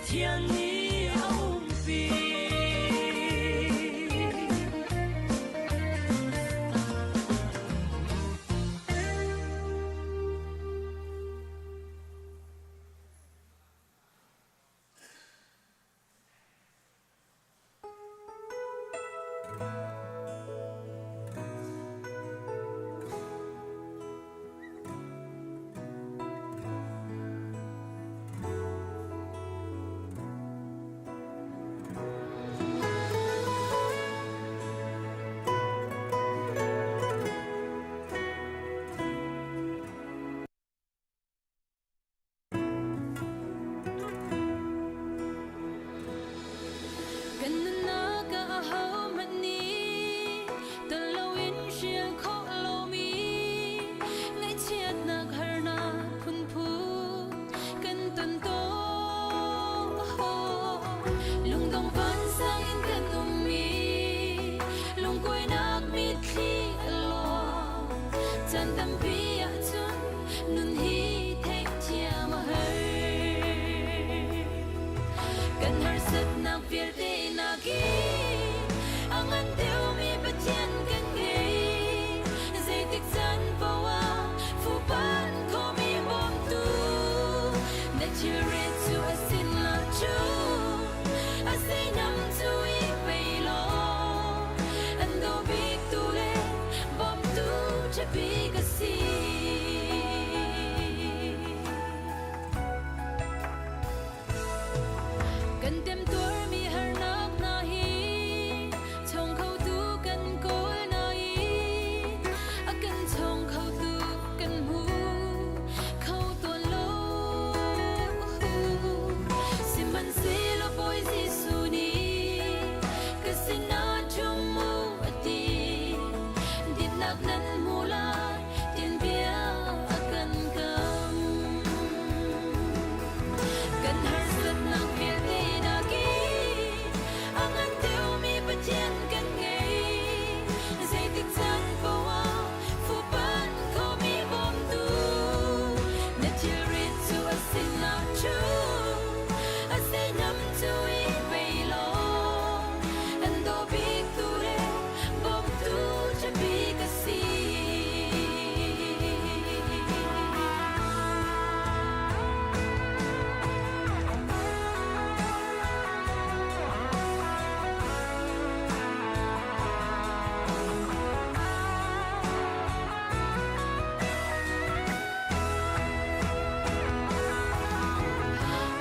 Pathian nih a umpi. Kan nunnak ah ahohmanh nih ton loin hrial khawh lomi ngaihchiatnak harnak phunphun kan ton tawn. Lungdong vansang in kan ummi lungkuainak mitthli a luang. Caan tampi ahcun nun hi theihthiam a har. Kan harsatnak vialte nakin a ngan deuhmi Pathian kan ngei. Zeitik caan paoh ah fuhpanh khomi bawmtu na thilrit cu a sin lo cu a seinam cu i pe law an daw biktu le bawmtu ṭha bik a si. Kan temtuarmi harnak hna hi chawng khotu kan kawl nain a kan chawng khotu kan hmu kho tawn lo. Sihmanhsehlaw Bawi Jesuh nih ka sinah ṭhum u a ti. Dinnak nan hmu lai tin bia a kan kam. Kan harsatnak vialte nakin a ngan deuhmi Pathian kan ngei. Zeitik caan paoh ah fuhpanh khomi bawmtu na thilrit cu a sinah ṭhu a seinam cu i pe law an daw biktu le bawmtu ṭha bik a si.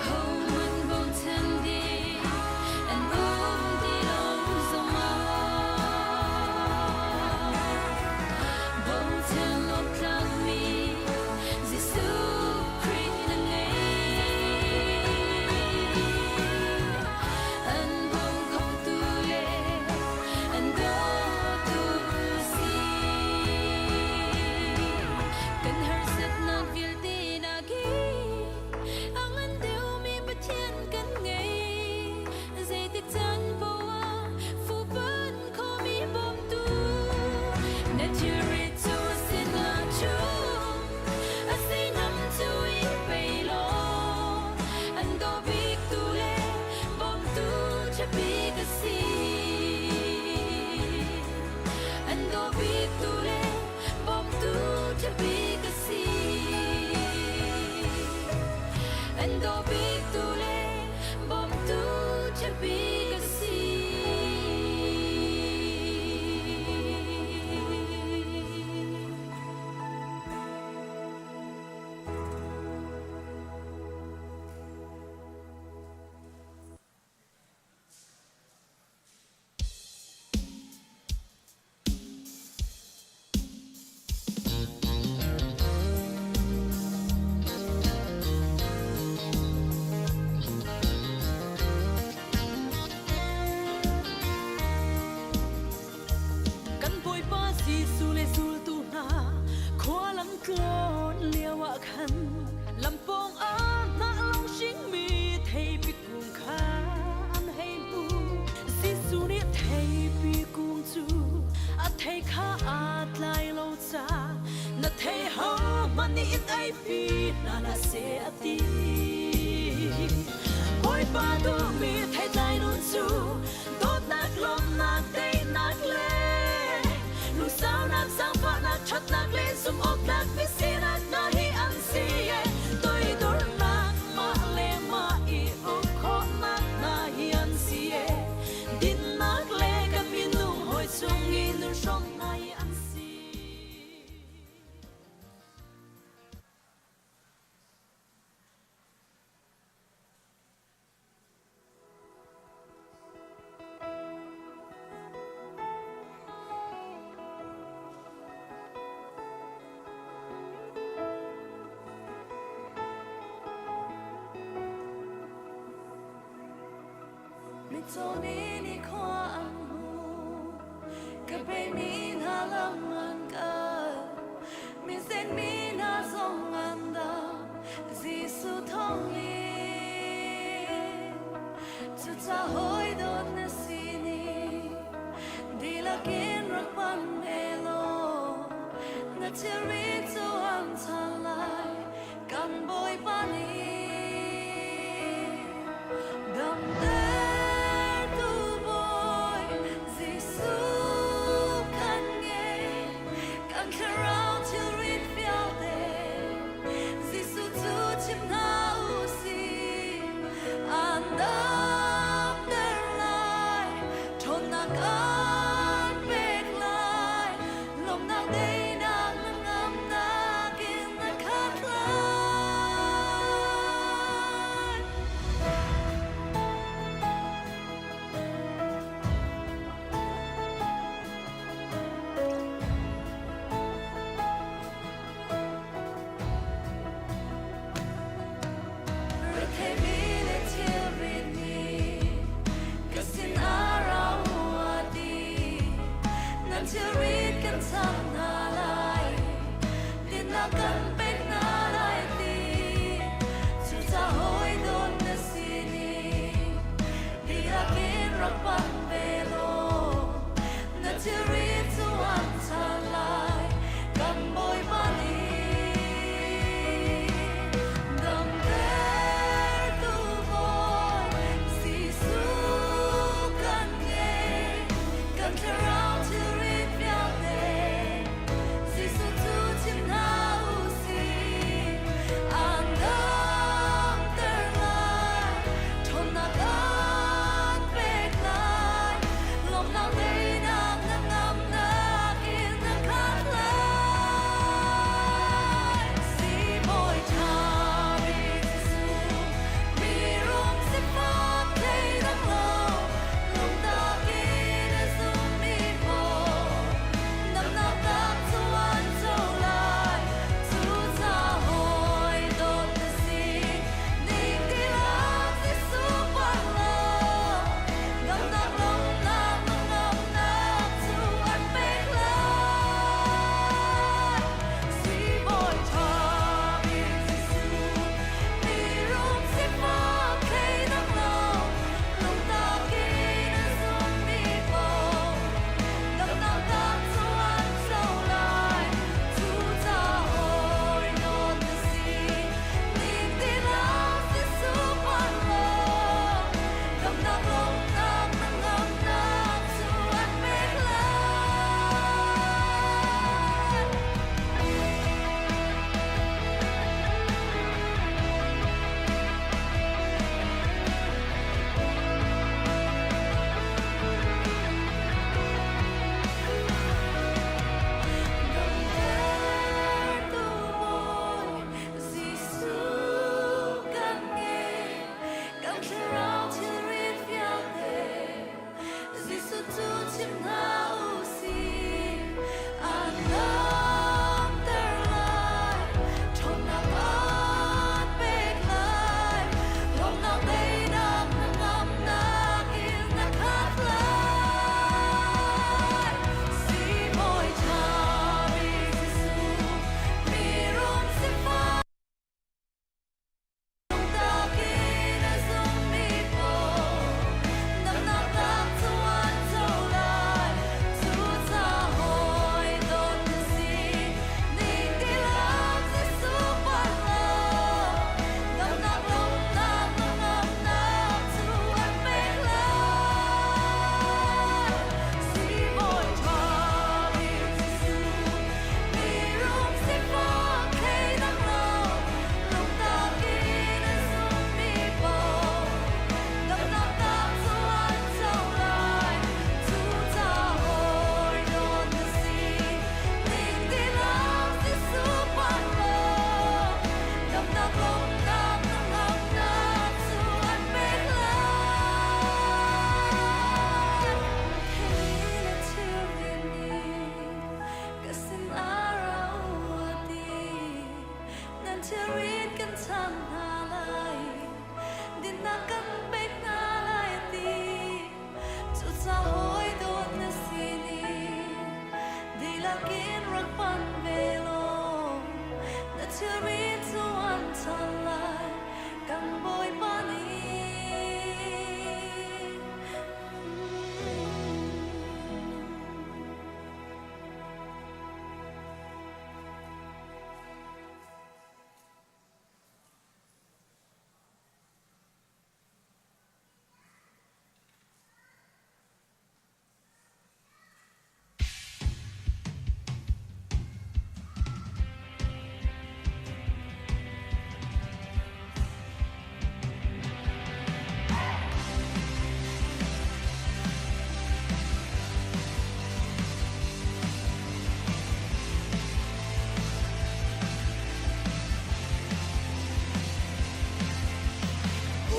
Hohmanh bochan ding an um ti lo zongah bochan awk tlakmi Jesuh Khrih na ngei. An bawm khotu le an dawtu si. Kan harsatnak vialte nakin a ngan deuhmi Pathian kan ngei. Zeitik caan paoh ah fuhpanh khomi bawmtu na thilrit cu a sinah chung a seinam cu i pe law an daw biktu le bawmtu ṭha bik a si. An daw biktu le bawmtu ṭha bik a si. An daw biktu le bawmtu ṭha bik a si. Kan Bawipa Jesuh le zultu hna khua lam tlawn lio ah khan lampawng ah hnah lawng hringmi theipi kung kha an hei hmuh. Jesuh nih theipi kung cu a thei kha aa tlai lo ca na thei hohmanh nih in eipi hna hlah seh a ti. Bawipa. Mitcaw nih nikhua an hmu. Ka peimi hna lam an kal. Minsenmi hna zong an dam. Jesuh thawngin. Cucaah hawi dawt na si ni. Dihlak in rak panh ve law. Na thilri cu an chan lai. Kan Bawipa nih damtertu Bawi Jesuh kan ngei. Kan thlarau thilrit vialte Jesuh cu chim hna u sih.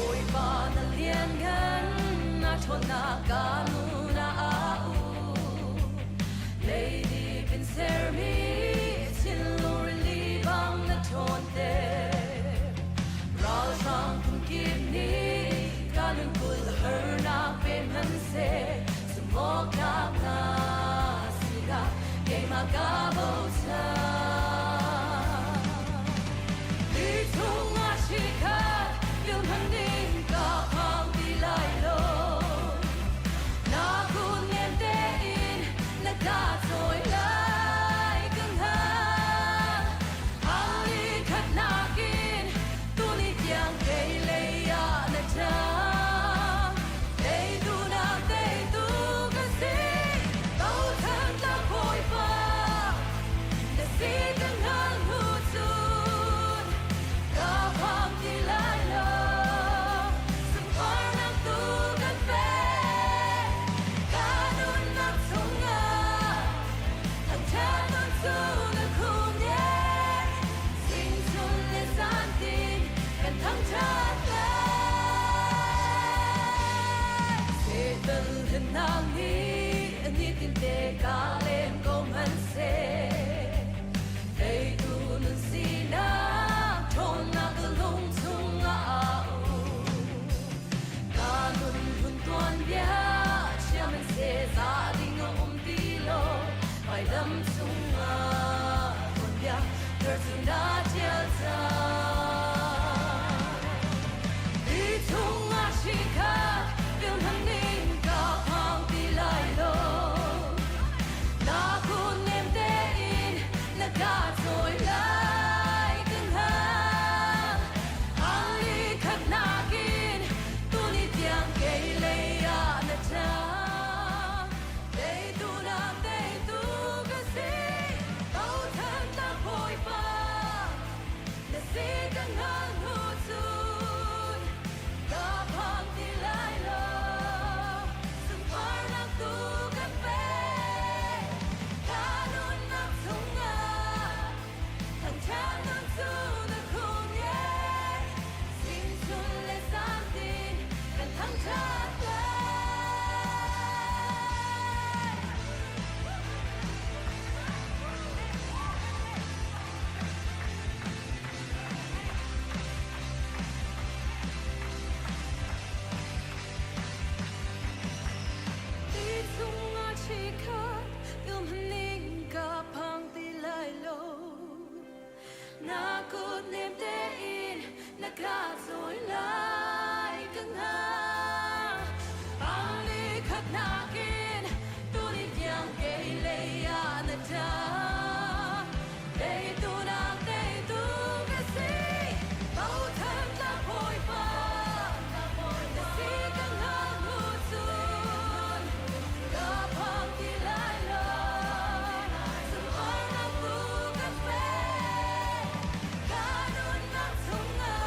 Bawipa na lianngan, na ṭhawnnak ka nun ah a um. Leidip in sermi thinlung rili bang na ṭhawnter. Ralhrang phunkip nih ka nunkulh harnak pe hmanhseh, sumawktlak na sinah keimah kaa bochan. Li chungah chikkhat filhman ding ka phang ti lai lo. Na kun nem tein na ka cawi lai ka hngal. Ali khat nakin tuni tiang kei lei ah na ṭang. Teitu na teitu ka si, bochan tlak Bawipa. Na si ka hngal hnu cun ka phang ti lai lo. Sunparnak tu kan pek, ka nunnak chungah thangṭhat nun cu na khum nek. Singchun le zantin kan thangṭhat lai. Satan hlennak nih nitinte ka lem ko hmanhseh, teitu nun sinak ṭhawnnak ka lung chungah a um. Ka nun hun tuanbia chiahmanhseh za ding a um ti lo, vailam cungah tuanbia thar cu na ṭial cang. Hi chungah chikkhat filhman ning ka phang ti lai lo. Na kun nem tein na ka cawi lai ka hngal. Ali khat nakin tuni tiang kei lei ah na ṭang. Teitu na teitu ka si, bochan tlak Bawipa. Na si ka hngal hnu cun ka phang ti lai lo. Sunparnak tu kan pek, ka nunnak chungah thangṭhat nun cu na khum nek. Singchun le zantin kan thangṭhat lai. Ti chungah chikkhat ilhmaning ka phang ti lai lo. Na kut nem tein na ka cawi lai ka hngal. Pali khat nakin tuni tiang kei lei ah na ṭang. Teitu nak teitu ka si, bochan tlak Bawipa. Na si ka hngal hnu cun ka phang ti lai lo. Sunparnak tu kan pek, ka nunnak chungah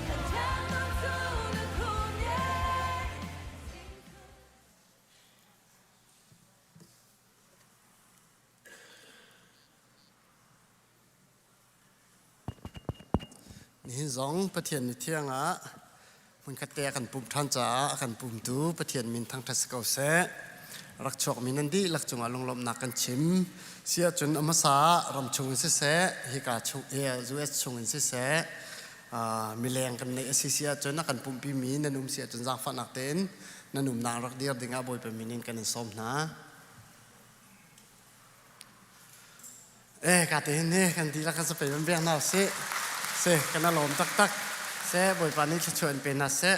thangṭhatnak cu na khum nek. Nihin zong Pathian ni thiang ah hmunkhat te a kan pumh ṭhan caah a kan pumtu Pathian min thangṭhat si ko seh. Rak chuakmi nan dihlak cungah lunglawmhnak kan chim. Si ahcun a hmasa ah ram chung in siseh, hika chung, US chung in siseh, mileng kan neih a si si ahcun a kan pumhpimi nan um si ahcun zaangfahnak tein nan umnak rak dir dingah Bawipa min in kan in sawm hna. Eh ka te hin hi kan dihlak kan sapei van biak hna usih. Se kan alawm taktak. Se Bawipa nih thluachuah in pe hna seh.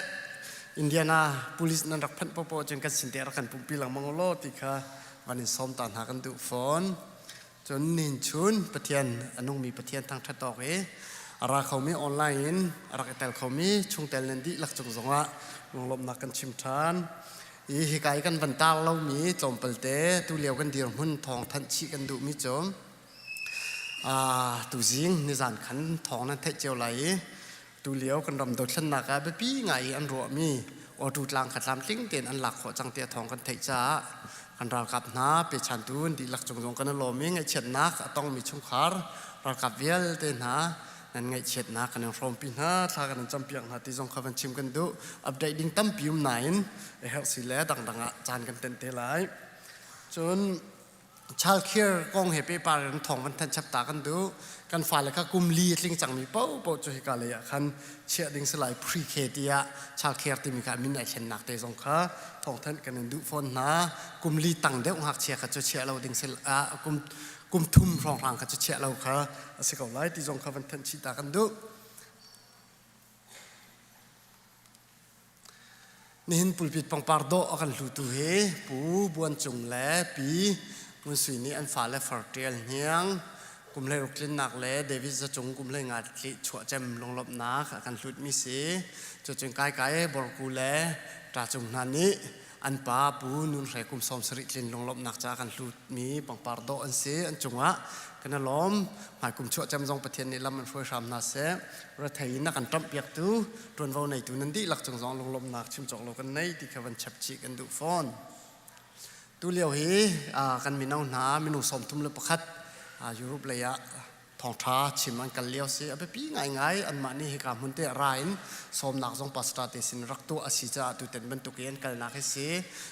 Indiana police nan rak phanh popo cun kan sin te rak kan pumpi lengmang ulaw ti kha van in sawm ta hna kan duh fawn. Cun nihin chun Pathian a nungmi Pathian thangṭhat awk i a ra khomi online in a rak i tel khomi chungtel nan dihlak cung zongah lunglawmhnak kan chim ṭhan. I hika i kan van tar lomi tlawmpalte tulio kan dirhmun thawng thanh chih kan duhmi cu tuzing nizan khan thawng nan theih cio lai i tulio kan ram dothlennak ah biapi ngai i an ruahmi Awtu tlang kha tlamtling tein an lak khawh cang tiah thawng kan theih caah kan ralkap hna pechantu an dihlak cung zong kan i lawm i ngaihchiatnak a tongmi chungkhar ralkap vialte hna Nan ngaihchiatnak kan in hrawmpi hna, thla kan in campiak hna ti zong kha van chim kan duh. Update ding tampi um nain a herh si le dangdang ah caan kan tenh te lai. Cun child care kong he pehpar in thawng van thanh chap ta kan duh. Kan fale kha kum li a tling cangmi paohpaoh cu hika lei ah khan chiah ding si lai pre-K tiah child care timi kha min ai thlennak te zong kha thawngthanh kan in duh fawn hna. Kum li tang deuh ngakchia kha cu chiah lo ding si kum kum thum hrawnghrang kha cu chiah lo kha a si ko lai ti zong kha van thanh chih ta kan duh. Nihin pulpit pangpar dawh a kan hlutu hi Pu Buan Cung le Pi Ngun Sui nih an fale far ṭial hniang kum 16 tlinnak le David Za Cung kum 15 tli chuahcem lunglawmhnak a kan hlutmi si. Cucun Kaikai Borku le Ṭa Cung hna nih an pa Pu Nun Hre kum 70 tlin lunglawmhnak ca kan hlutmi pangpar dawh an si. An cungah kan i lawm. Hmaikum chuahcem zong Pathian nih lam an hruai hram hna seh. Rethei in a kan ṭamhpiaktu ṭuanvo neitu nan dihlak cung zong lunglawmhnak chim cawk lo kan nei ti kha van chap chih kan duh fawn. Tu lio hi kan mino hna minung 31 Europe lei ah thawngṭha chim an kal lio si. A biapi ngaingai anmah nih hika hmun te ra in sawmnak zong pastor te sin rak tuah a si caah tuten bantuk i an kalnak hi si.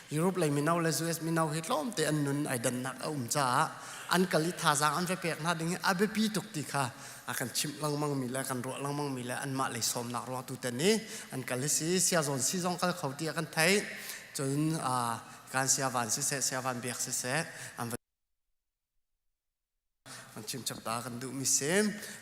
Europe lei mino le US mino hi tlawmte an nun ai dannak a um caah an kal i thazaang an va pek hna ding hi a biapi tuk ti kha a kan chimh lengmang mi le kan ruah lengmang mi le anmah lei sawmnak ruang tu ten i an kal hi si siazawn si zong kal kho ti a kan theih cun kan siavan siseh siavan biak siseh an va an chim chap ta kan duh mi si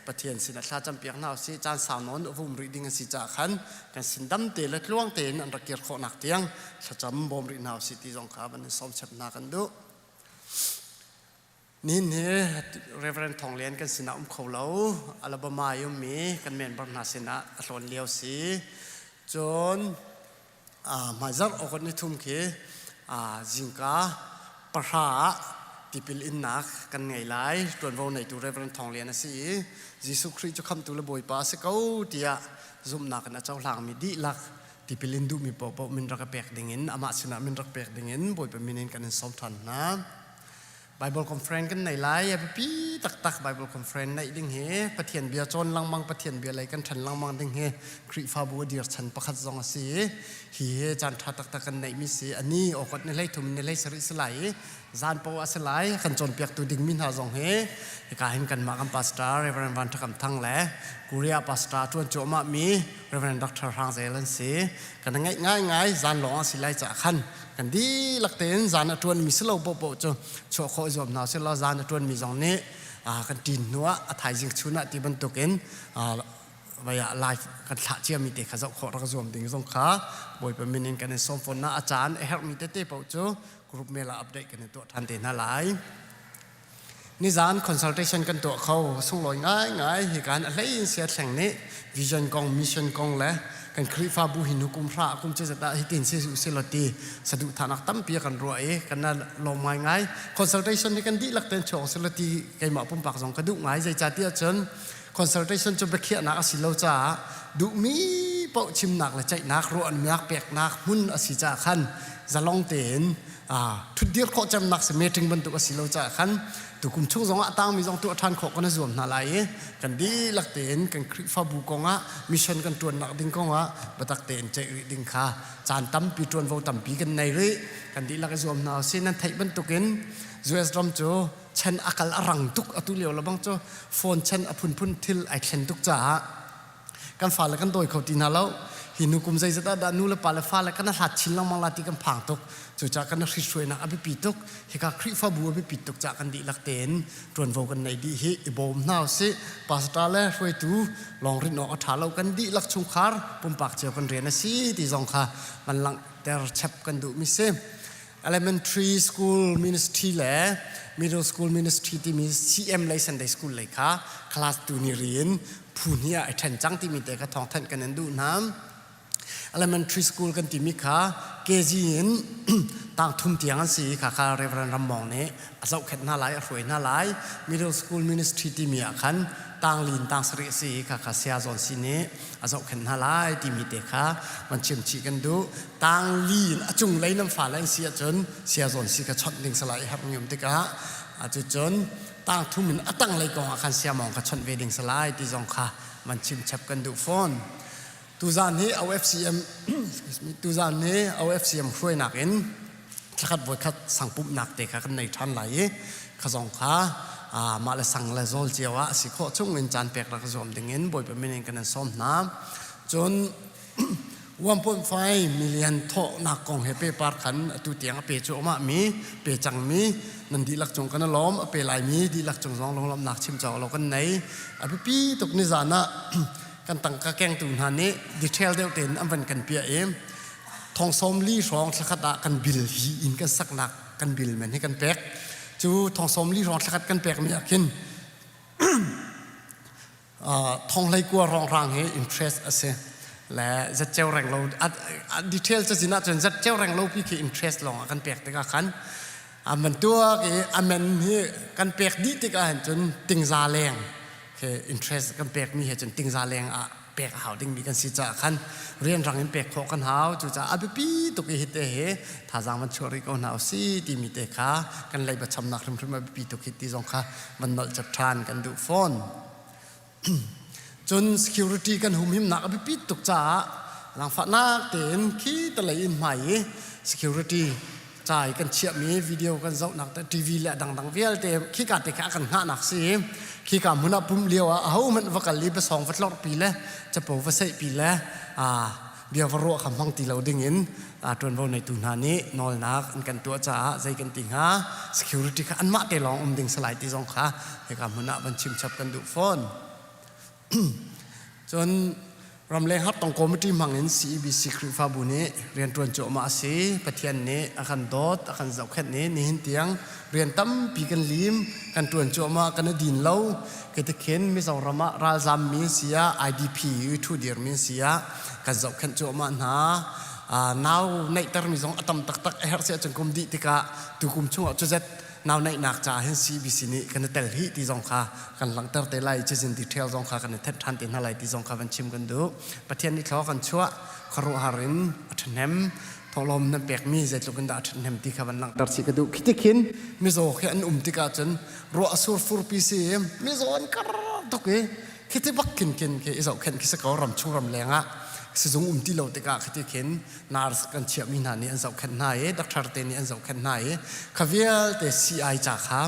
Pathian sin a thla cam piak hna usih caan sau nawn vum rih ding a si caah khan kan sin dam te le tluang tein an rak kir khawh nak tiang thlacam bawm rih hna usih ti zong kha van in sawm chap hna kan duh. Nihin hi Reverend Thawng Lian kan sinah um kho lo. Alabama i ummi kan member hna sinah a tlawn lio si. Cun hmaizarh August ni thum khi zingka 9:00 ah tipil innak kan ngei lai. Ṭuanvo neitu Reverend Thawng Lian a si i Jesuh Khrih cu khamhtu le Bawipa a si ko tiah zumhnak in a cohlangmi dihlak tipil in duhmi paohpaoh min rak i pek dingin amah sinah min rak pek dingin Bawipa min in kan in sawm ṭhan hna. Bible conference kan nei lai. A biapi taktak Bible conference neih ding hi Pathian bia cawn lengmang, Pathian bia lei kan ṭhan lengmang ding hi Khrihfabu a dir chan pakhat zong a si i hi hi caan ṭha taktak kan neihmi si. Ani awkot ni hlei thum ni hlei sarih si lai i zan poah a si lai. Kan cawnpiaktu dingmi hna zong hi hika hin kanmah kan pastor Reverend Van Ṭha Kam Thang le Korea pastor ṭuan cuahmah mi Reverend Dr. Hrang Zel an si. Kan ngaih ngaingai zan lawng a si lai caah khan kan dihlak tein zan a ṭuanmi si lo paohpaoh cu chuah khawh i zuam hna usih law zan a ṭuanmi zong nih kan ṭin hnuah a thaizing chun ah ti bantukin vai ah live kan thlah ciami te kha zoh khawh rak zuam ding zong kha Bawipa min in kan in sawm fawn na a caan a herhmi tete paoh cu group mail ah update kan in tuah ṭhan te hna lai. Nizan consultation kan tuah kho sunglawi ngaingai hi kan a hlei in sia thleng nih vision kong mission kong le kan Khrihfabu hi nu kum hra kum cu zat ah hitin si si lo ti saduhthahnak tampi kan ruah i kan lawm ngaingai consultation hi kan dihlak ten chuak si lo ti keimah pumpak zong ka duh ngai zeicahtiah cun consultation cu biakhiahnak a si lo caah duhmi paoh chimnak le ceihnak ruahnak peknak hmun a si caah khan zalong tein ṭhutdir khawh cemnak si meeting bantuk a si lo caah khan tukum chung zongah a tangmi zong tuah ṭhan khawh kan i zuam hna lai i kan dihlak tein kan Khrihfabu kongah mission kan ṭuannak ding kongah biatak tein ceih rih ding kha caan tampi ṭuanvo tampi kan nei rih kan dihlak i zuam hna usih nan theih bantukin US ram cu chan a kal a rang tuk atu lio lebang cu phone chan a phunphun thil ai thlen tuk caah kan fale kan dawi kho ti hna lo hi nu kum zeizat ah dah nu le pa le fale kan hlat chin lengmang la ti kan phang tuk cucaah kan hritruainak a biapi tuk hika Khrihfabu a biapi tuk caah kan dihlak tein ṭuanvo kan nei dih hi i bawm hna usih pastor le hruaitu lawng rin awk a ṭha lo kan dihlak chungkhar pumpak cio kan rian a si ti zong kha van langhter chap kan duhmi si Elementary school ministry le middle school ministry timi CM lei Sunday school lei kha class tu ni ri in phu hnih ah i ṭhen cang timi te kha thawngthanh kan in duh hna. Elementary school kan timi kha KG in tang thum tiang an si i kha kha Reverend Rammong nih a zohkhenh hna lai, a hruai hna lai. Middle school ministry timi ah khan tang lin tang sarih a si i kha kha Saya Zawn Si nih a zohkhenh hna lai timi te kha van chimchih kan duh. Tangli in a cunglei nan fale an si ahcun saya zawn si kha chawnh ding salai i herh ngium tikah cucun Tang thum in a tanglei kong ah khan siamawng kha chawnh ve ding si lai ti zong kha van chim chap kan duh fawn. Tuzaan hi OFCM excuse me, tuzaan hi OFCM hruainak in thlakhat voikhat sangpumhnak te kha kan nei ṭhan lai i kha zong kha mah le sang le zawl cio ah a si khawh chung in caan pek rak zuam ding in Bawipa min in kan in sawm hna. Cun 1.5 million thawhnak kong he pehpar khan atu tiang a pe cuahmah mi pe cangmi nan dihlak cung kan i lawm a pe laimi dihlak cung zong lunglawmhnak chim cawk lo kan nei a biapi tuk nizan ah kan tangka kengtu hna nih detail deuh tein an van kan piah i thong sawm li hrawng thlakhat ah kan bil hi inn kan saknak kan bil men hi kan pek cu thong sawm li hrawng thlakhat kan pek mi ah khin thonghlei kua rongrang hi interest a si le zatceu reng lo detail cazin ahcun zatceu reng lo pi khi interest lawng ah kan pek tikah khan a man tuak i a men hi kan pek dih tikah hin cun tingza leng khi interest kan pek mi he cun tingza leng ah pek a hau dingmi kan si caah khan rianrang in pek khawh kan hau. Cucaah a biapi tuk i hi te hi thazaang van chuah rih ko hna usih timi te kha kan leiba chamnak hrimhrim a biapi tuk hi ti zong kha van nolh chap ṭhan kan duh fawn. Cun security kan humhimnak a biapit tuk caah langfahnak tein khi talei in hmai i security ca i kan chiahmi video kan zohnak te TV le dangdang vialte khika te kha a kan hngahnak si i khika hmun ah pumh lio ah ahohmanh va kal i biasawng va tlorhpi le capo va seihpi le bia va ruah kha hmang ti lo ding in ṭuanvo neitu hna nih nawlnak an kan tuah caah zei kan ti hnga security kha anmah te lawng um ding salai ti zong kha hika hmun ah van chim chap kan duh fawn. Cun ramleng hartong committee hmang in CEBC Khrihfabu nih rianṭuan cuahmah a si. Pathian nih a kan dawt, a kan zohkhenh i nihin tiang rian tampi kan lim, kan ṭuan cuahmah, kan i din lo. Ketikhin Mizoram ah ralzammi si ah, IDP i ṭhu dirmi si ah kan zohkhenh cuahmah hna. Nau neihtermi zong a tam taktak a herh si ahcun kum dih tikah tukum chungah cuzet nau neihnak caah hin CBC nih kan i tel hih ti zong kha kan langhter te lai cizin detail zong kha kan i thenh ṭhan te hna lai ti zong kha van chim kan duh. Pathian nih thlaw kan chuah khuaruahhar in a ṭhahnem thawhlawm nan pekmi zeitluk in dah a ṭhahnem ti kha van langhter chih ka duh. Khi tikhin mizaw khi an um tikah cun ruah a sur furpi si i mizaw an kar tuk i khi ti bak khin khin khi i zohkhenh khi si ko ram chung ram leng ah sizung um ti lo tikah khi ti khin nurse kan chiahmi hna nih an zohkhenh hna i doctor te nih an zohkhenh hna i kha vialte CI ca kha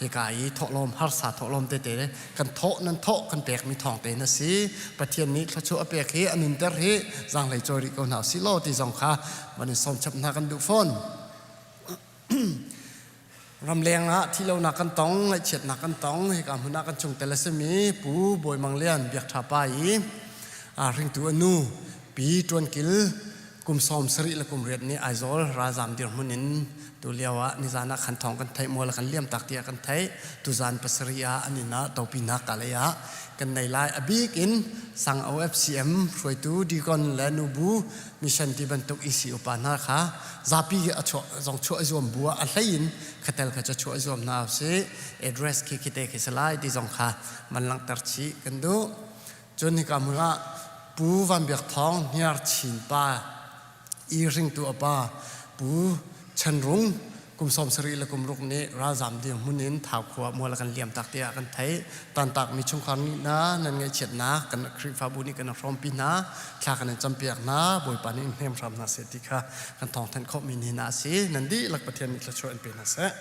hika i thawhlawm harsa thawhlawm tete kan thawh nan thawh kan pekmi thawng te na si. Pathian nih thluachuah a pek hi a nunter hi zaanghlei cawi rih ko hna usih law ti zong kha van in sawm chap hna kan duh fawn. Ramleng ah thihlonak kan tong, ngaihchiatnak kan tong, hika hmun ah kan chungtel a simi Pu Bawi Mang Lian Biak Ṭha Pa i hringtu a nu Pi Ṭuan Kil kum 78 le kum riat nih Aizawl ralzaam dirhmun in tu lio ah nizan ah khan thawng kan theih mual kan liam tak tiah kan theih. Tuzan pasarih ah an inn ah topinak kalay ah kan nei lai. A bik in sang OFCM hruaitu deacon le nubu mission ti bantuk EC upa hna kha zapi a chuah zong chuah i zuam bu ah a hlei in khatel kha cu chuah i zuam hna usih. Address khi khite khi si lai ti zong kha man langhter chih kan duh. Cun hika hmun ah Pu Van Biak Thawng Hniar Chin pa i hringtu a pa Pu Chan Rung kum 70 le kum ruk nih ralzam dirhmun in Thau khua mual a kan liam tak tiah kan theih. Tantakmi chungkhar nih hna nan ngaihchiatnak kan Khrihfabu nih kan hrawmpi hna, thla kan in campiak hna, Bawipa nih in hnem hram hna seh ti kha kan thawngthanh khawhmi ni hna a si. Nan dihlak Pathian nih thluachuah in pe hna seh.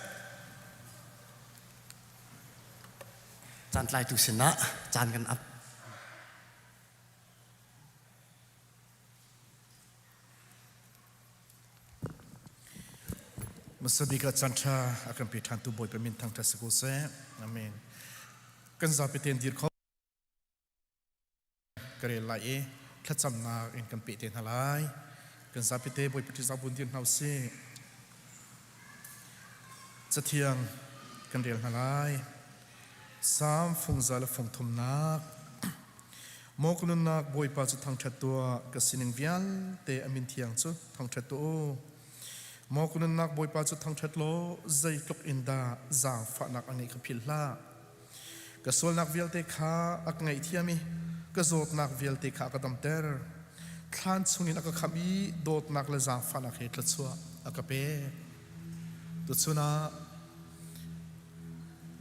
Caan tlaitu sinah caan kan ap. Hmasa bik ah caanṭha a kan pe ṭhantu Bawipa min thangṭhat si ko seh. Amen. Kan zapi tein dir kho ka rel lai i thlacamnak in kan peh te hna lai. Kan zapi te Bawipa ṭihzah bun dir hna usih. Cathiang kan rel hna lai. Salm fungza le fungthumnak. Maw ka nunnak Bawipa cu thangṭhat tuah, ka sining vialte a min thiang cu thangṭhat tuah u. Maw ka nunnak Bawipa cu thangṭhat law zeitluk in dah zaangfahnak a ngeih kha philh hlah. Ka sualnak vialte kha a ka ngaihthiam i ka zawtnak vialte kha a ka damter. Thlan chungin a ka khamh i dawtnak le zaangfahnak he thluachuah a ka pek. Tuchun ah.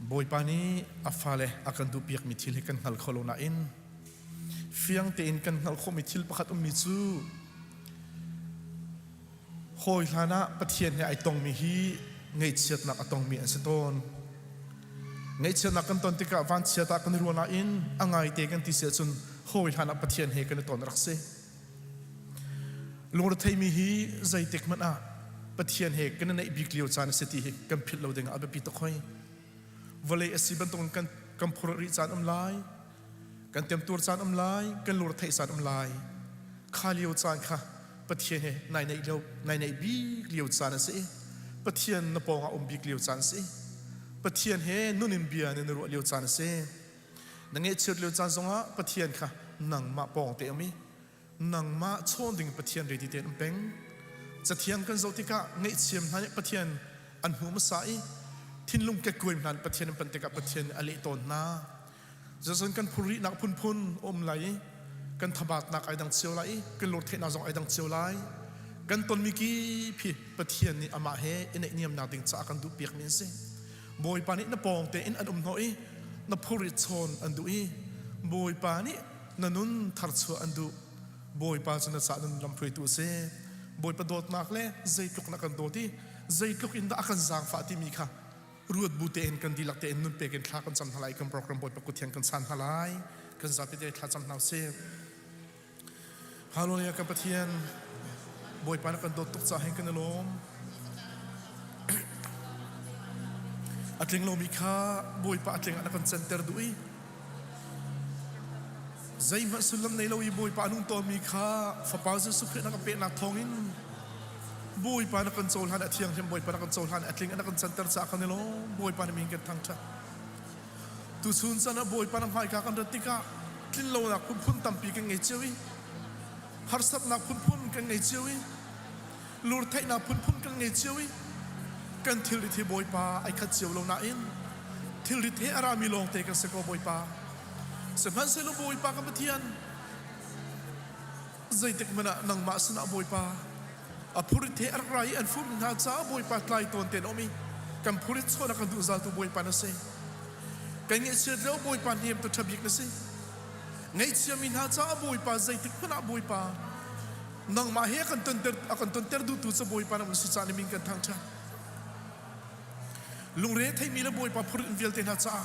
Bawipa nih a fale a kan duhpiakmi thil hi kan hngal kho lo nain fiang tein kan hngalh khawhmi thil pakhat ummi cu hawi hlan ah Pathian he ai tongmi hi ngaihchiatnak a tongmi an si tawn. Ngaihchiatnak kan ton tikah vanchiat ah kan i ruah nain a ngaite kan ti si ahcun hawi hlan ah Pathian he kan i ton rak si. Lungretheimi hi zeitik hmanh ah Pathian he kan i naih bik lio caan a si ti hi kan philh lo ding ah a biapi tuk hoi. Vawlei a si bantukin kan kan phur rih caan um lai, kan temtuar caan um lai, kan lungretheih caan um lai. Kha lio caan kha Pathian he nai naih lio nai naih bik lio caan a si. Pathian na pawng ah um bik lio caan a si. Pathian he nun in bia na ruah lio caan a si. Na ngaihchiat lio caan zongah Pathian kha nangmah pawng te um i nangmah chawn ding Pathian ready tein um peng. Cathiang kan zoh tikah ngaihchiam hna nih Pathian an hmu hmasa i thinlung kekkuai hna nih Pathian an panh tikah Pathian nih a leh tawn hna. Zeizong kan phurrihnak phunphun a um lai i kan thabatnak ai dang cio lai i kan lurtheihnak zong ai dang cio lai. Kan tonmi kip hi Pathian nih amah he i naihniamnak ding caah kan duhpiakmi an si. Bawipa nih na pawng tein an um hnawh i na phurrit chawn an duh i Bawipa nih na nun tharchuah an duh. Bawipa cu na cah nun lamhruaitu a si. Bawipa dawtnak le zeitluk na kan dawt i zeitluk in dah a kan zaangfah timi kha ruat bu tein kan dihlak tein nun pek in thla kan cam hna lai kan program Bawipa kut thiang kan chan hna lai kan zapi te thla cam hna usih. Hallelujah kan Pathian Bawipa na kan dawt tuk caah hin kan i lawm. A tling lomi kha Bawipa a tling ah na kan canter duh i zeihmanh sullam nei lo i Bawipa a nung tawnmi kha Fapa Jesuh Khrih na kan peknak thawngin Bawipa na kan cohlan a thianghlim Bawipa na kan cohlan a tling na kan canter caah kan i lawm Bawipa na min kan thangṭhat. Tuchun chan ah Bawipa na hmaika kan rat tikah tlinlonak phunphun tampi kan ngei cio i harsatnak phunphun kan ngei cio i lurtheihnak phunphun kan ngei cio i kan thilrit hi Bawipa ai khat cio lo nain thilrit he a rami lawngte kan si ko Bawipa. Sihmanhsehlaw Bawipa kan Pathian zeitik hmanh ah nangmah sinah Bawipa a phurit he a rak ra i an fur hna caah Bawipa tlai tawn tein a um i kan phurit chawn a kan duh zaltu Bawipa na si. Kan ngaihchiat lio Bawipa hnemtu ṭha bik na si. Ngaihchiami hna caah Bawipa zeitik hmanh ah Bawipa nangmah he a kan tonter a kan tonter duhtu cu Bawipa na si caah na min kan thangṭhat. Lungre theimi le Bawipa phurit vialte hna caah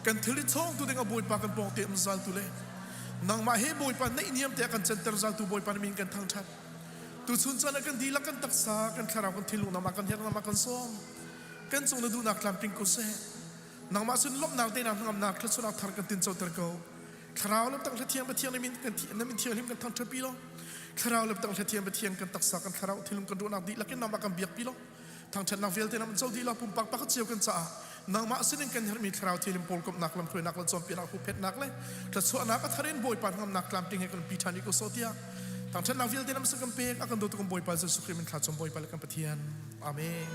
kan thil i chawngtu ding a Bawipa kan pawng te um zaltu le nangmah he Bawipa naihniam te a kan canter zaltu Bawipa na min kan thangṭhat. Tuchun caan ah kan dihlak kan taksa, kan thlarau, kan thinlung nangmah kan herh, nangmah kan sawm. Kan cung na duhnak tlamtling ko seh. Nangmah sun lawmhnak tenak hnangamnak thluachuahnak thar kan tincoter ko. Thlarau le tang hlathiang Pathian na min kan na min thianghlim kan thangṭhatpi lo. Thlarau le tang hlathiang Pathian kan taksa kan thlarau thinlung kan ruahnak dihlak in nangmah kan biakpi lo. Thangṭhatnak vialte na co dih lo pumpak pakhat cio kan caah nangmah sinin kan herhmi thlarau thianghlim pawl komhnak lamhruainak le cawnpiaknak huhphenhnak le thluachuahnak a thar in Bawipa hngamnak tlamtling he kan pi ṭhan i ko sawh tiah thangṭhatnak vialte lam kan pek a kan dawtu kan Bawipa Jesuh Khrih min thla cawm Bawipa le kan Pathian Amen.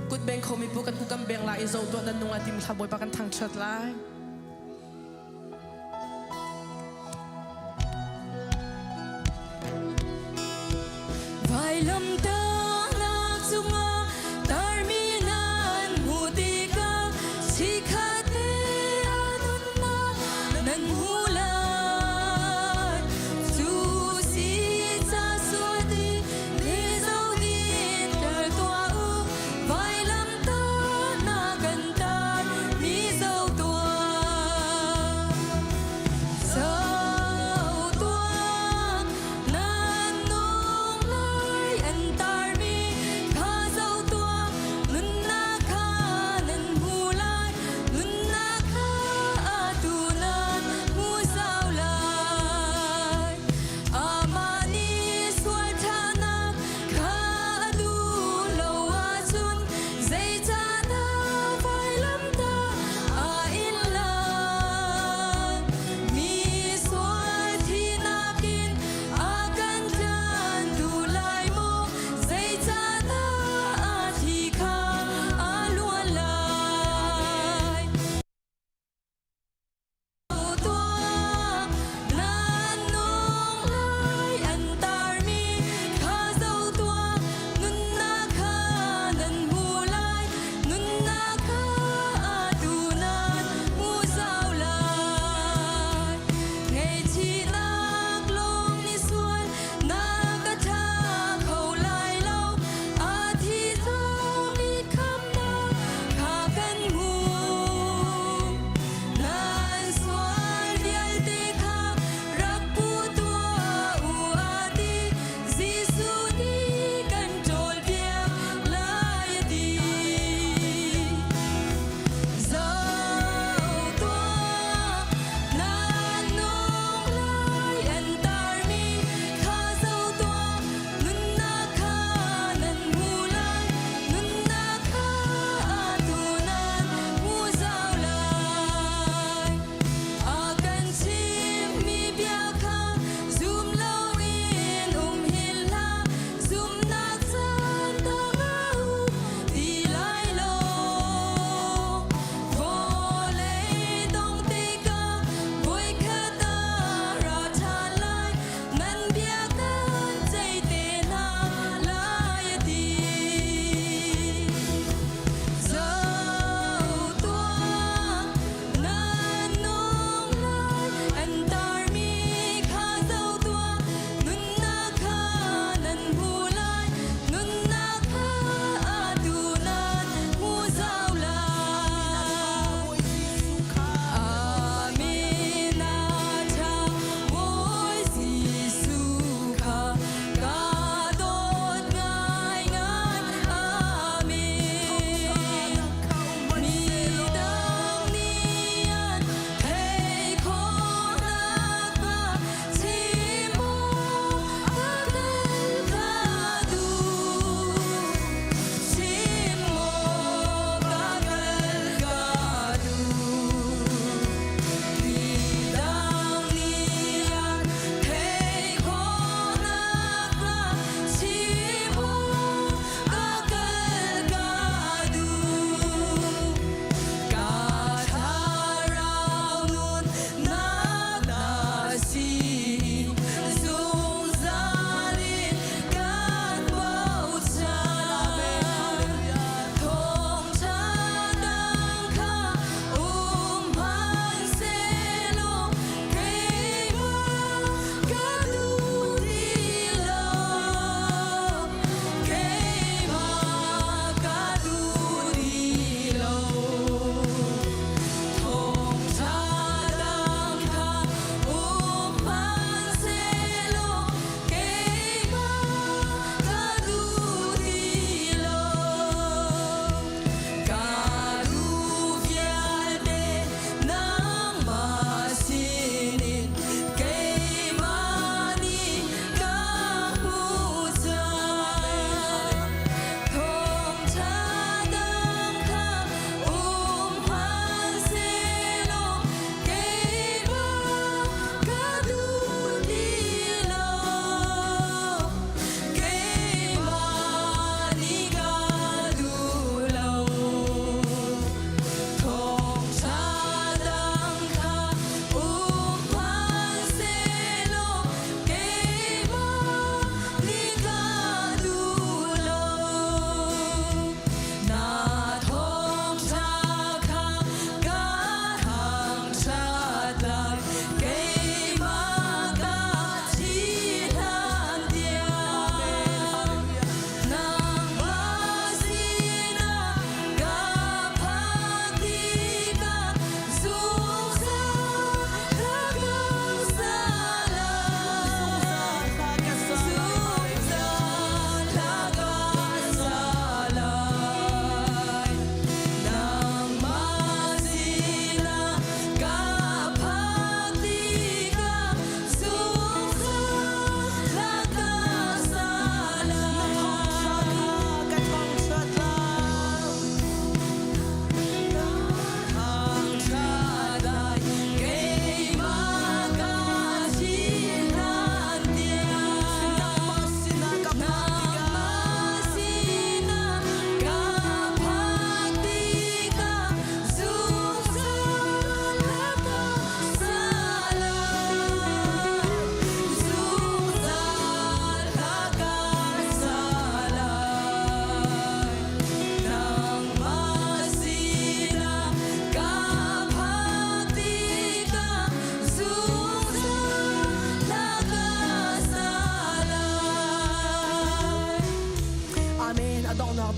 Kut beng khomi pu kan kukam beng la i zo tuah nan nung la tim thla Bawipa kan thangṭhat lai. Vailamtahnak cungah tarmi nan hmuh tikah chikkhatte ah nunnak nan hmu lai. Cu si ca suat i zo dinter tuah u, vailamtahnak kan tar mi zo tuah. Zo tuah, nan nung lai an tar.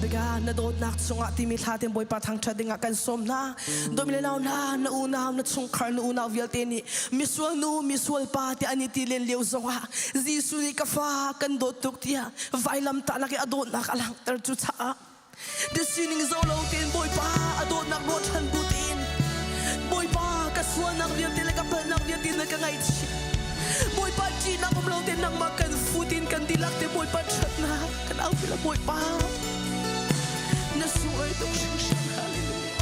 tikah na dawtnak chungah timi thla ten Bawipa thangṭhat dingah kan sawm hna. Dawmi le nau hna, na unau, na chungkhar, na unau vialte nih misual nu, misual pa tiah an i ti len lio zongah Jesuh nih ka fa kan dawt tuk tiah vailam tahnak i a dawtnak a langhter cu caah na sining zoh lo tein Bawipa a dawtnak ruahchan bu tein Bawipa ka sualnak vialte le ka palhnak vialte na ka ngaihchih. Bawipa ṭihnak um lo tein nangmah kan fut in kan dihlak te Bawipa ṭhatnak kan aupi la Bawipa na sunglawi tuk hringhran. Hallelujah.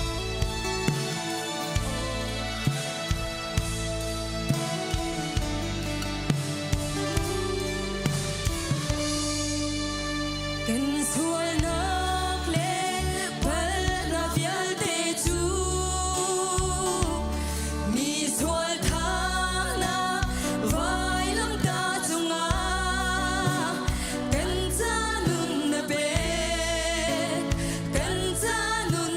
Kan sualnak le palhnak vialte cu mi sual thahnak vailamtah cungah kan ca nun na pek, kan ca nun.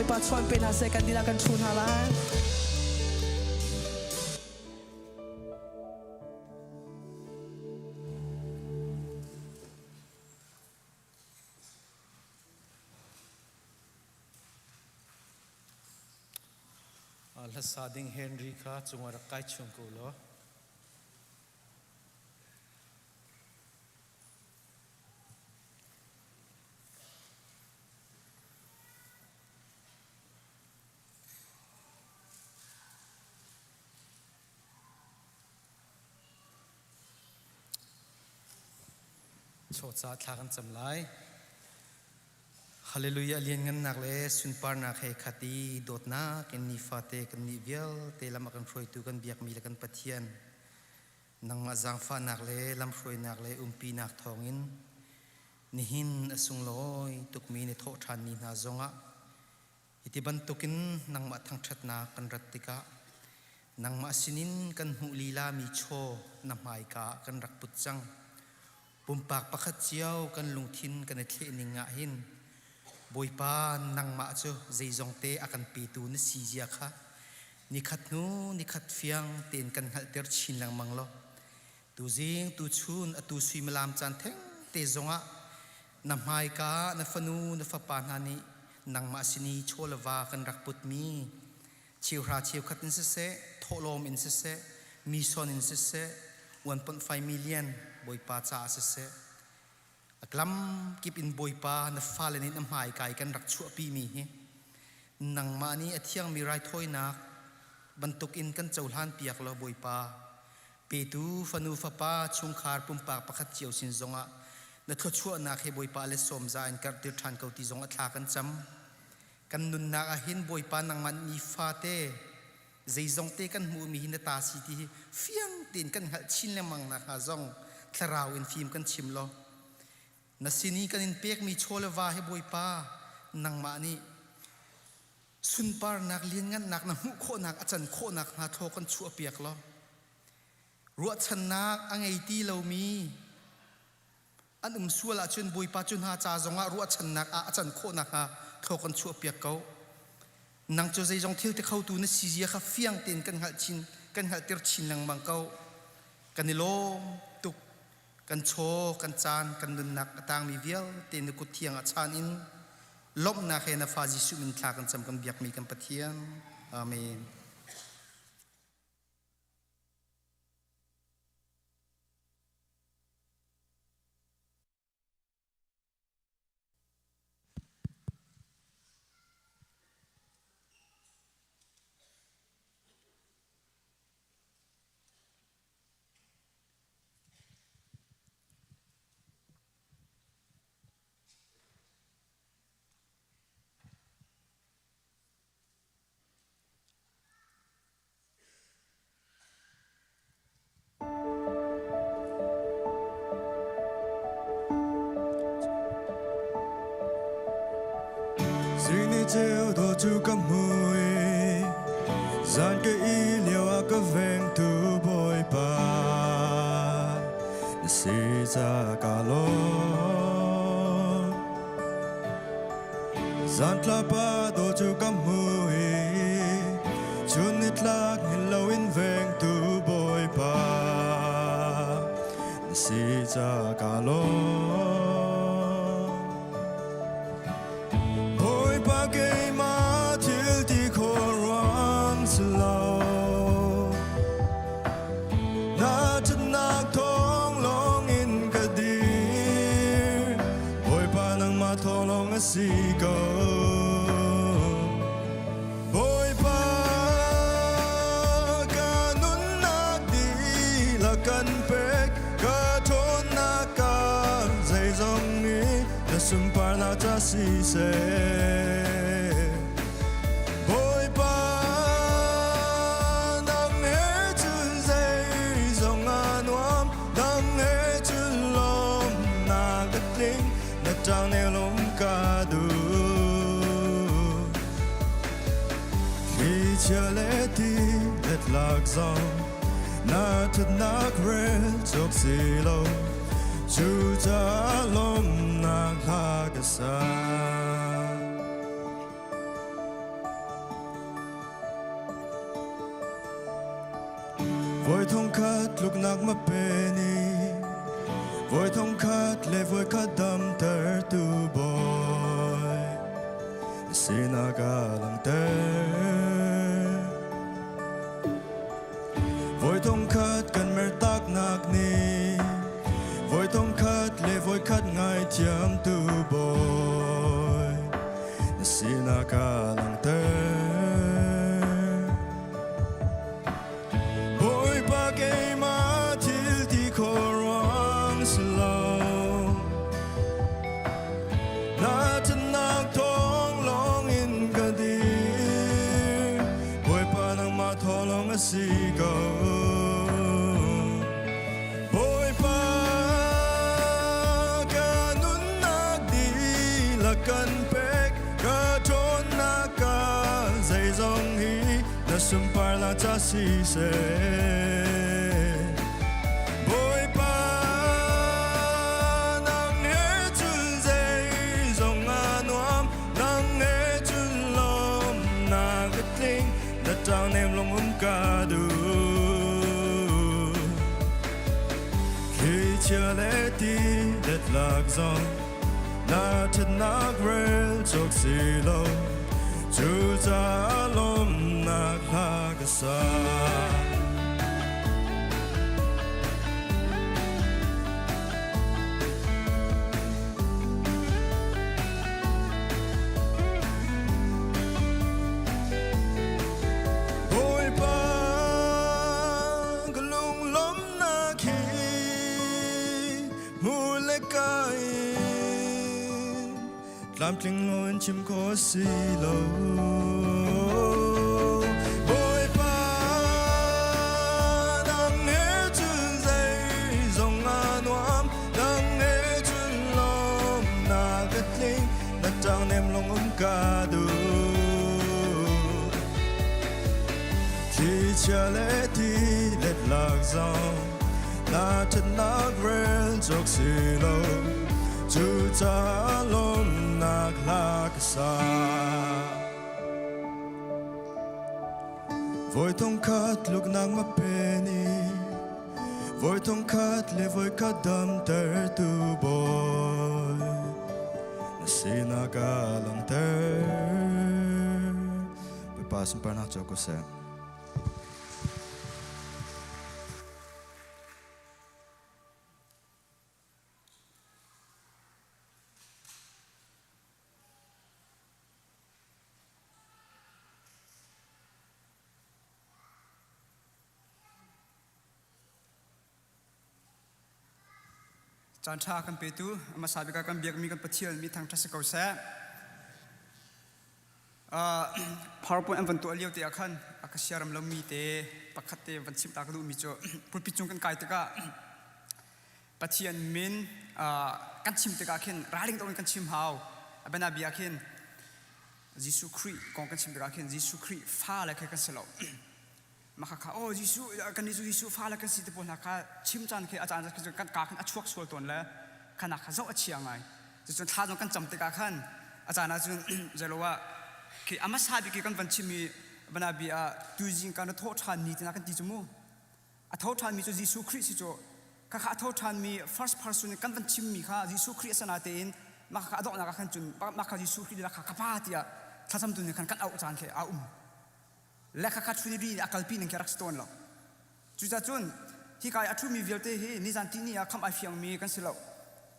Bawipa chuan pe hna seh kan dilah kan thu hna lai. Hlasa ding Henry kha cungah rak kai chung ko law. Chawca thla kan cam lai. Hallelujah lianngannak le sunparnak he khat i dawtnak in nifate kan nih vialte lam a kan hruaitu kan biakmi le kan Pathian nangmah zaangfahnak le lamhruainak le umpinak thawngin nihin a sunglawi tukmi ni thawh ṭhan ni hna zongah hiti bantukin nangmah thangṭhatnak kan rat tikah nangmah sinin kan hmuh lila mi chaw na hmaika ah kan rak put cang. Pumpak pakhat cio kan lungthin kan i thleh ning ah hin Bawipa nangmah cu zeizongte a kan petu na si zia kha nikhat hnu nikhat fiang tein kan hngalhter chin lengmang law tuzing tuchun atu suimilam caan theng te zongah na hmaika na fanu na fapa hna nih nangmah sini chaw le va kan rak putmi cheuhra cheukhat in siseh thawhlawm in siseh mi son in siseh 1.5 million Bawipa caah siseh a lam kip in Bawipa na fale nih na hmaikai kan rak chuahpi mi hi nangmah nih a thiangmi raithawinak bantuk in kan cohlan piak law Bawipa petu fanu fapa chungkhar pumpak pakhat cio sin zongah na thluachuahnak he Bawipa le sawmza in karhtir ṭhan ko ti zong a thla kan cam. Kan nunnak ah hin Bawipa nangmah nifate zeizong te kan hmuhmi hi na ta si ti hi fiang tein kan hngalh chin lengmang nakhnga zong thlarau in fim kan chim law na sin i kan in pekmi chaw le va hi Bawipa nangmah nih sunparnak lianngannak na hmuh khawhnak a can khawhnak hnga thaw kan chuahpiak law ruahchannak a ngei ti lomi An um sual ahcun Bawipa cu hna ca zongah ruahchannak ah a can khawh nakhnga thlaw kan chuahpiak ko. Nang cu zeizong thil ti khotu na si zia kha fiang tein kan hngalh chin kan hngalhter chin lengmang ko. Kan i lawm tuk. Kan chaw, kan caan, kan nunnak a tangmi vialte na kut thiang ah chaan in lawmhnak he na fa Jesuh min thla kan cam kan biakmi kan Pathian. Amen. Zingni ceu dawh cu ka hmu i zan ka ih lio ah ka vengtu Bawipa na si ca ka lawm. Zan tlapa dawh cu ka hmu i chun nitlak hngilh loin vengtu Bawipa na si ca ka lawm. Bawipa keimah thil ti khawh ruang si lo. Na ṭhatnak thawng lawngin ka dir. Bawipa nangmah thawng lawng a si ko. Bawipa ka nunnak dihlak kan pek ka ṭhawnnak ka zeizong nih na sunparnak ca siseh. Bawipa nang he cun zeizong a nuam nang he cun lawmnak a tling na ṭang nelawm ka duh. Thlichia le ti letlak zong na ṭhatnak rel cawk si lo cucaah lawmnak hla ka sa. Voi thong khat tluknak ma pe ni Voi thong khat le voi khat damter tu bawi Na sinak a langhter Voi thong khat kan mertak nak ni Voi thong khat le voi khat ngaithiam tu bawi Na sinak a langhter Bawipa keimah thil ti khawh ruang si lo Na ṭhatnak thawng lawng in ka dir Bawipa nangmah thaw lawng a si ko Bawipa ka nunnak dihlak kan pek ka ṭhawnnak ka zeizong hi na sunparnak ca siseh Bawipa nang he cun zeizong a nuam nang he cun lawmnak a tling na ṭangnem lawng um ka duh Thlichia le ti let lak zong na ṭhatnak rel cawk si lo cucaah lawmnak hla ka sa. Bawipa ka lunglawmhnak hi Mu le ka in tlamtling loin chim khawh si lo. Bawipa nang he cun zeizong a nuam nang he cun lawmnak a tling na ṭangnem lawng um ka duh. Thlichia le ti let lak zong na ṭhatnak rel cawk si lo cucaah lawmnak hla ka sa. Voi thong khat tluknak ma pe ni voi thong khat le voi khat damtertu bawi na sinak a langhter Bawipa sunparnak cu ko seh. Caan ṭha kan petu hmasa bik ah kan biakmi kan Pathian mi thangṭhat si ko seh. PowerPoint an van tuah lio te ah khan a ka siaram lomi te pakhat te van chimh ta ka duhmi cu pulpit cung kan kai tikah Pathian min kan chim tikah khin ralring deuh in kan chim hau. A bianabia khin Jesuh Khrih kong kan chim tikah khin Jesuh Khrih fale khi kan si lo. Mah kha oh Jesuh kan nih cu Jesuh fale kan si ti pawl hna kha chim caan khi a caan khi kan kaa khan a chuak sual tawn le khana kha zoh a chia ngai. Cucun thla zong kan cam tikah khan a caan ahcun zeilo ah khi a hmasa bik i kan van chimmi banabi ah tuzing ka na thawh ṭhan ni tina kan ti cu mu. A tho ṭhanmi cu Jesuh Khrih si cu khakha a tho ṭhanmi first person kan van chimmi kha Jesuh Khrih a sana tein mah kha a donghnak ah khan cun mah kha Jesuh Khrih kha ka pa tiah thlacamtu nih khan kan auh caan khi a um. Le khakha Trinity nih a kalpi ning khi a rak si tawn lo. Cucacun hika i a ṭhumi vialte hi nizan tihni ah khamh ai fiangmi kan si lo.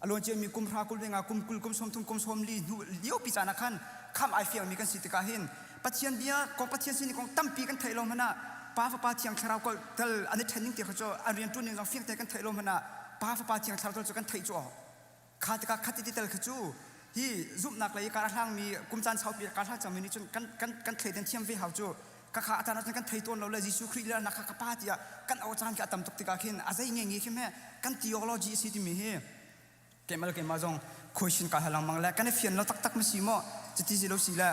A luan ciami kum hra kul nga kum 20 kum 30 kum 40 hnu liopi caan ah khan khamh ai fiangmi kan si tikah hin Pathian bia kong Pathian sin kong tampi kan theih lo hmanh ah Pa Fapa Thiang Thlarau tel an i ṭhen ning ti kha cu an rian ṭuan ning zong fiang te kan theih lo hmanh ah Pa Fapa Thiang Thlarau tel cu kan theih cu awk kha tikah khati ti tel kha cu hi zumhnak lei kar a hlangmi kum caan saupi kar hlang cangmi nih cun kan kan kan thleidan thiam ve hau cu ka kha a caan ahcun kan thei tawn lo le Jesuh Khrih le nak kha ka pa tiah kan au caan khi a tam tuk tikah khin a zei nge nge khi me kan theology a si timi hi keimah le keimah zong question ka hal lengmang le kan i fian lo taktak ma si maw cuti si lo si le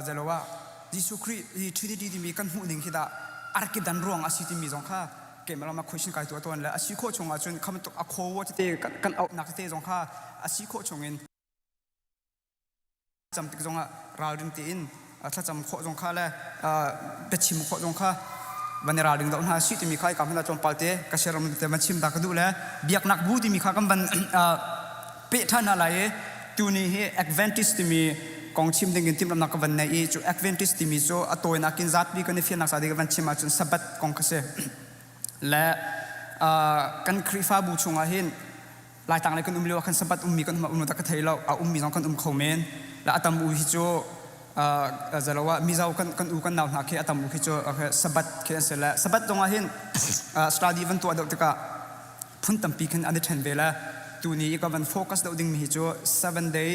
zelo ah Jesuh Khrih hi Trinity timi kan hmuh ning khi dah arki dan ruang a si timi zong kha keimah lama question kai tuah tawn le a si khawh chung ahcun kha bantuk a khaw tete kan auhnak tete zong kha a si khawh chung in cam tik zongah ralring tein thlacam khawh zong kha le biachim khawh zong kha. Van i ralring deuh hna sih timi kha hika hmun ah tlawmpal te ka siaram te van chim ta ka duh le biaknak bu timi kha kan van peh ṭhan hna lai i tuni hi Adventist timi kong chim ding in timhlamhnak ka van nei i cu Adventist timi cu a tawinak in zatpi kan i fiannak ca ding ka van chim ahcun Sabbath kong kha si. Le kan Khrihfabu chungah hin Laitlang lei kan um lio ah khan Sabbath ummi kan um um ka thei lo a ummi zong kan um kho men le a tam u hi cu zalo ah Mizo kan kan u kan nau hna khi a tam u khi cu Sabbath khi an si le Sabbath zong ah hin study van tuah deuh tikah phun tampi khin an i ṭhen ve le tuni i ka van focus deuh dingmi hi cu seven day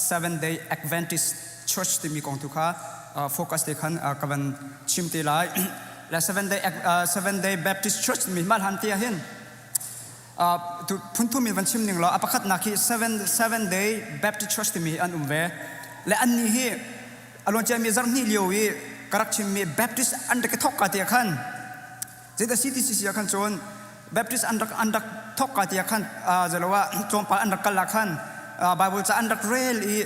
seven day Adventist Church timi kong tu kha focus te khan ka van chim te lai le seven day seven day Baptist Church timi mal han te ah hin phunthum in van chim ning law a pakhatnak hi seven seven day Baptist Church timi an um ve le annih hi a luanciami zarhhnih lio i ka rak chimmi Baptist an rak i thawk ka ti khan zeidah CTCC ah khan cun Baptist an rak an rak thawk ka ti khan zelo ah tlawmpal an rak kal ah khan Bible ca an rak rel i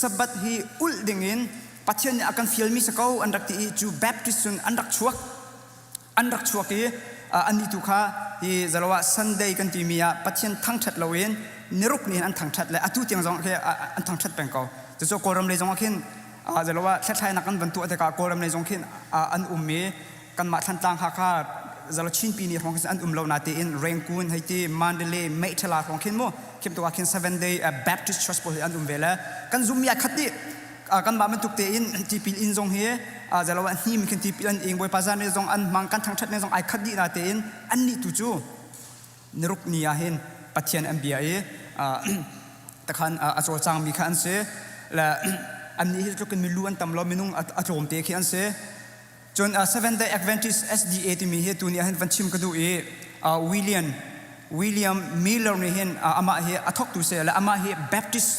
Sabbath hi ulh ding in Pathian nih a kan fialmi si ko an rak ti i cu Baptist cun an rak chuak an rak chuak i annih tu kha hi zalo ah Sunday kan timi ah Pathian thangṭhat loin niruk ni an thangṭhat le atu tiang zong khi an thangṭhat peng ko. Cucu Kawlram lei zong ah khin zalo ah hlathlainak an van tuah tikah Kawlram lei zong khin an um i kanmah Thlantlang Hakha zalo Chinpi ni hrawng khin an um lo na tein Rangoon hei ti Mandalay Meihthala hrawng khin mu khim tu ah khin Seven Day Baptist Church pawl hi an um ve le kan zummi ah khat dih kanmah bantuk tein tipil inn zong hi zalo ah hnim khin tipil an ing Bawipa zan zong an hmang kan thangṭhat ne zong ai khat dih na tein annih tu cu niruk ni ah hin Pathian an bia i takhan a cawlcangmi kha an si le annih hi tluk in milu an tam lo minung a tlawm te khi an si Cun Seventh Day Adventist SDA timi hi tuni ahhin van chim ka duh i William William Miller nih hin amah hi a thawktu si le amah hi Baptist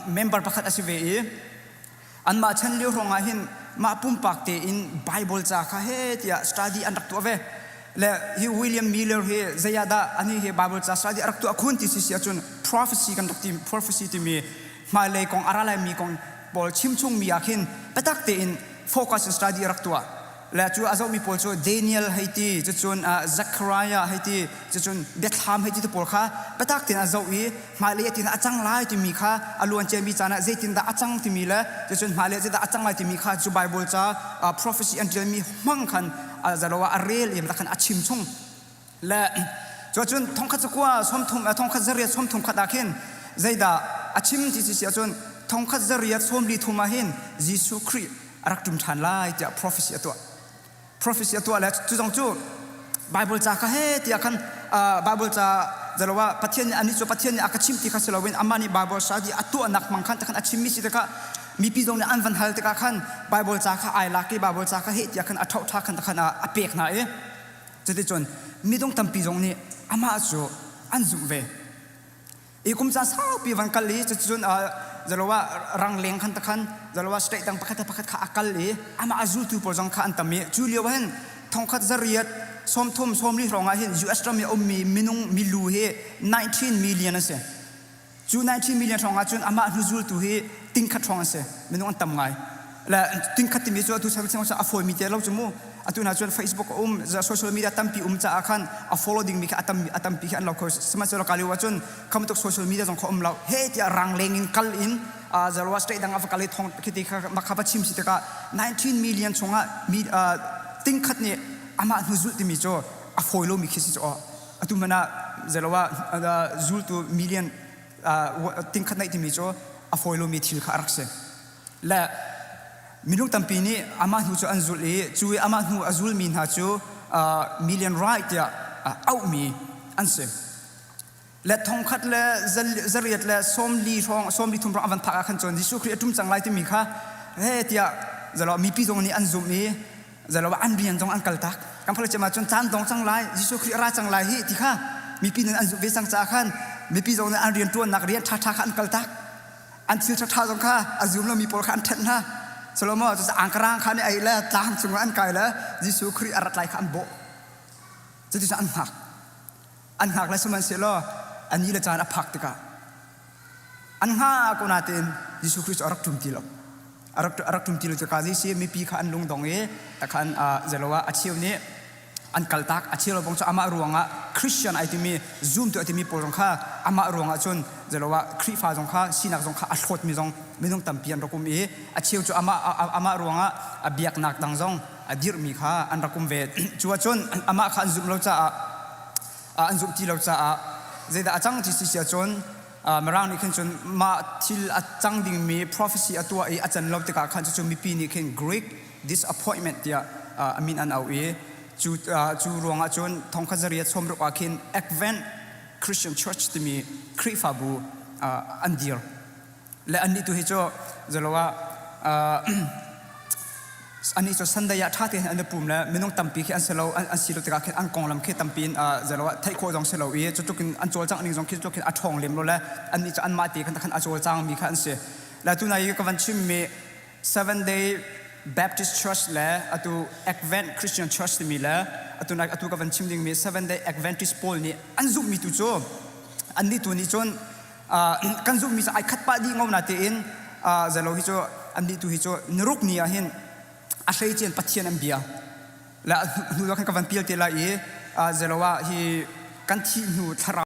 member pakhat a si ve i anmah chan lio hrawng ah hin mah pumpak tein Bible ca kha he tiah study an rak tuah ve le hi William Miller hi zei ah dah ani hi Bible ca study a rak tuah khun ti si si ahcun prophecy kan rak ti prophecy timi hmailei kong a ra laimi kong pawl chimchungmi ah khin biatak tein focus in study a rak tuah le cu a zohmi pawl cu Daniel hei ti cucun Zechariah hei ti cucun biathlam hei ti te pawl kha biatak tein a zoh i hmailei ah tin a cang lai timi kha a luanciami caan ah zeitindah a cang timi le cucun hmailei ah zeidah a cang lai timi kha cu Bible ca prophecy an ṭialmi hmang khan zalo ah a rel i khan a chim chung Le cuacun thongkhat zakua sawmthum thongkhat zariat sawmthum khat ah khin zeidah a chim ti si ahcun thongkhat zariat sawmli thum ah hin Jesuh Khrih a rak ṭum ṭhan lai tiah prophecy a tuah. Prophecy a tuah le cu zong cu Bible ca kha he tiah khan Bible ca zalo ah Pathian nih anih cu Pathian nih a ka chimh ti kha si loin amah nih Bible study a tuahnak hmang khan khan a chimmi si tikah mipi zong nih an van hal tikah khan Bible ca kha ai lak i Bible ca kha heh tiah khan a ṭhohṭha khan khan a pek hna i Cuticun midung tampi zong nih amah cu an zumh ve. I kum caan saupi van kal i cuticun zalo ah rangleng khan takhan zalo ah state dang pakhat le pakhat kha a kal i amah a zultu pawl zong kha an tam i cu lio ah hin thongkhat zariat 30 sawmli hrawng ah hin US ram i a ummi minung milu hi 19 million an si. Cu 19 million hrawng ahcun amah hnuzultu hi tingkhat hrawng an si. Minung an tam ngai. Le tingkhat timi cu atu chan a fawimi te lo cu mu. Atu hna cun Facebook a um, social media tampi um caah khan a follow dingmi kha a tam a tampi khi an lo kho. Sihmanhsehlaw ka lio ahcun kha bantuk social media zong kha um lo. He tiah rangleng in kal in Zalwa state dang a va kal i thong khiti kha kha va chim si tikah 19 million chungah mi tingkhat nih amah hnuzulh timi cu a fawi lomi khi si cu aw. Atu hmanh ah zeilo ah zultu million tingkhat naih timi cu a fawi lomi thil kha a rak si. Le minung tampi nih amah hnu cu an zulh i cu i amah hnu a zulmi hna cu million right tiah auhmi an si. Le thongkhat le zariat le sawmli hrawng sawmli thum hrawng a van phak ah khan cun Jesuh Khrih a ṭum cang lai timi kha he tiah zalo mipi zong nih an zumh i zalo an rian zong an kaltak kan phal cem ahcun caan dong cang lai Jesuh Khrih a ra cang lai hi ti kha mipi nih an zumh ve cang caah khan mipi zong nih an rian ṭuannak rian ṭhaṭha kha an kaltak an thil ṭhaṭha zong kha a zum lomi pawl kha an ṭhenh hna Salomo cu angkarang kha nih ei le tlang cungah an kai le Jesuh Khrih a rat lai kha an bawh cuticun an hngak an hngak le sihmanhsehlaw a ni le caan a phak tikah an hngah ko nain Jesuh Khrih cu a rak ṭum ti lo. A rak a rak ṭum ti lo cu ka zei si mipi kha an lungdong i takhan zelo ah a cheu nih an kaltak a cheu bang cu amah ruangah Christian ai timi zumtu a timi pawl zong kha amah ruangah cun zelo ah Khrihfa zong kha sinak zong kha a hlawtmi zong minung tampi an rak um i a cheu cu amah amah ruangah a biaknak dang zong a dirhmi kha an rak um ve. Cu ahcun amah kha an zumh lo caah an zumh ti lo caah zeidah a cang ti si si ahcun Mirang nih khin cun mah thil a cang dingmi prophecy a tuah i a can lo tikah khan cucu mipi nih khin Greek disappointment tiah a min an auh i cu cu ruangah cun thongkhat zariat sawmruk ah khin Advent Christian Church timi Khrihfabu an dir. Le annih tu hi cu zalo ah anih cu Sunday ah ṭha tein an i pum le minung tampi khi an si lo an si lo tikah khin an konglam khi tampi in zalo ah theih khawh zong si lo i cutluk in an cawlcangh ning zong khi cutluk khin a ṭhawng lem lo le annih cu anmah te khan khan a cawlcang mi kha an si. Le tunai i ka van chimmi Seven Day Baptist Church le atu Advent Christian Church timi le atu atu ka van chim dingmi Seven Day Adventist pawl nih an zumhmi tu cu annih tu nih cun kan zumhmi cu ai khat pah dih ngo na tein zelo hi cu annih tu hi cu niruk ni ah hin a hleician Pathian an bia le hnu khan ka van pial te lai i zelo ah hi kan thih hnu thlarau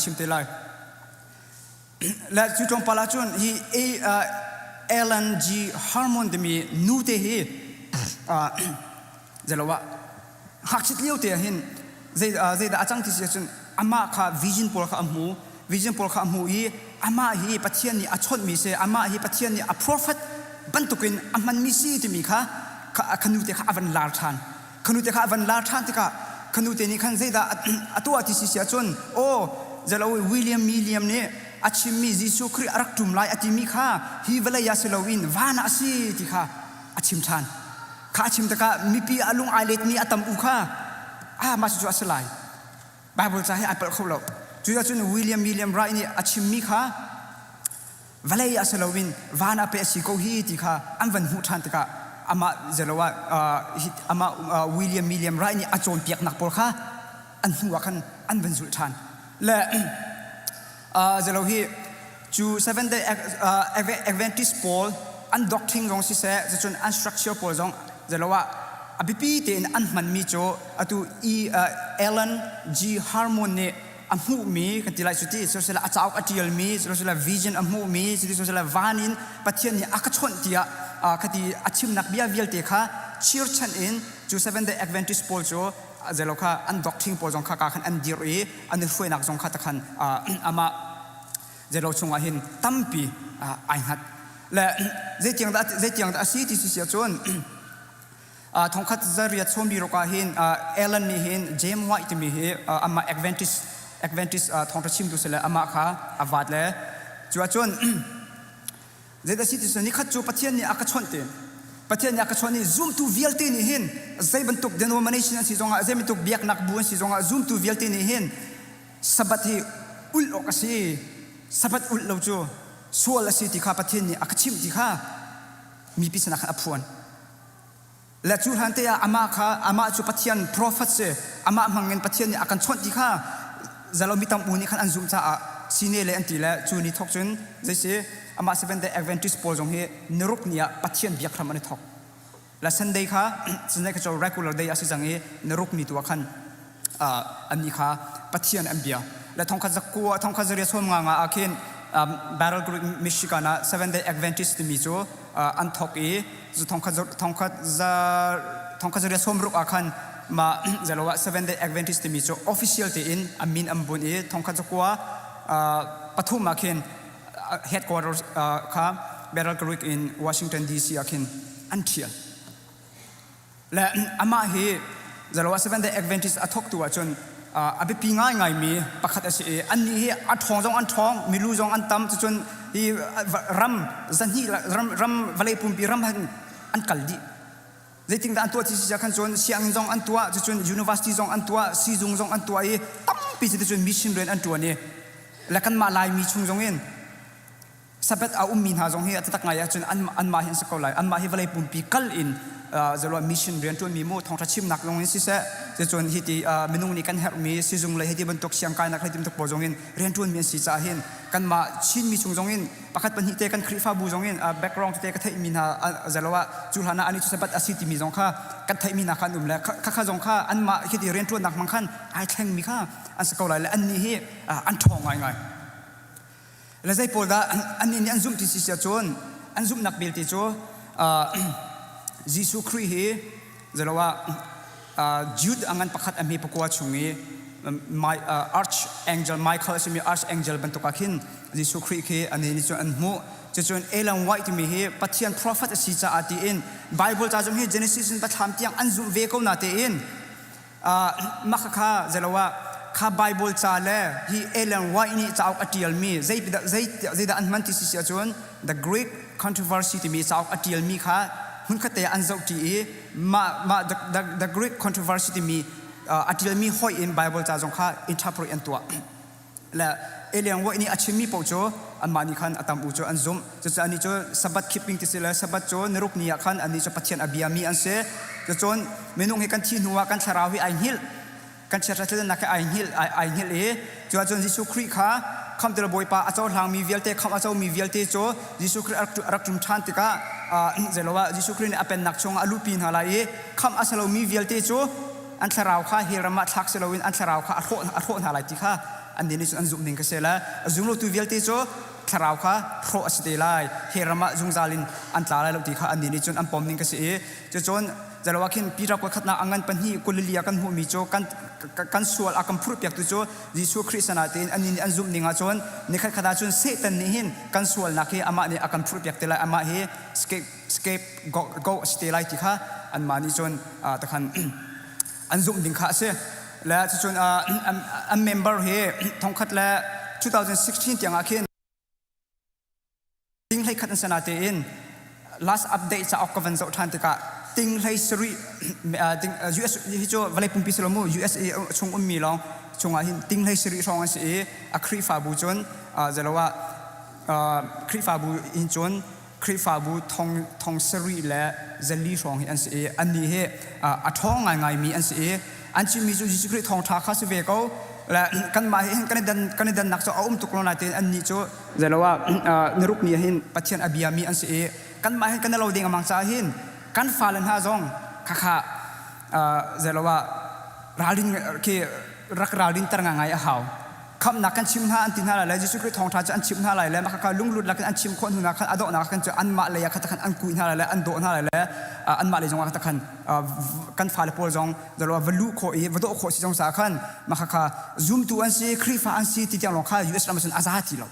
chim te lai le cu tlawmpal ah cun hi Ellen G Harmon timi nu te hi zelo ah ngakchit lio te ah hin zeidah a cang ti si ahcun amah kha vision pawl kha a hmu vision pawl kha a hmu i amah hi Pathian nih a chawnhmi si amah hi Pathian nih a prophet bantukin a hmanmi si timi kha kha nu te kha a van lar ṭhan kha nu te kha a van lar ṭhan tikah kha nu te nih khan zeidah a tuah ti si si ahcun aw zelo William William nih a chimmi Jesuh Khrih a rak ṭum lai a timi kha hi vawlei ah si loin van ah a si ti kha a chim ṭhan Kha a chim tikah mipi a lung ai letmi a tam u kha ah mah cucu a si lai. Bible ca hi ai palh kho lo. Cu cun William William Wright nih a chimmi kha vawlei ah si loin van ah pe a si ko hi ti kha an van hmuh ṭhan tikah amah zelo ah amah William William Wright nih a cawnpiaknak pawl kha an hnu ah khan an van zulh ṭhan. Le zelo hi cu Seventh Day Adventist pawl an doctrine zong siseh cucun an structure pawl zong zelo ah a biapi tein an hmanmi cu atu E Ellen G Harmon nih a hmuhmi kan ti lai cu ti siseh a cauk a ṭialmi siseh vision a hmuhmi siseh van in Pathian nih a ka chawnh tiah khati a chimnak bia vialte kha chirchan in cu Seventh Day Adventist pawl cu zelo kha an doctrine pawl zong kha ka khan an dir i an i hruainak zong kha takhan amah zelo chungah hin tampi ai hngat le zeitiang dah zeitiang dah a si ti si si ahcun thongkhat zariat sawmbi ruk ah hin Ellen nih hin James White timi hi amah Adventist Adventist thawngṭha chimtu si le amah kha a vat le cu ahcun Zeidah si ti cun nikhat cu Pathian nih a ka chawnh te. Pathian nih a ka chawnh i zumtu vialte nih hin zei bantuk denomination an si zongah zei bantuk biaknak bu an si zongah zumtu vialte nih hin Sabbath hi ulh awk a si. Sabbath ulh lo cu sual a si ti kha Pathian nih a ka chimh ti kha mipi sinah khan a phuan. Le cu hlan te ah amah kha amah cu Pathian prophet si amah hmangin Pathian nih a kan chawnh ti kha zalo mi tam u nih khan an zumh caah sine le an ti le cu ni thawk cun zeisi amah Seventh Day Adventist pawl zong hi niruk ni ah Pathian biak hram an i thawk le Sunday kha Sunday kha cu regular day a si cang i niruk ni tu ah khan annih kha Pathian an bia le thongkhat zakua thongkhat zaria sawm nga nga ah khin Battle Creek Michigan ah Seventh Day Adventist timi cu an thawk i thongkhat thongkhat za thongkhat zaria sawm ruk ah khan ma zalo ah Seventh Day Adventist timi cu official tein a min an bunh i thongkhat zakua pathum ah khin headquarters kha Battle Creek in Washington DC ah khin an ṭhial. Le amah hi zalo ah Seventh Day Adventist a thawktu ahcun a biapi ngaingaimi pakhat a si i annih hi a ṭhawng zong an ṭhawng, milu zong an tam, cucun hi ram zahnih ram ram vawlei pumpi ram an kal dih. Zeitindah an tuah ti si khan cun sianginn zong an tuah, cucun university zong an tuah, siizung zong an tuah i tampi cuticun mission rian an ṭuan i le kanmah Laimi chung zong in Sabbath a ummi hna zong hi a taktak ngai ahcun anmah hi an si ko lai. Anmah hi vawlei pumpi kal in Zalua mission rianṭuanmi mu thawngṭha chimnak zong in siseh, cucun hi ti minung nih kan herhmi sizung le hiti bantuk siangkainak hei ti bantuk pawl zong in rianṭuanmi an si caah hin kanmah Chinmi chung zong in pakhat pahnih te kan Khrihfabu zong in background tete ka theihmi hna zalo ah cu hlan ah ani cu Sabbath a si timi zong kha kan theihmi hna kha an um le khakha zong kha anmah hiti rianṭuannak hmang khan ai thlengmi kha an si ko lai le annih hi an ṭhawng ngaingai. Le zei pawl dah annih nih an zumh ti si cun an zumhnak belte cu Jesuh Khrih hi zalo ah Jude a ngan pakhat a hme pakua chung i Archangel Michael a simi Archangel bantuk ah khin Jesuh Khrih khi annih nih cun an hmuh. Cucun Ellen White timi hi Pathian prophet a si caah tiin Bible ca zong hi Genesis in Biathlam tiang an zumh ve ko na tein mah khakha zeiloah kha Bible ca le hi Ellen White nih cauk a ṭialmi zeidah an hman ti si ahcun The Great Controversy timi cauk a ṭialmi kha hmunkhat te ah an zohṭi i mah mah the, the Great Controversy timi a ṭialmi hoih in Bible ca zong kha interpret an tuah. Le Ellen White nih a chimmi paoh cu anmah nih khan a tam u cu an zumh. Cucaah anih cu Sabbath keeping ti si le Sabbath cu niruk ni ah khan anih cu Pathian a biami an si. Cucun minung hi kan thih hnu ah kan thlarau hi ai hngilh. Kan chiahra thleidannak hi ai hngilh ai hngilh i cu ahcun Jesuh Khrih kha khamhtu le Bawipa a cohlangmi vialte khamh a comi vialte cu Jesuh Khrih a rak ṭum ṭhan tikah zeilo ah Jesuh Khrih nih a pennak chungah a luhpi hna lai i khamh a si lomi vialte cu an thlarau kha hell ram ah thlak si loin an thlarau kha a hrawh a hrawh hna lai ti kha annih nih cun an zumh ning kha si le a zumlotu vialte cu thlarau kha hrawh a si te lai hell ram ah zungzal in an tla lai lo ti kha annih nih cun an pom ning kha si i cucun zalo ah khin Peter kuakhatnak a ngan pahnih kulili ah kan hmuhmi cu kan kan sual a kan phurhpiaktu cu Jesuh Khrih sanah tein annih nih an zumh ning ahcun nikhat khat ahcun Satan nih hin kan sualnak hi amah nih a kan phurhpiak te lai amah hi scapegoat a si te lai ti kha anmah nih cun takhan an zumh ding kha a si. Le cucun an member hi thongkhat le 2016 tiang ah khin ting hlei khat an si natein last update cauk ka van zoh ṭhan tikah ting hlei sarih US hi cu vawlei pumpi si lo mu USA chung ummi lawng chungah hin ting hlei sarih hrawng an si i a Khrihfabu cun zelo ah Khrihfabu in cun Khrihfabu thong thong sarih le zali hrawng hi an si i annih hi a ṭhawng ngaingaimi an si i an chimmi cu Jesuh Khrih thawngṭha kha si ve ko le kanmah hi kan i dan kan i dannak cu a um tuk lo nain annih cu zeilo ah niruk ni ah hin Pathian a biami an si i kanmah hin kan i lo ding amang caah hin kan fale hna zong khakha zeilo ah ralrin khi rak ralrin ter ngai a hau khamhnak kan chim hna an ti hna lai le Jesuh Khrih thawngṭha cu an chimh hna lai le mah kha lunglut lakin an chim khawh hnu hna khan a donghnak khan cu anmah lei ah kha khan an kuih hna lai le an dawh hna lai le anmah lei zongah khan kan fale pawl zong zalo va luh khawh i va dawh khawh si zong sa khan mah kha zumtu an si Khrihfa an si ti tiang lawng kha US ram cun a za ti lo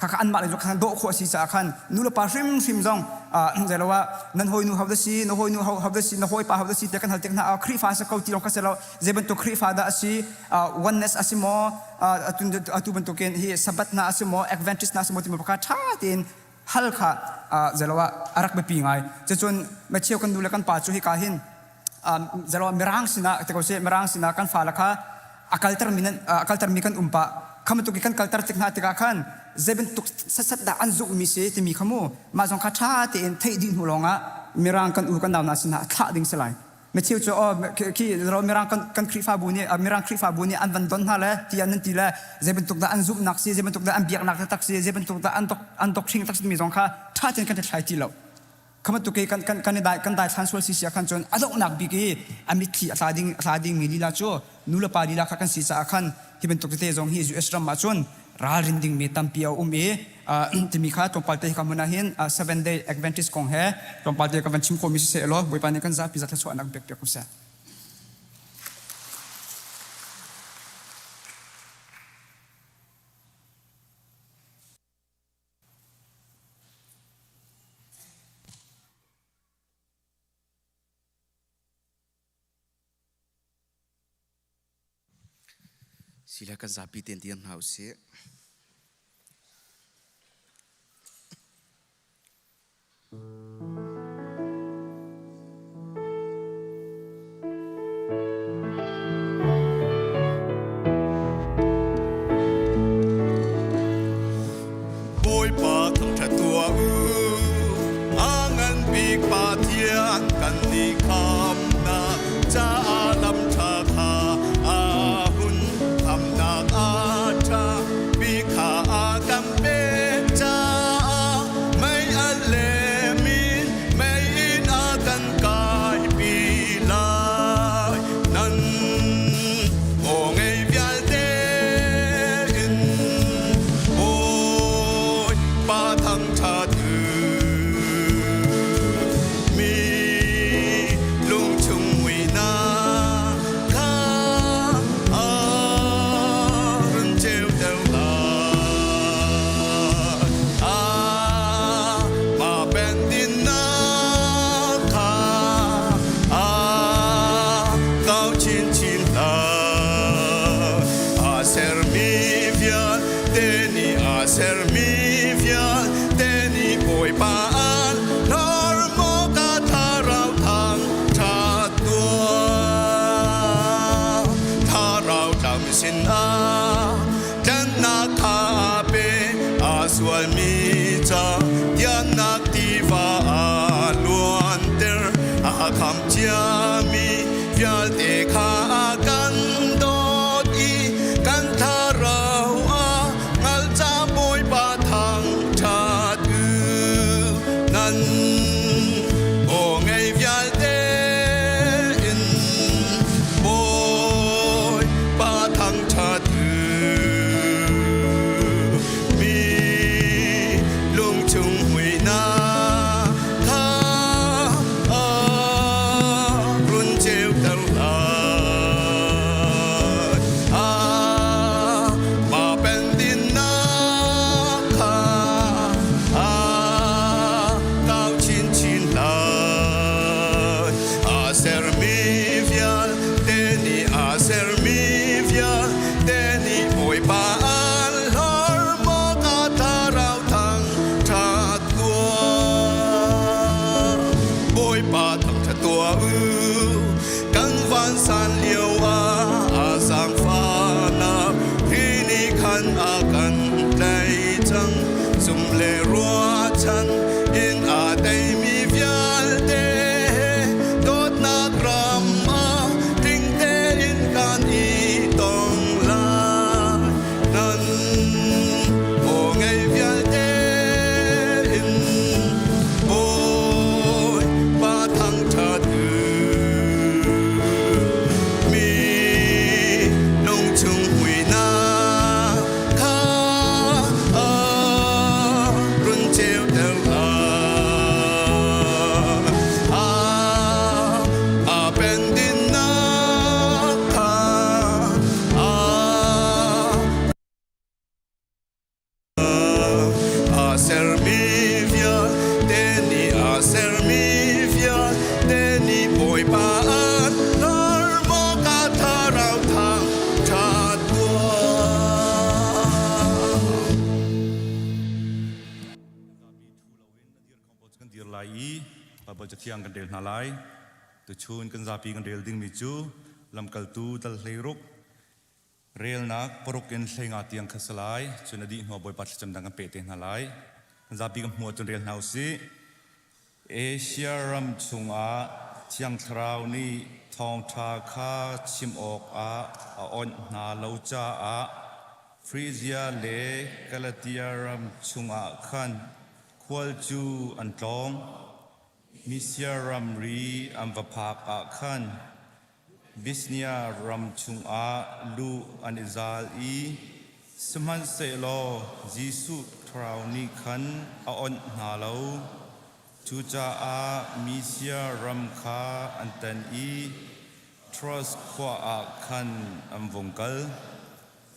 Khakha anmah le khan dawh khawh a si caah khan nulepa hrimhrim zong zeilo ah nan hawinu ho dah si na hawinu ho dah si na hawipa ho dah si tiah kan hal tik hna ah Khrihfa si ko ti lawng kha si lo zei bantuk Khrihfa dah a si oneness a si maw atu bantukin hi Sabbath hna a si maw Adventist hna a si maw timi kha ṭha tein hal kha zeilo ah a rak biapi ngai cucun macheu kan nu le kan pa cu hika hin zalo mirang sinah te ko seh mirang sinah kan fale kha a kalter mi a kalter mi kan um pah kha bantuk i kan kalter tik hna tikah khan zei bantuk setsat dah an zumh mi si timi kha mu mah zong kha ṭha tein theih dih hnu lawngah mirang kan u kan nau hna sinah thlah ding si lai Matthew cu oh khi mirang kan kan Khrihfabu nih mirang Khrihfabu nih an van don hna le ti an ti le zei bantuk dah an zumhnak si zei bantuk dah an biaknak tak si zei bantuk dah an dok an doctrine tak si mi zong kha ṭha tein kan thlai ti lo kha bantuk i kan kan kan i dai kan dai thlan sual si sia khan cun a donghnak bik i a mitthli a tla ding a tla ding mi lila cu nu le pa lila kha kan si caah khan hi bantuk tete zong hi US ram ah cun ralrin ding mi tampi a um i timi kha tlawmpal te hi ka hmun ah hin Seven Day Adventist kong he tlawmpal te ka van chim khawh mi si seh law Bawipa nih kan zapi za thluachuahnak pek piak ko seh. Sila kan zapi tein dir hna usih. Bawipa thangṭhat tuah u, a ngan bik Pathian. vialte nih a sermi vialte nih Bawipa an hlor maw ka thlarau thang ṭhat tuah. Thlarau tlam sinah tlanhnak kha a pe, a sualmi ca tiannak tiva a luanter, a khamh ciami vialte kha a kan dawt i kan thlarau a hngalh ca Bawipa thangṭhat u. Nan aw ngei vialte in Bawipa thangṭhat u. Mi lungchung muihnak kha a run ceuter lai. A mah pendinnak kha a kau chinchin lai. A sermi vialte nih a sermi vialte nih Bawipa an hlor maw ka thlarau thang ṭhat tuah. Bawipa thangṭhat tuah u, kan vansan lio ah a zaangfahnak hi nih khan a kan tlaih cang. Zum le ruahchan in aa teimi vialte he dawtnak ram ah tling tein kan i tong lai. Nan aw ngei vialte in Bawipa thangṭhat u. Mi lungchung muihnak kha a run ceuter lai. A a pendinnak kha a A sermi vialte nih a sermi vialte nih Bawipa an lar maw ka thlarau thang ṭha tuah. Kan dir lai i Baibal Cathiang kan rel hna lai. Tuchun kan zapi kan rel dingmi cu lamkaltu dal 16 Relnak paruk in 15 tiang kha si lai. Cun a dih hnuah Bawipa thlacam dang kan peh te hna lai. Kan zapi kan hmuh ahcun rel hna usih. Asia ram chungah Thiang Thlarau nih thawngṭha kha chim awkah a awnh hna lo caah Frizia le Galatia ram chungah khan khual cu an tlawng. Misia ramri an va phak ah khan Bisnia ram chungah luh an i zal i sihmanhsehlaw Jesuh Thlarau nih khan a onh hna lo. Cucaah Misia ram kha an tan i Troas khua ah khan an vung kal.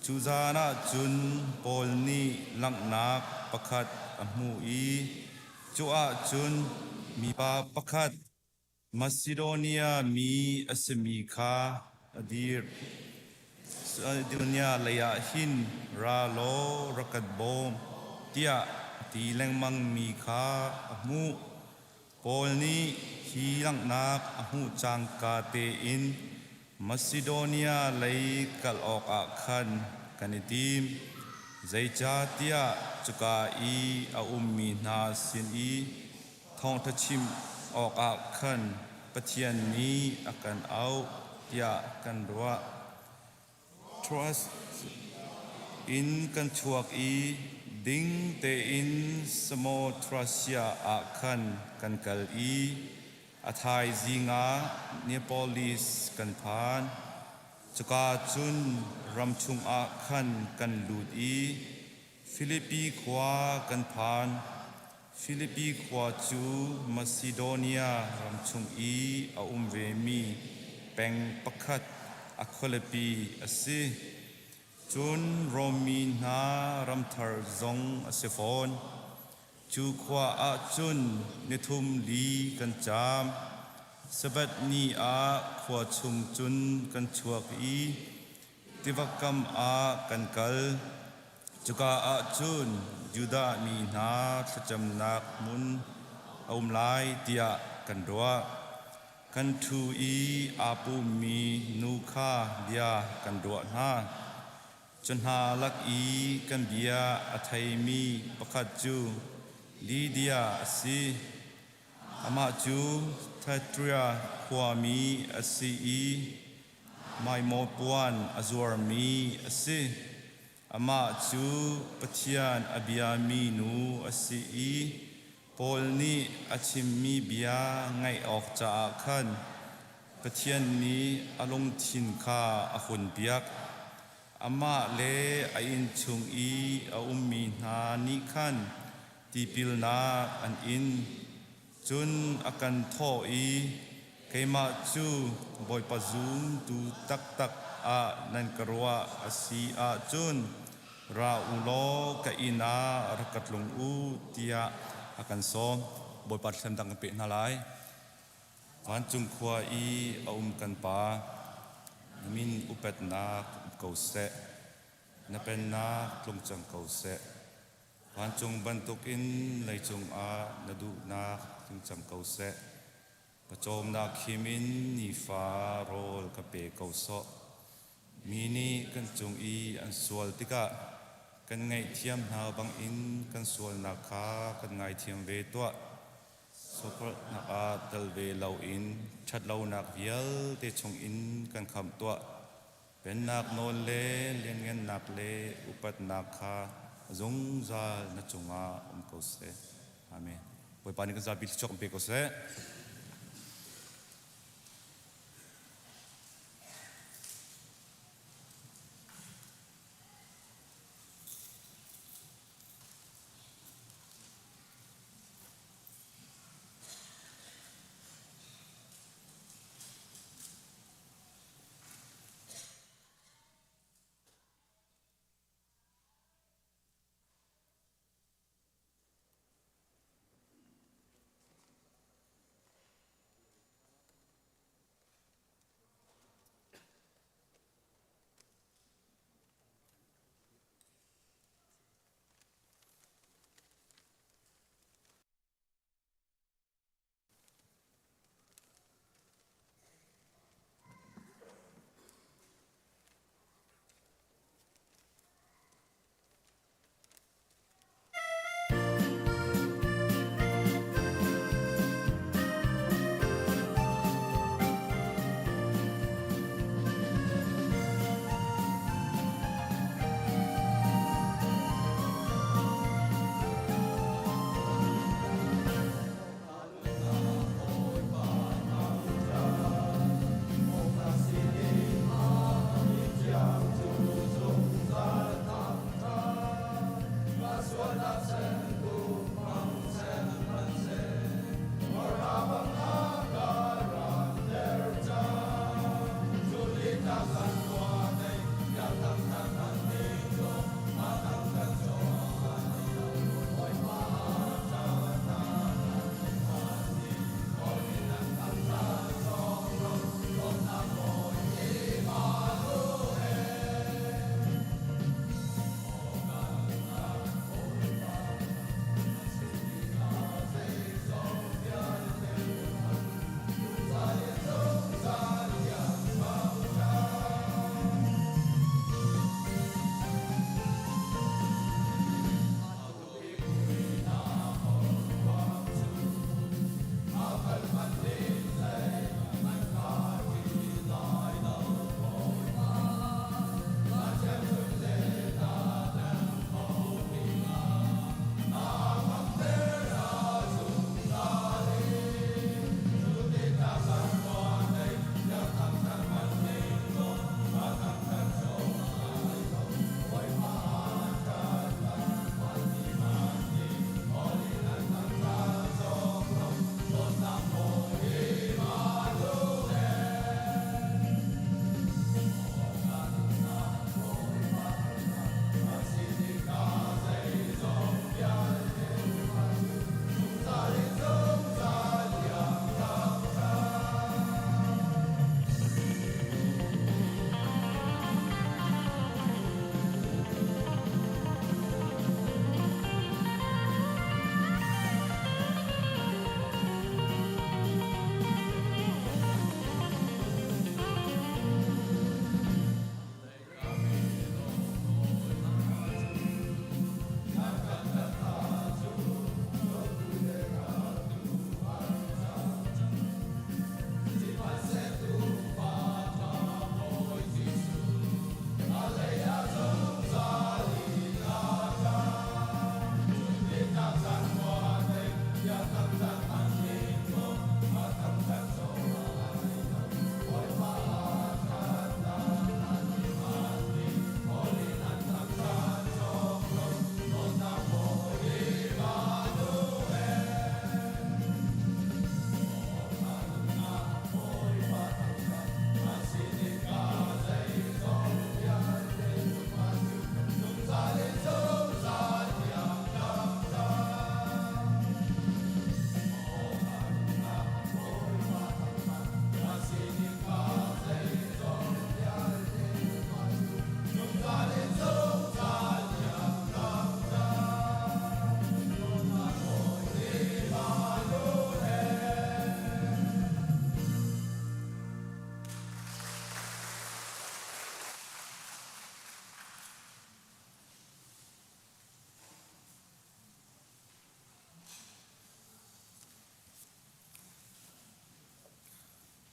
Cu zan ah cun Paul nih langhnak pakhat a hmuh i cu ah cun mipa pakhat Masidonia mi a simi kha a dir. Macedonia leiah hin ra law rak kan bawm tiah a ti lengmangmi kha a hmuh. Paul nih hi langhnak a hmuh cangka tein Masidonia lei kal awkah khan kan i tim, zeicahtiah cuka i a ummi hna sin i thawngṭha chim awkah khan Pathian nih a kan auh tiah kan ruah. Troas in kan chuak i ding tein Samothracia ah khan kan kal i a thaizing ah Neapolis kan phan. Cuka cun ram chungah khan kan lut i Filipi khua kan phan. Filipi khua cu Masidonia ram chung i a um vemi peng pakhat a khualipi a si. Cun Rom mi hna ramthar zong a si fawn. Cu khua ah cun nithum li kan caam. Sabbath ni ah khua chung cun kan chuak i. tiva kam ah kan kal. Cuka ah cun Judah mi hna thlacamnak hmun a um lai tiah kan ruah. Kan ṭhu i aa pummi nu kha bia kan ruah hna. Cu hna lak i kan bia a theimi pakhat cu Lydia a si. Amah cu Thyatira khuami a si i maimaw puan a zuarmi a si. Amah cu Pathian a biami nu a si i Paul nih a chimmi bia ngaih awk caah khan Pathian nih a lungthin kha a hunpiak. Amah le a innchung i a ummi hna nih khan tipilnak an in. Cun a kan thawh i, Keimah cu Bawipa zumtu taktak ah nan ka ruah a si ahcun ra u law ka inn ah rak ka tlung u tiah a kan sawm. Bawipa thlacam dang kan peh hna lai. Vancung khua i a um kan Pa, na min upatnak um ko seh. Na pennak tlung cang ko seh. Vancung bantukin leicung ah na duhnak tling cang ko seh. Pawcawmnak khim in nifa rawl ka pe ko sawh. Mi nih kan cung i an sual tikah kan ngaihthiam hna bangin kan sualnak kha kan ngaithiam ve tuah. Sualpalhnak ah tel ve loin ṭhatlonak vialte chungin kan khamh tuah. Pennak nawl le lianngannak le upatnak kha zungzal na cungah um ko seh. Amen. Bawipa nih kan zapi thluachuah kan pe ko seh.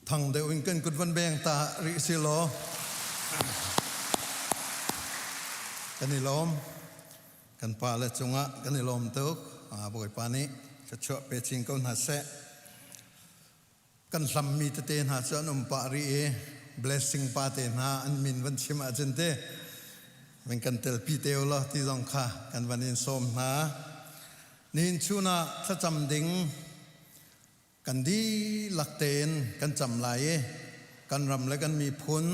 Thang deuh in kan kut van beng ta rih si law. Kan i lawm. Kan pa le cungah kan i lawm tuk. Bawipa nih thluachuah pe chin ko hna seh. Kan hlammi tete hna cu an um pah rih i blessing pa te hna an min van chim ahcun te van kan telpi te u law ti zong kha kan van in sawm hna. Nihin chun ah thlacam ding kan dihlak tein kan cam lai i kan ram le kan miphun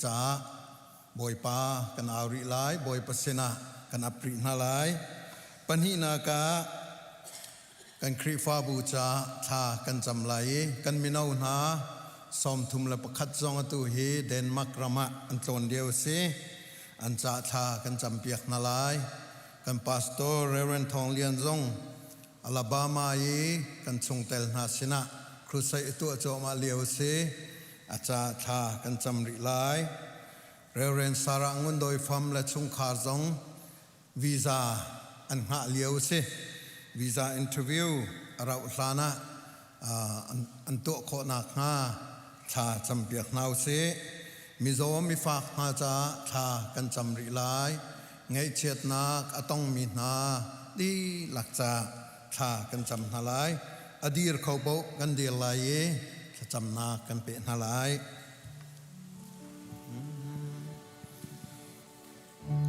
caah Bawipa kan au rih lai, Bawipa sinah kan ap rih hna lai. Pahnihnak ah kan Khrihfabu caah thla kan cam lai i kan mino hna 31 zong atu hi Denmark ram ah an tlawn lio a si. An caah thla kan campiak hna lai. Kan pastor Reverend Thawng Lian zong Alabama i kan chungtel hna sinah crusade i tuah cuahmah lio a si. A ca thla kan cam rih lai. Reverend Sarah Ngun Doi Fam le chungkhar zong visa an hngah lio a si. Visa interview a rauh hlan ah an tuah khawh nakhnga thla campiak hna usih. Mizaw mifak hna caah thla kan cam rih lai. Ngaihchiatnak a tongmi hna dihlak caah thla kan cam hna lai. A dir kho paoh kan dir lai i thlacamnak kan peh hna lai.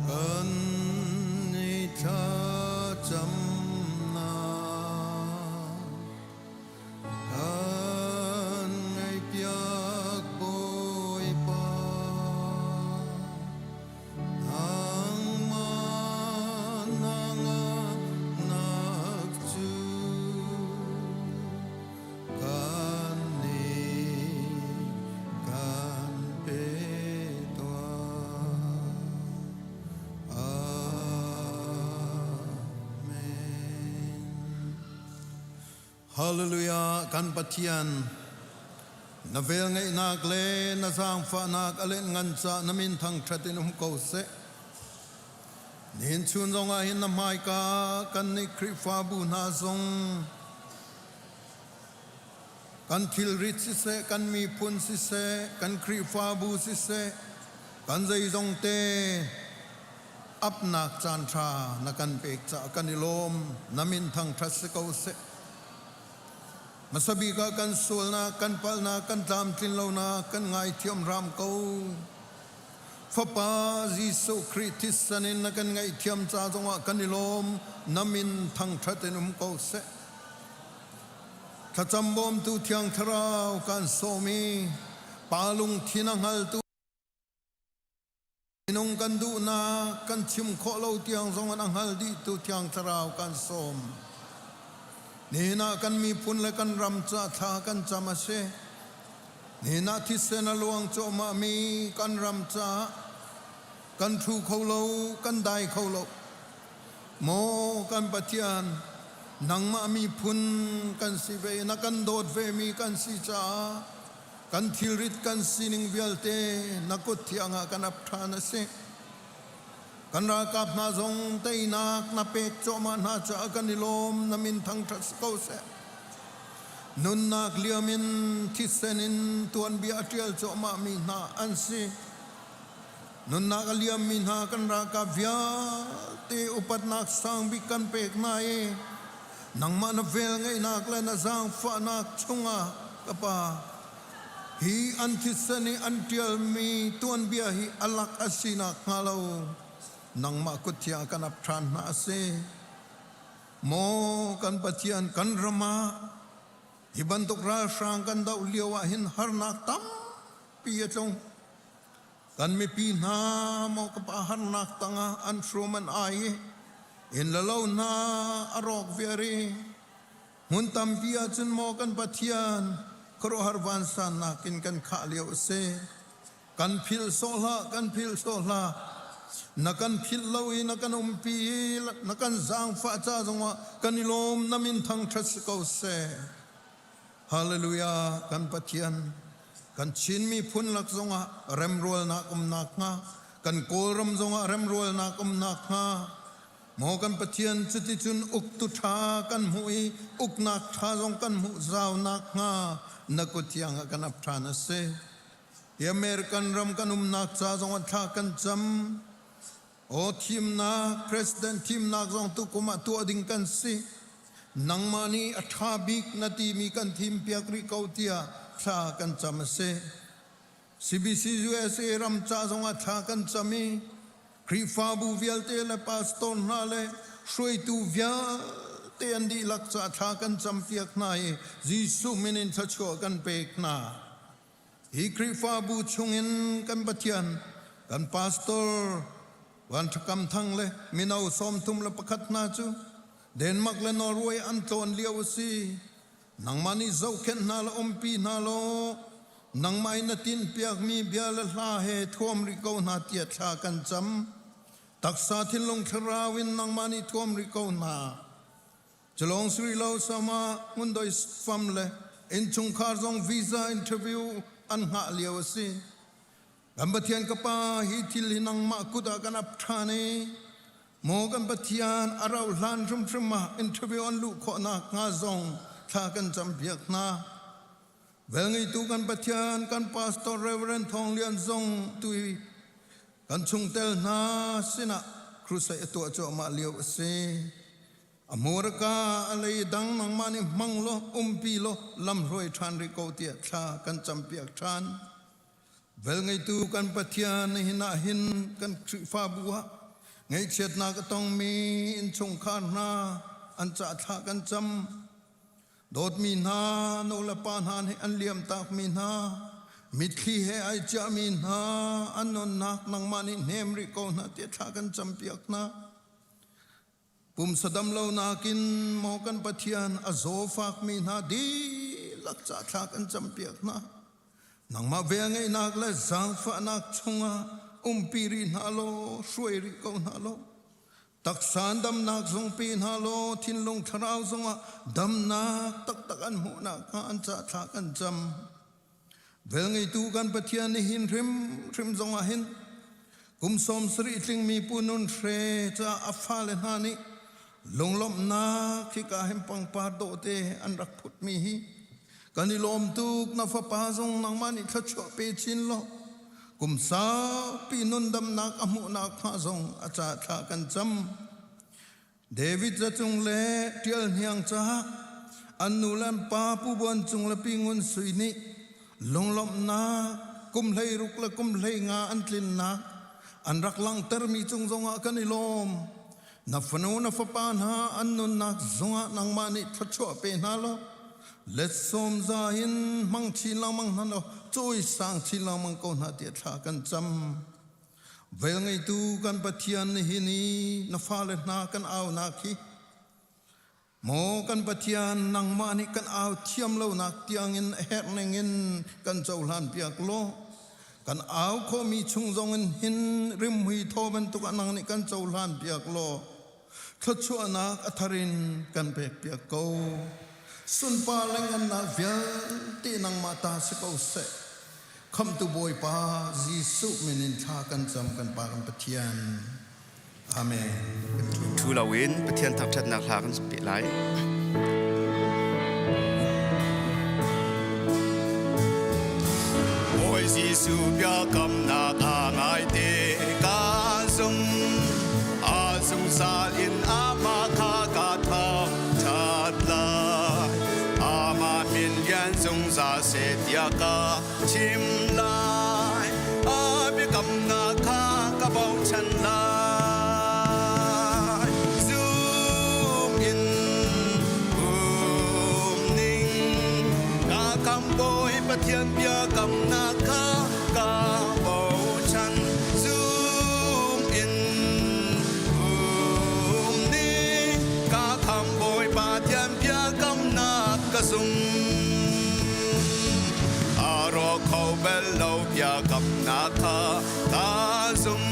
Kan i thlacamnak kan ngaihpiak Bawipa. Nangmah nanganak cu kan nih kan pe tuah. Amen. Hallelujah kan Pathian na vel ngeihnak le na zaangfahnak a len ngan ca na min thangṭhat in um ko seh. Nihin chun zong ah hin na hmaika kan nih Khrihfabu hna zong kan thilrit siseh, kan miphun siseh, kan Khrihfabu siseh, kan zeizong te apnak caan ṭha na kan pek caah kan i lawm. Na min thangṭhat si ko seh. Hmasa bik ah kan sualnak, kan palhnak, kan tlamtlin lonak kan ngaithiam hram ko. Fapa Jesuh Khrih thisen in na kan ngaihthiam ca zongah kan i lawm. Na min thangṭhat in um ko seh. Thlacam bawmtu Thiang Thlarau kan sawm i Pa lungthin a hngaltu minung kan duhnak kan chim khawh lo tiang zong in a hngal dihtu Thiang Thlarau kan sawm. Nihin ah kan miphun le kan ram ca thla kan cam a si. Nihin ah thisen a luang cuahmahmi kan ram caah kan ṭhu kho lo, kan dai kho lo. Maw kan Pathian, nangmah miphun kan si ve i na kan dawt vemi kan si caah kan thilrit kan sining vialte na kut thiang ah kan ap ṭhan a si. Kan ralkap hna zong teinak na pek cuahmah hna caah kan i lawm, na min thangṭhat si ko seh. Nunnak liam in thisen in tuanbia a ṭial cuahmahmi hna an si. Nunnak a liammi hna kan ralkap vialte upatnak sangbik kan pek hna i nangmah na velngeihnak le na zaangfahnak chungah ka Pa, hi an thisen i an ṭialmi tuanbia hi a lak a si nakhnga lo nangmah kut thiang kan ap ṭhan hna a si. Maw kan Pathian, kan ram ah hi bantuk ralhrang kan doh lio ah hin harnak tampi a tlung. Kan mipi hna maw ka pa harnak tangah an hrum an ai i inn le lo hna a rawk viar i hmun tampi ahcun maw kan Pathian khuaruahhar vansannak in kan khah lio a si. Kan philh sawh hlah, kan philh sawh hlah. Na kan philh lo i na kan umpi i na kan zaangfah ca zongah kan i lawm na min thangṭhat si ko seh. Hallelujah kan Pathian kan Chin miphun lak zongah remrualnak um nakhnga kan Kawlram zongah remrualnak um nakhnga Maw kan Pathian, cuticun uktu ṭha kan hmuh i uknak ṭha zong kan hmuh zau nakhnga na kut thiang ah kan ap ṭhan a si. Hi American ram kan umnak ca zong ah thla kan cam. Aw thimnak, President thimnak zong tukum ah tuah ding kan si. Nangmah nih a ṭha bik na timi kan thimpiak rih ko tiah thla kan cam a si. CBC USA ram ca zongah thla kan cam i Khrihfabu vialte le pastor hna le hruaitu vialte an dihlak ca thla kan campiak hna i Jesuh min in thluachuah kan pek hna. Hi Khrihfabu chungin kan Pathian, kan pastor Van Tha Kam Thang le mino 31 hna cu Denmark le Norway an tlawn lio a si. Nangmah nih zohkhenh hna le umpi hna law nangmah in na tinhpiakmi bia le hla he thuam rih ko hna tiah thla kan cam. Taksa thinlung thlarau in nangmah nih thuam rih ko hna. Culawng sui lo sama ngundoi fam le innchungkhar zong visa interview an hngah lio a si. Kan Pathian ka Pa, hi thil hi nangmah kut ah kan ap ṭhan i maw kan Pathian a rauh hlan hrimhrim ah interview an luh khawh nakhnga zong thla kan campiak hna. Velngeitu kan Pathian kan pastor Reverend Thawng Lian zong tui kan chungtel hna sinah crusade a tuah cuahmah lio a si. A hmurka a lei dang nangmah nih hmang law umpi law lamhruai ṭhan rih ko tiah thla kan campiak ṭhan. Velngeitu kan Pathian nihin ah hin kan Khrihfabu ah ngaihchiatnak a tongmi innchungkhar hna an cahthlah kan cam. Dawtmi hna nu le pa hna nih an liamtakmi hna mitthli he ai ciahmi hna an nunnak nangmah nih hnem rih ko hna tiah thla kan campiak hna. Pumsa dam lonak in maw kan Pathian a zawfakmi hna dihlak ca thla kan campiak hna. Nangmah velngeihnak le zaangfahnak chungah umpi rih hna law, hruai rih ko hna law, taksa damnak zong pe hna law, thinlung thlarau zongah damnak taktak an hmuhnak hnga an ca thla kan cam. Velngeitu kan Pathian nihin hrimhrim zongah hin kum 70 tlingmi Pu Nun Hre caah a fale hna nih lunglawmhnak hika hin pangpar dawhte an rak phutmi hi kan i lawm tuk. Na fapa zong nangmah nih thluachuah pe chin law kum saupi nundamnak a hmuhnak hnga zong a ca thla kan cam. David zacung le Ṭial Hniang caah an nu le an pa Pu Buan Cung le Pi Ngun Sui nih lunglawmhnak kum 16 le kum 15 an tlinnak an rak langhtermi cung zongah kan i lawm. Na fanu na fapa hna an nunnak zongah nangmah nih thluachuah pe hna law let sawm za in hmang chin lengmang hna law cawisang chin lengmang ko hna tiah thla kan cam. Velngeitu kan Pathian nihin i na fale hna kan aunak hi maw kan Pathian nangmah nih kan au thiam lonak tiangin a herh ningin kan cohlan piak law kan au khawhmi chung zongin hin rimhmui thaw bantuk ah nang nih kan cohlan piak law thluachuahnak a thar in kan pek piak ko. Sunpar le ngannak vialte nangmah ta si ko seh. Khamhtu Bawipa Jesuh min in thla kan cam kan Pa kan Pathian. Amen. Thu loin Pathian thangṭhatnak hla kan pe lai. Bawi Jesuh biakamnak a ngaite ka zum. A zungzal in amah kha ka thangṭhat lai. Amah min lian zungzal seh tiah ka chim lai. A biakamnak kha ka bochan lai. Zum in um ning ka kam Bawi Pathian biakamnak kha ka bochan. Zum in um ning ka kham Bawi Pathian biakamnak ka sung. A rawk kho bel lo biakamnak kha ka zum.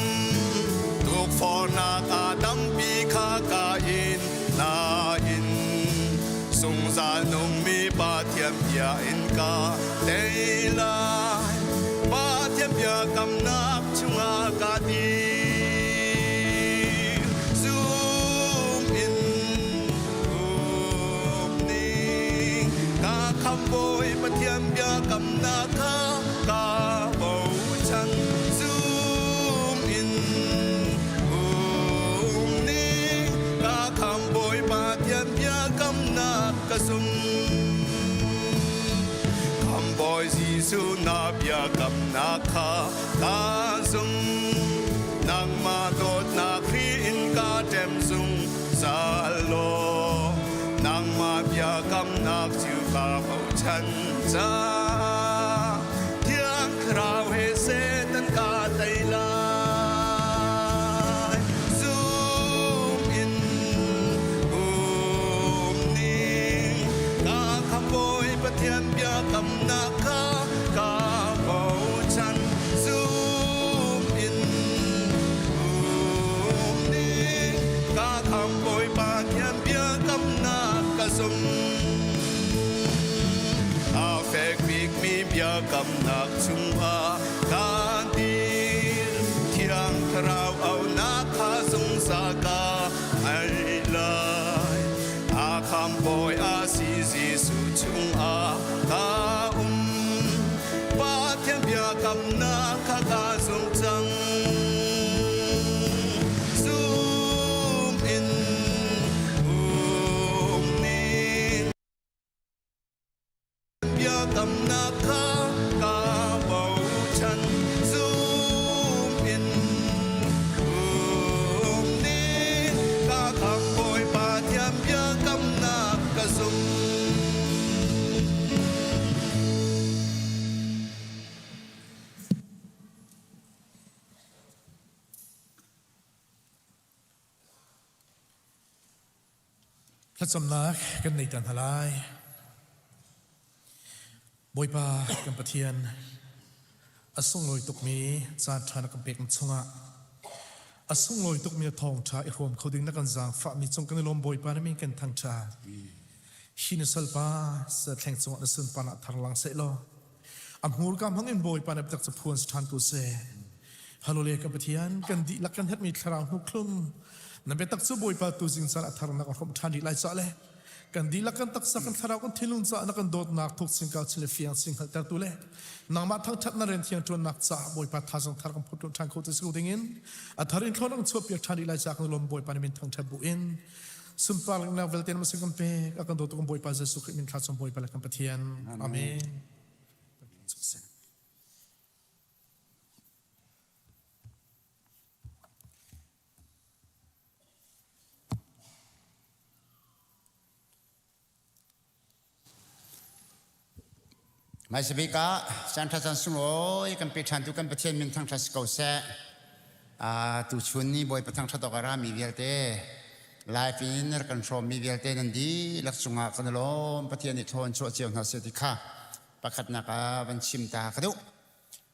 Tukforhnak a tampi kha ka in nain zungzal nungmi Pathian bia in ka tei lai. Pathian biakamnak chungah ka dir. Zum. zum. Khamhbawi Jesuh na biakamnak kha ka zum. Nangmah dawtnak hri in ka ṭem zungzal law nangmah biakamnak cu ka bochan cang. Thiang Thlarau he Satan ka tei lai. Zum in um ning ka khamhbawi Pathian biakamnak kha ka bochan. Zum in um ning ka khamhbawi Pathian biakamnak ka zum. A fek bikmi biakamnak chungah kan dir. Thiang Thlarau aunak kha zungzal ka ai lai. A khamhbawi a si Jesuh chungah ka um. Pathian biakamnak kha ka zum cang. Zum in um ning biakamnak kha ka bochan. Zum in um ning ka khamhbawi Pathian biakamnak ka zum. Thlacamnak kan nei ta hna lai. Bawipa kan Pathian, a sunglawi tukmi caan ṭha na kan pek chungah a sunglawi tukmi na thawngṭha i hrawm kho ding na kan zaangfahmi cung kan i lawm Bawipa na min kan thangṭhat. Hi na salpa thleng cungah na sunparnak thar lang seh law a hmurka hmang in Bawipa na biatak cu phuan si ṭhan ko seh. Hallelujah ka Pathian kan dihlak kan herhmi thlarau hnukhlum na biatak cu Bawipa tu zing caan a tharnak a hrawmh ṭhan rih lai cah le kan dihlak kan taksa kan thlarau kan thinlung caah na kan dawtnak thuk sing kau chin le fiang sing hngalhtertu le nangmah thangṭhat na rian thiang ṭuannak caah Bawipa thazang thar kan phut ṭhan kho te si ko dingin a thar in thlon ang chuah piak ṭhan rih lai cah kan lawm Bawipa na min thangṭhat bu in sunparnak vialte na sin kan pek a kan dawtu kan Bawipa Jesuh Khrih min thla cung Bawipa le kan Pathian amen. Hmaisabik ah caan ṭha caan sunglawi kan pe ṭhantu kan Pathian min thangṭhat si ko seh. Tuchun ni Bawipa thangṭhat awk a rami vialte live in rak kan hrawmmi vialte nan dihlak cungah kan i lawm. Pathian nih thlawn chuah cio hna seh ti kha pakhatnak ah van chim ta ka duh.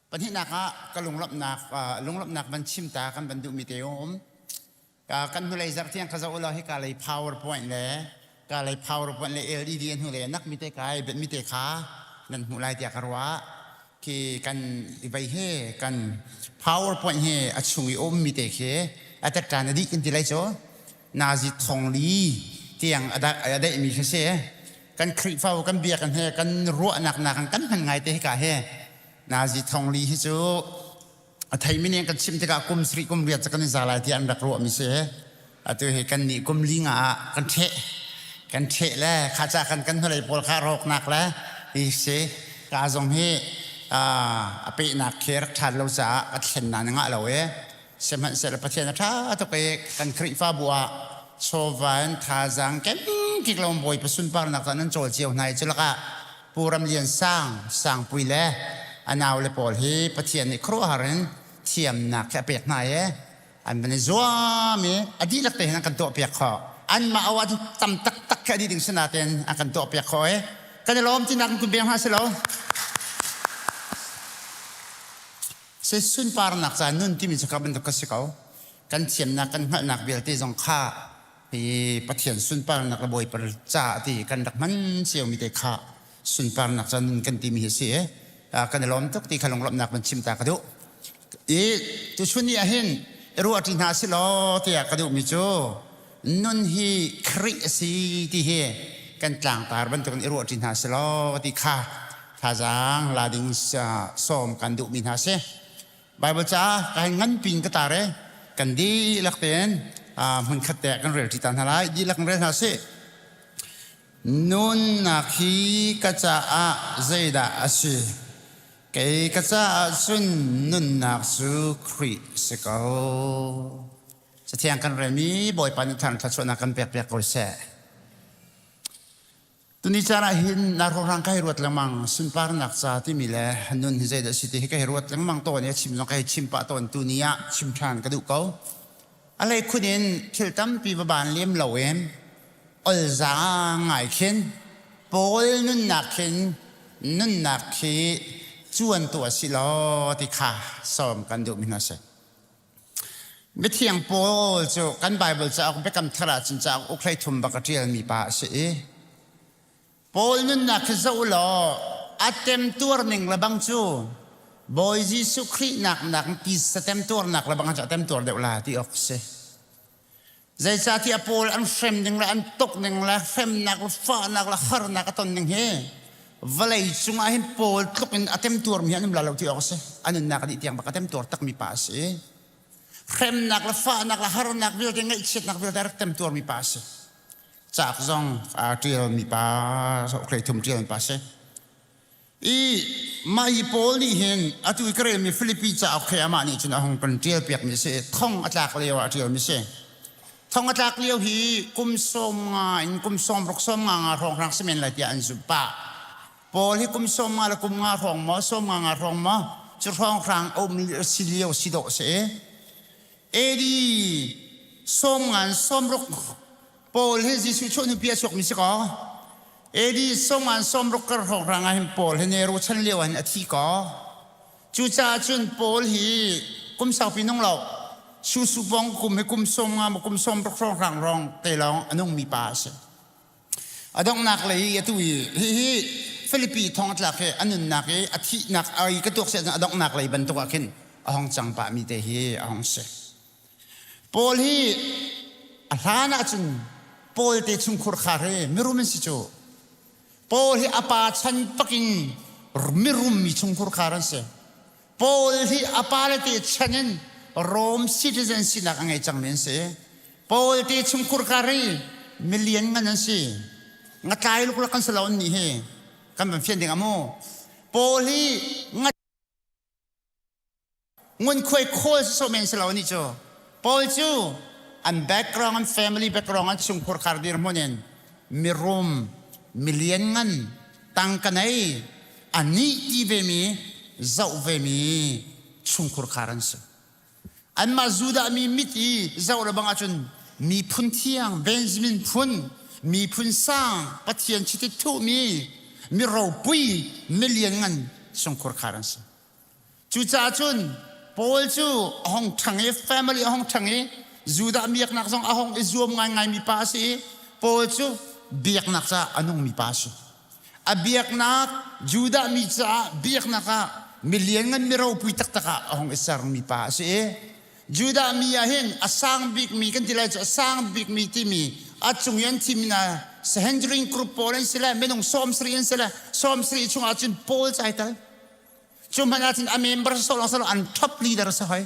Pahnihnak ah ka lunglawmhnak lunglawmhnak van chim ta kan van duhmi te um. Kan hnulei zarh tiang kha zoh ulaw hika lei PowerPoint le ka lei PowerPoint le LED an hnulei nak mi te kai bet mi te kha nan hmuh lai tiah ka ruah. Khi kan i vei he kan PowerPoint he a chung i um mi te khi a tetṭan a dih kan ti lai cu nazi thong li tiang a daih mi khi si. Kan Khrihfa kan biakinn he kan ruahnak nak kan hman ngai te hika he nazi thong li hi cu A theimi nih an kan chimh tikah kum sarih kum riat cu kan i za lai tiah an rak ruahmi si. Atu hi kan nih kum li nga ah kan ṭheh. Kan ṭheh le kha ca kan kan hnulei pawl kha rawknak le hi si. Ka zong hi a pehnak khi rak ṭhat lo caah ka thlen na ngah lo i sihmanhsehlaw Pathian a ṭha tuk i kan Khrihfabu ah chawva in thazaang kemkik lo Bawipa sunparnak ah nan cawl cio hna i cu lakah Pu Ram Lian Sang, Sangpui le a naule pawl hi Pathian nih khuaruahhar in thiamnak hi a pek hna i an van i zuam i a dihlak te hin an kan tuahpiak khawh. Anmah aw ahcun tam taktak khi a dih ding si nain an kan tuahpiak khawh i kan i lawm tinak in kun pek hna si lo. Si sunparnak ca nun timi cu kha bantuk ka si ko. Kan thiamnak kan hngalhnak vialte zong kha hi Pathian sunparnak le Bawipa ca ti kan rak hman ciomi te kha sunparnak ca nun kan timi hi a si i kan i lawm tuk ti kha lunglawmhnak van chim ta ka duh. I tuchun ni ahhin i ruah ṭi hna si law tiah ka duhmi cu nun hi Khrih a si ti hi kan tlangtar bantukin i ruah ṭi hna si law ti kha thazaang la ding sawm kan duhmi hna si. Bible ca ka hin nganpi in ka tar i kan dihlak tein hmunkhat te ah kan rel ṭi ta hna lai. Dihlak in rel hna sih. Nunnak hi ka caah zeidah a si? Kei ka caah cun nunnak cu Khrih si ko. Cathiang kan relmi Bawipa nih thar thluachuahnak kan pek piak ko seh. Tuni caan ah hin na rorang ka hei ruat lengmang sunparnak ca timi le nun hi zeidah si ti hi ka hei ruat lengmang tawn i a chim zong ka hei chim pah tawn tuni ah chim ṭhan ka duh ko. A hlei khun in thil tampi va ban lem lo in olza ngai khin Paul nunnak khin nunnak khi cuan tuah si law ti kha sawm kan duhmi hna si. Mithiang Paul cu kan Baibal cauk Biakam Thar ah cun cauk uk 13 bak a ṭialmi pa a si i Paul nunnak khi zoh law a temtuar ning le bang cu Bawi Jesuh Khrih nak nak tisa temtuarnak le bang cu a temtuar deuh la ti awk si. Zeicahtiah Paul an hrem ning le an tuk ning le hremnak le fahnak le harnak a ton ning hi vawlei cungah hin Paul tluk in a temtuarmi an um la lo ti awk a si. A nunnak a dih tiang bak a temtuar takmi pa a si. Hremnak le fahnak le harnak vialte ngaihchiatnak vialte a rak temtuarmi pa a si. Caak zong aa ṭialmi pa, hlei thum ṭialmi pa a si. I mah hi Paul nih hin atu i ka relmi Filipi cauk khi amah nih cun a hung kan ṭialpiakmi a si i thong a tlak lio ah a ṭialmi a si. Thong a tlak lio hi kum 50 in kum 60 50 nga hrawnghrang si men lai tiah an zumh pah. Paul hi kum 50 le kum nga hrawng maw 50 nga hrawng maw cu hrawnghrang a um si lio si dawh si. AD 50 60 Paul hi Jesuh chuah nupi a chuakmi si kaw AD 50 60 kar hrawnghrang ah hin Paul hi Nero chan lio ah hin a thi kaw cucaah cun Paul hi kum saupi nung lo susu pong kum hi kum 50 maw kum 60 hrawnghrang rong te lawng a nungmi pa a si. A donghnak lei i atu i hihi Filipi thong a tlak hi a nunnak i a thihnak ai ka tuak siah a donghnak lei bantuk ah khin a hong cang pahmi te hi a hong si. Paul hi a hlan ahcun Paul te chungkhur khar hi mirum an si cu. Paul hi a pa chan pakin mirum mi chungkhur khar an si. Paul hi a pale te chan in Rome citizen sinak a ngei cangmi an si. Paul te chungkhur khar hi milian ngan an si. Ngatlai luklak kan si lo an nih hi. Kan van fian ding ah mu. Paul hi Ngunkhuai khawl sawsawh men si lo nih cu. Paul cu an background, an family background, an chungkhur khar dirhmun in mirum, milianngan, tangka nei, a nih ti vemi, zoh vemi chungkhur khar an si. Anmah Judah mi mit i zoh le bang ahcun miphun thiang, Benjamin phun, miphun sang, Pathian chiti thuhmi, mi ropui, milianngan chungkhur khar an si. Cucaah cun Paul cu a hung ṭhang i family a hung ṭhang i Judah biaknak zong a hung i zuam ngaingaimi pa a si i Paul cu biaknak caah a nungmi pa a si. A biaknak Judah mi caah biaknak ah milianngan mi ropui taktak ah a hung i sermi pa a si i Judah mi ah hin a sang bikmi kan ti lai cu a sang bikmi timi a cung i an thimi hna Sanhedrin group pawl an si le minung 70 an si le 70 chungah cun Paul cu ai tel. Cu hmanh ahcun a member sawh lawng sawh an top leader si hoi.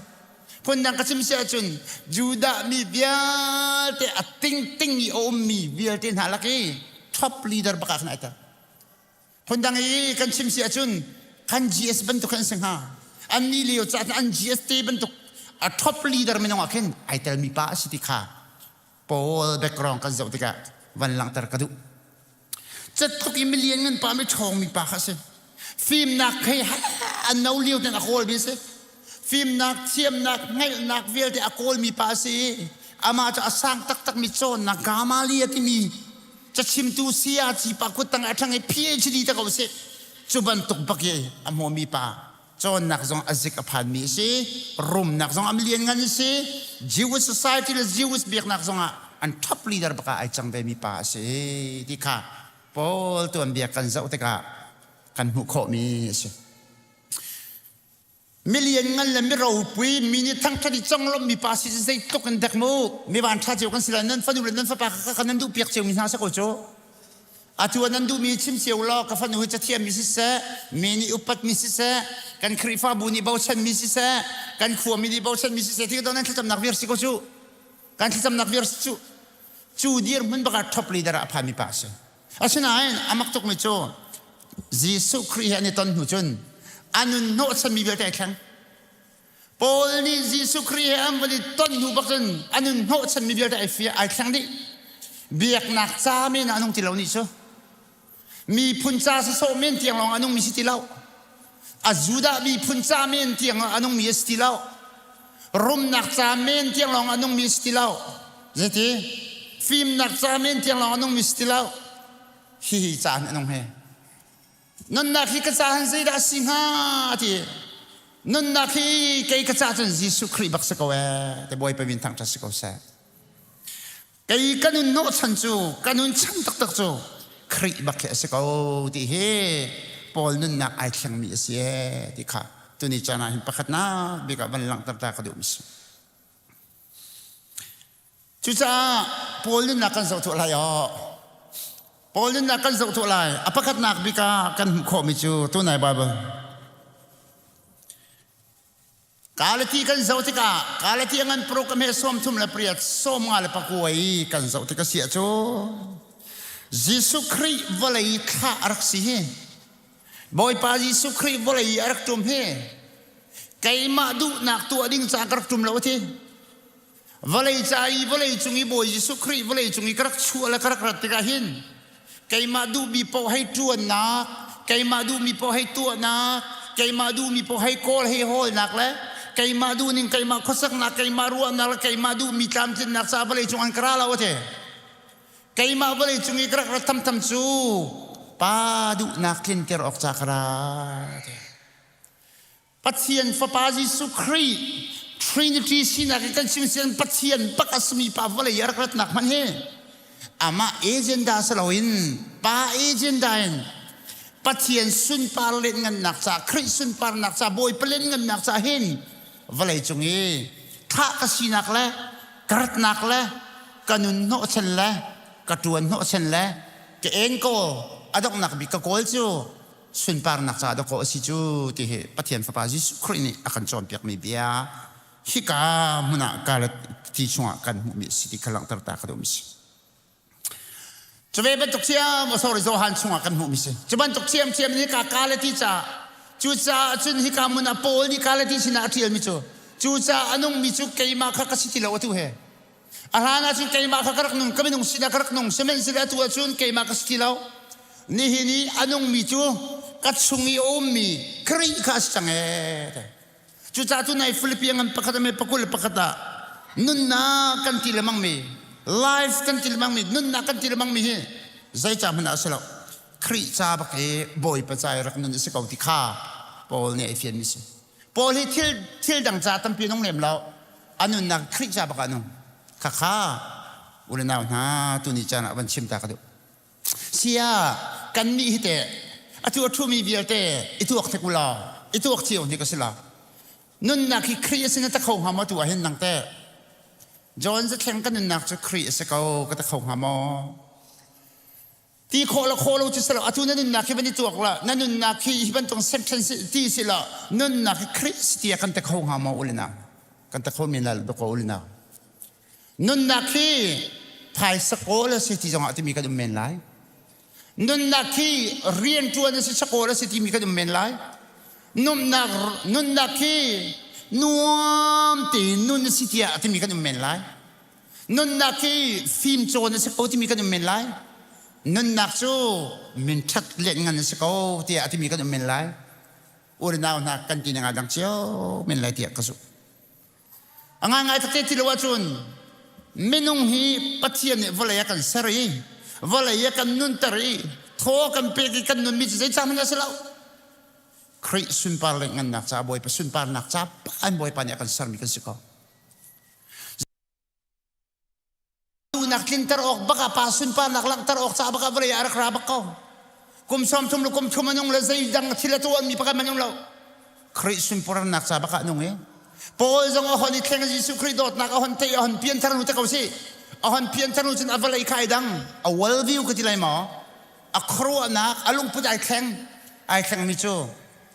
Phundang ka chim si ahcun Judah mi vialte a tingting i a ummi vialte hna lak i top leader bak ah khan ai tel. Phundang i kan chim si ahcun kan GS bantuk khan si hnga. An ni lio caah an GS te bantuk a top leader minung ah khin ai telmi pa a si ti kha Paul background kan zoh tikah van langhter ka duh. Catluk i milian ngan pa mi ṭhawngmi pa kha a si. Fimnak hei an no lio ten a kawlmi a si. Fimnak, thiamnak, hngalhnak vialte a kawlmi pa a si i amah cu a sang taktakmi cawnnak Gamaliel timi cachimtu sayaci pa kuttang a ṭhang i PhD ta ko sih. Cu bantuk bak i a hmumi pa cawnnak zong a zik a phanmi a si rumnak zong a lian ngan a si Jewish society le Jewish biaknak zong ah an top leader bak ah ai cang vemi pa a si ti kha Paul tuanbia kan zoh tikah kan hmuh khawhmi a si. Milian ngan le miropui mi nih thangṭhat i conglawmhmi pa si zeitluk in dek mu mi van ṭha cio kan si lai nan fanu le nan fapa kha kan nan duh piak ciomi hna si ko cu Atu ah nan duhmi chim cio law ka fanu hi cathiammi siseh, mi nih upatmi siseh, kan Khrihfabu nih bochanmi siseh, kan khuami nih bochanmi siseh ti nan thlacamnak viar si ko cu. Kan thlacamnak viar si cu. Cu dirhmun bak ah top leader ah a phanmi pa a si. Asinain a mak tukmi cu Jesuh Khrih he an i ton hnu cun a nun hnawhchanmi vialte ai thleng. Paul nih Jesuh Khrih he an van i ton hnu bak cun a nun hnawhchanmi vialte ai fia ai thleng dih. Biaknak ca men ah a nung ti lo nih cu. Miphun ca sawsawh men tiang lawng a nungmi si ti lo. A Judah miphun ca men tiang a nungmi a si ti lo. Rumnak ca men tiang lawng a nungmi a si ti lo. Zeiti? Fimnak ca men tiang lawng a nungmi si ti lo. Hihi ca hin a nung he. Nunnak hi ka ca hin zeidah a si hnga ti. Nunnak hi kei ka ca cun Jesuh Khrih bak si ko ee. Te Bawipa min thangṭhat si ko seh. Kei ka nun hnawhchan cu ka nun chan taktak cu Khrih bak hi a si ko ti hi Paul nunnak ai thlengmi a si ee ti kha tuni caan ah hin pakhatnak bik ah van langhter ta ka duh mi si. Cucaah Paul nunnak kan zoh tuah lai aw. Paul nunnak kan zoh tuah lai. A pakhatnak bik ah kan hmuh khawhmi cu tunai Bible. Kalati kan zoh tikah Kalati a ngan paruk a hme 38 59 i kan zoh tik a si ahcun Jesuh Khrih vawlei thlah a rak si hi Bawipa Jesuh Khrih vawlei a rak ṭum hi keimah duhnak tuah ding ca ka rak ṭum lo a ti. Vawlei ca i vawlei cung i Bawi Jesuh Khrih vawlei cung i ka rak chuah le ka rak rat tikah hin keimah duhmi paoh hei ṭuannak, keimah duhmi paoh hei tuahnak, keimah duhmi paoh hei kawl hei hawlnak le keimah duhning keimah khuasaknak, keimah ruahnak le keimah duhmi tlamtlinnak caah vawlei cung an ka ra lo a ti. Keimah vawlei cung i ka rak rat thamtham cu Pa duhnak tlinter awk ca ka ra ti. Pathian Fapa Jesuh Khrih Trinity sinak i kan chim sian Pathian bak a simi pa vawlei a rak ratnak hmanh hi amah agenda si loin pa agenda in Pathian sunpar lianngannak ca Khrih sunparnak ca Bawipa lianngannak ca hin vawlei cung i thah ka sinak le ka ratnak le ka nun hnawhchan le ka ṭuan hnawhchan le ka enkawl a donghnak bik ka kawl cu sunparnak caah dawkaw a si cu ti hi Pathian Fapa Jesuh Khrih nih a kan cawnpiakmi bia hika hmun ah ti chungah kan hmuhmi a si ti kha langhter ta ka duhmi si. Cu ve bantuk thiam sorry Johan chungah kan hmuhmi si. Cu bantuk thiamthiam nih ka Galati caah cucaah cun hika hmun ah Paul nih Galati sinah a ṭialmi cu cucaah a nungmi cu keimah kha ka si ti lo atu he A hlan ahcun keimah kha ka rak nung, ka minung sinah ka rak nung, sihmanhsehlaw atu ahcun keimah ka si ti lo. Nihin i a nungmi cu ka chung i a ummi Khrih kha a si cang ee. Cucaah tu nai Filipi ngan pakhat ame pakul pakhat ah nunnak kan ti lemang mi, life kan ti lemang mi, nunnak kan ti lemang mi hi zeica hmanh ah a si lo. Khrih ca bak i Bawipa ca i rak nun a si ko ti kha Paul nih a i fianmi si. Paul hi thil thil dang ca tampi nung lem lo. A nunnak Khrih ca bak ah nung. Khakha u le nau hna tuni caan ah van chim ta ka duh. Sia kan nih hi teh atu a ṭhumi vialte i tuak hnik u law i tuak cio hnik a si lo. Nunnak hi Khrih a sin a ta kho hnga maw tu ah hin nang teh? John zathleng ka nunnak cu Khrih a si ko ka ta kho hnga maw? Ti khawh le khawh lo cu si lo atu na nunnak hi van i tuak la na nunnak hi hi bantuk sentence ti si la nunnak hi Christ tiah kan te kho hnga maw ulina kan te kho men la ko ulina nunnak hi phaisa kawl a si ti zongah timi kan um men lai nunnak hi rian ṭuan a si sakawl a si timi kan um men lai nunnak nunnak hi nuam tein nun a si tiah timi kan um men lai Nunnak hi fimcawn a si ko timi kan um men lai. Nunnak cu minṭhat lianngan a si ko tiah a timi kan um men lai. U le nau hna kan ti ning aa dang cio men lai tiah ka zumh. A ngaingai takte ti lo ahcun minung hi Pathian nih vawlei a kan ser i vawlei a kan nunter i thaw a kan pek i kan nunmi cu zeicah hmanh a si lo. Khrih sunpar le ngannak ca Bawipa sunparnak ca an Bawipa nih a kan sermi kan si ko. Duhnak tlinter awk bak ah pa sunparnak langhter awk ca bak ah vawlei ah rak ra bak ko. Kum 30 le kum thum a nung le zeidang thil a tuahmi pakhat hmanh um lo. Khrih sunparnak ca bak ah nung i Paul zong a hon i thleng Jesuh Khrih dawtnak a hon theih a hon pianthar nu te ko si. A hon pianthar nu cun a vawlei kha ai dang. A world view ka ti lai maw? A khuaruahnak, a lungput ai thleng. Ai thlengmi cu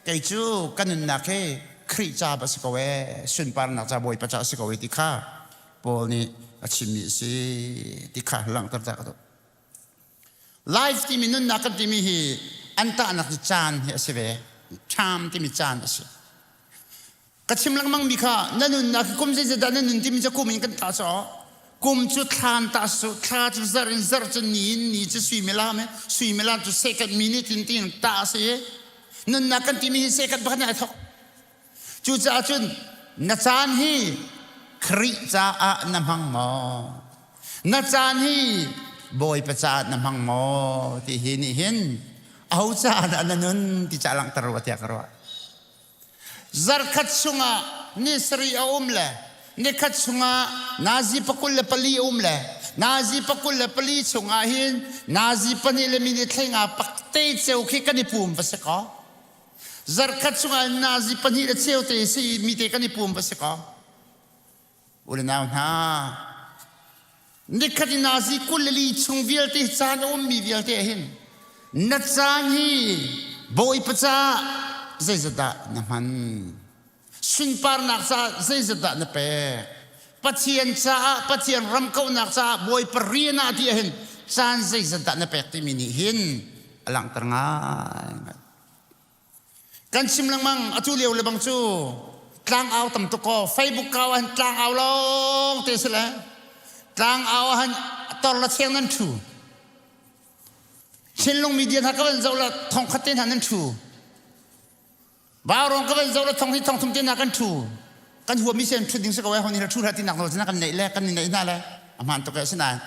kei cu ka nunnak hi Khrih ca a si ko ee sunparnak ca Bawipa ca a si ko ee ti kha Paul nih a chimmi a si ti kha langhter ta ka duh. Life timi nunnak kan timi hi an tahnak cu caan hi a si ve. Time timi caan a si. Ka chim lengmang mi kha na nunnak hi kum zeizat dah na nun timi cu kum in kan tah caw. Kum cu thlan tah su, thla cu zarh in zarh cu ni in ni cu suimilam in suimilam cu second minute in tiin tah a si i nunnak kan timi hi second pakhat in ai thawk. Cucaah cun na caan hi Khrih caah na hmang maw? Na caan hi Bawipa caah na hmang maw? Ti hi nih hin aho caah dah na nun ti ca langhter rua tiah ka ruah. Zarkhat chungah ni sarih a um le nikhat chungah nazi pakul le pali a um le nazi pakul le pali chungah hin nazi pahnih le minute thlenga pakte ceu khi kan i pum va si kaw. Zarkhat chungah nazi pahnih le cheu te si mi te kan i pum va si kaw. U le nau hna, nikhat i nazi 22 chung vialte caan a ummi vialte hin na caan hi Bawipa caah zeizat dah na hman? Sunparnak caah zeizat dah na pek? Pathian caah, Pathian ram kauhnak caah Bawipa rian ah ti ahhin caan zeizat dah na pek timi nih hin a langhter ngai. Kan chim lengmang atu lio le bang cu tlangau tam tuk kaw Facebook kau ah hin tlangau lawng te si le tlangau ah hin tor la cheng nan thu Chinlung media hna ka van zoh la thong khat te hna nan thu Vaurawng ka van zoh la thong hi thong thum te hna kan thu kan huami sen thu ding si ko ai hon hi thu hlah ti nak nawl kan neih le kan ni neih hna le a hmaan tuk e asinain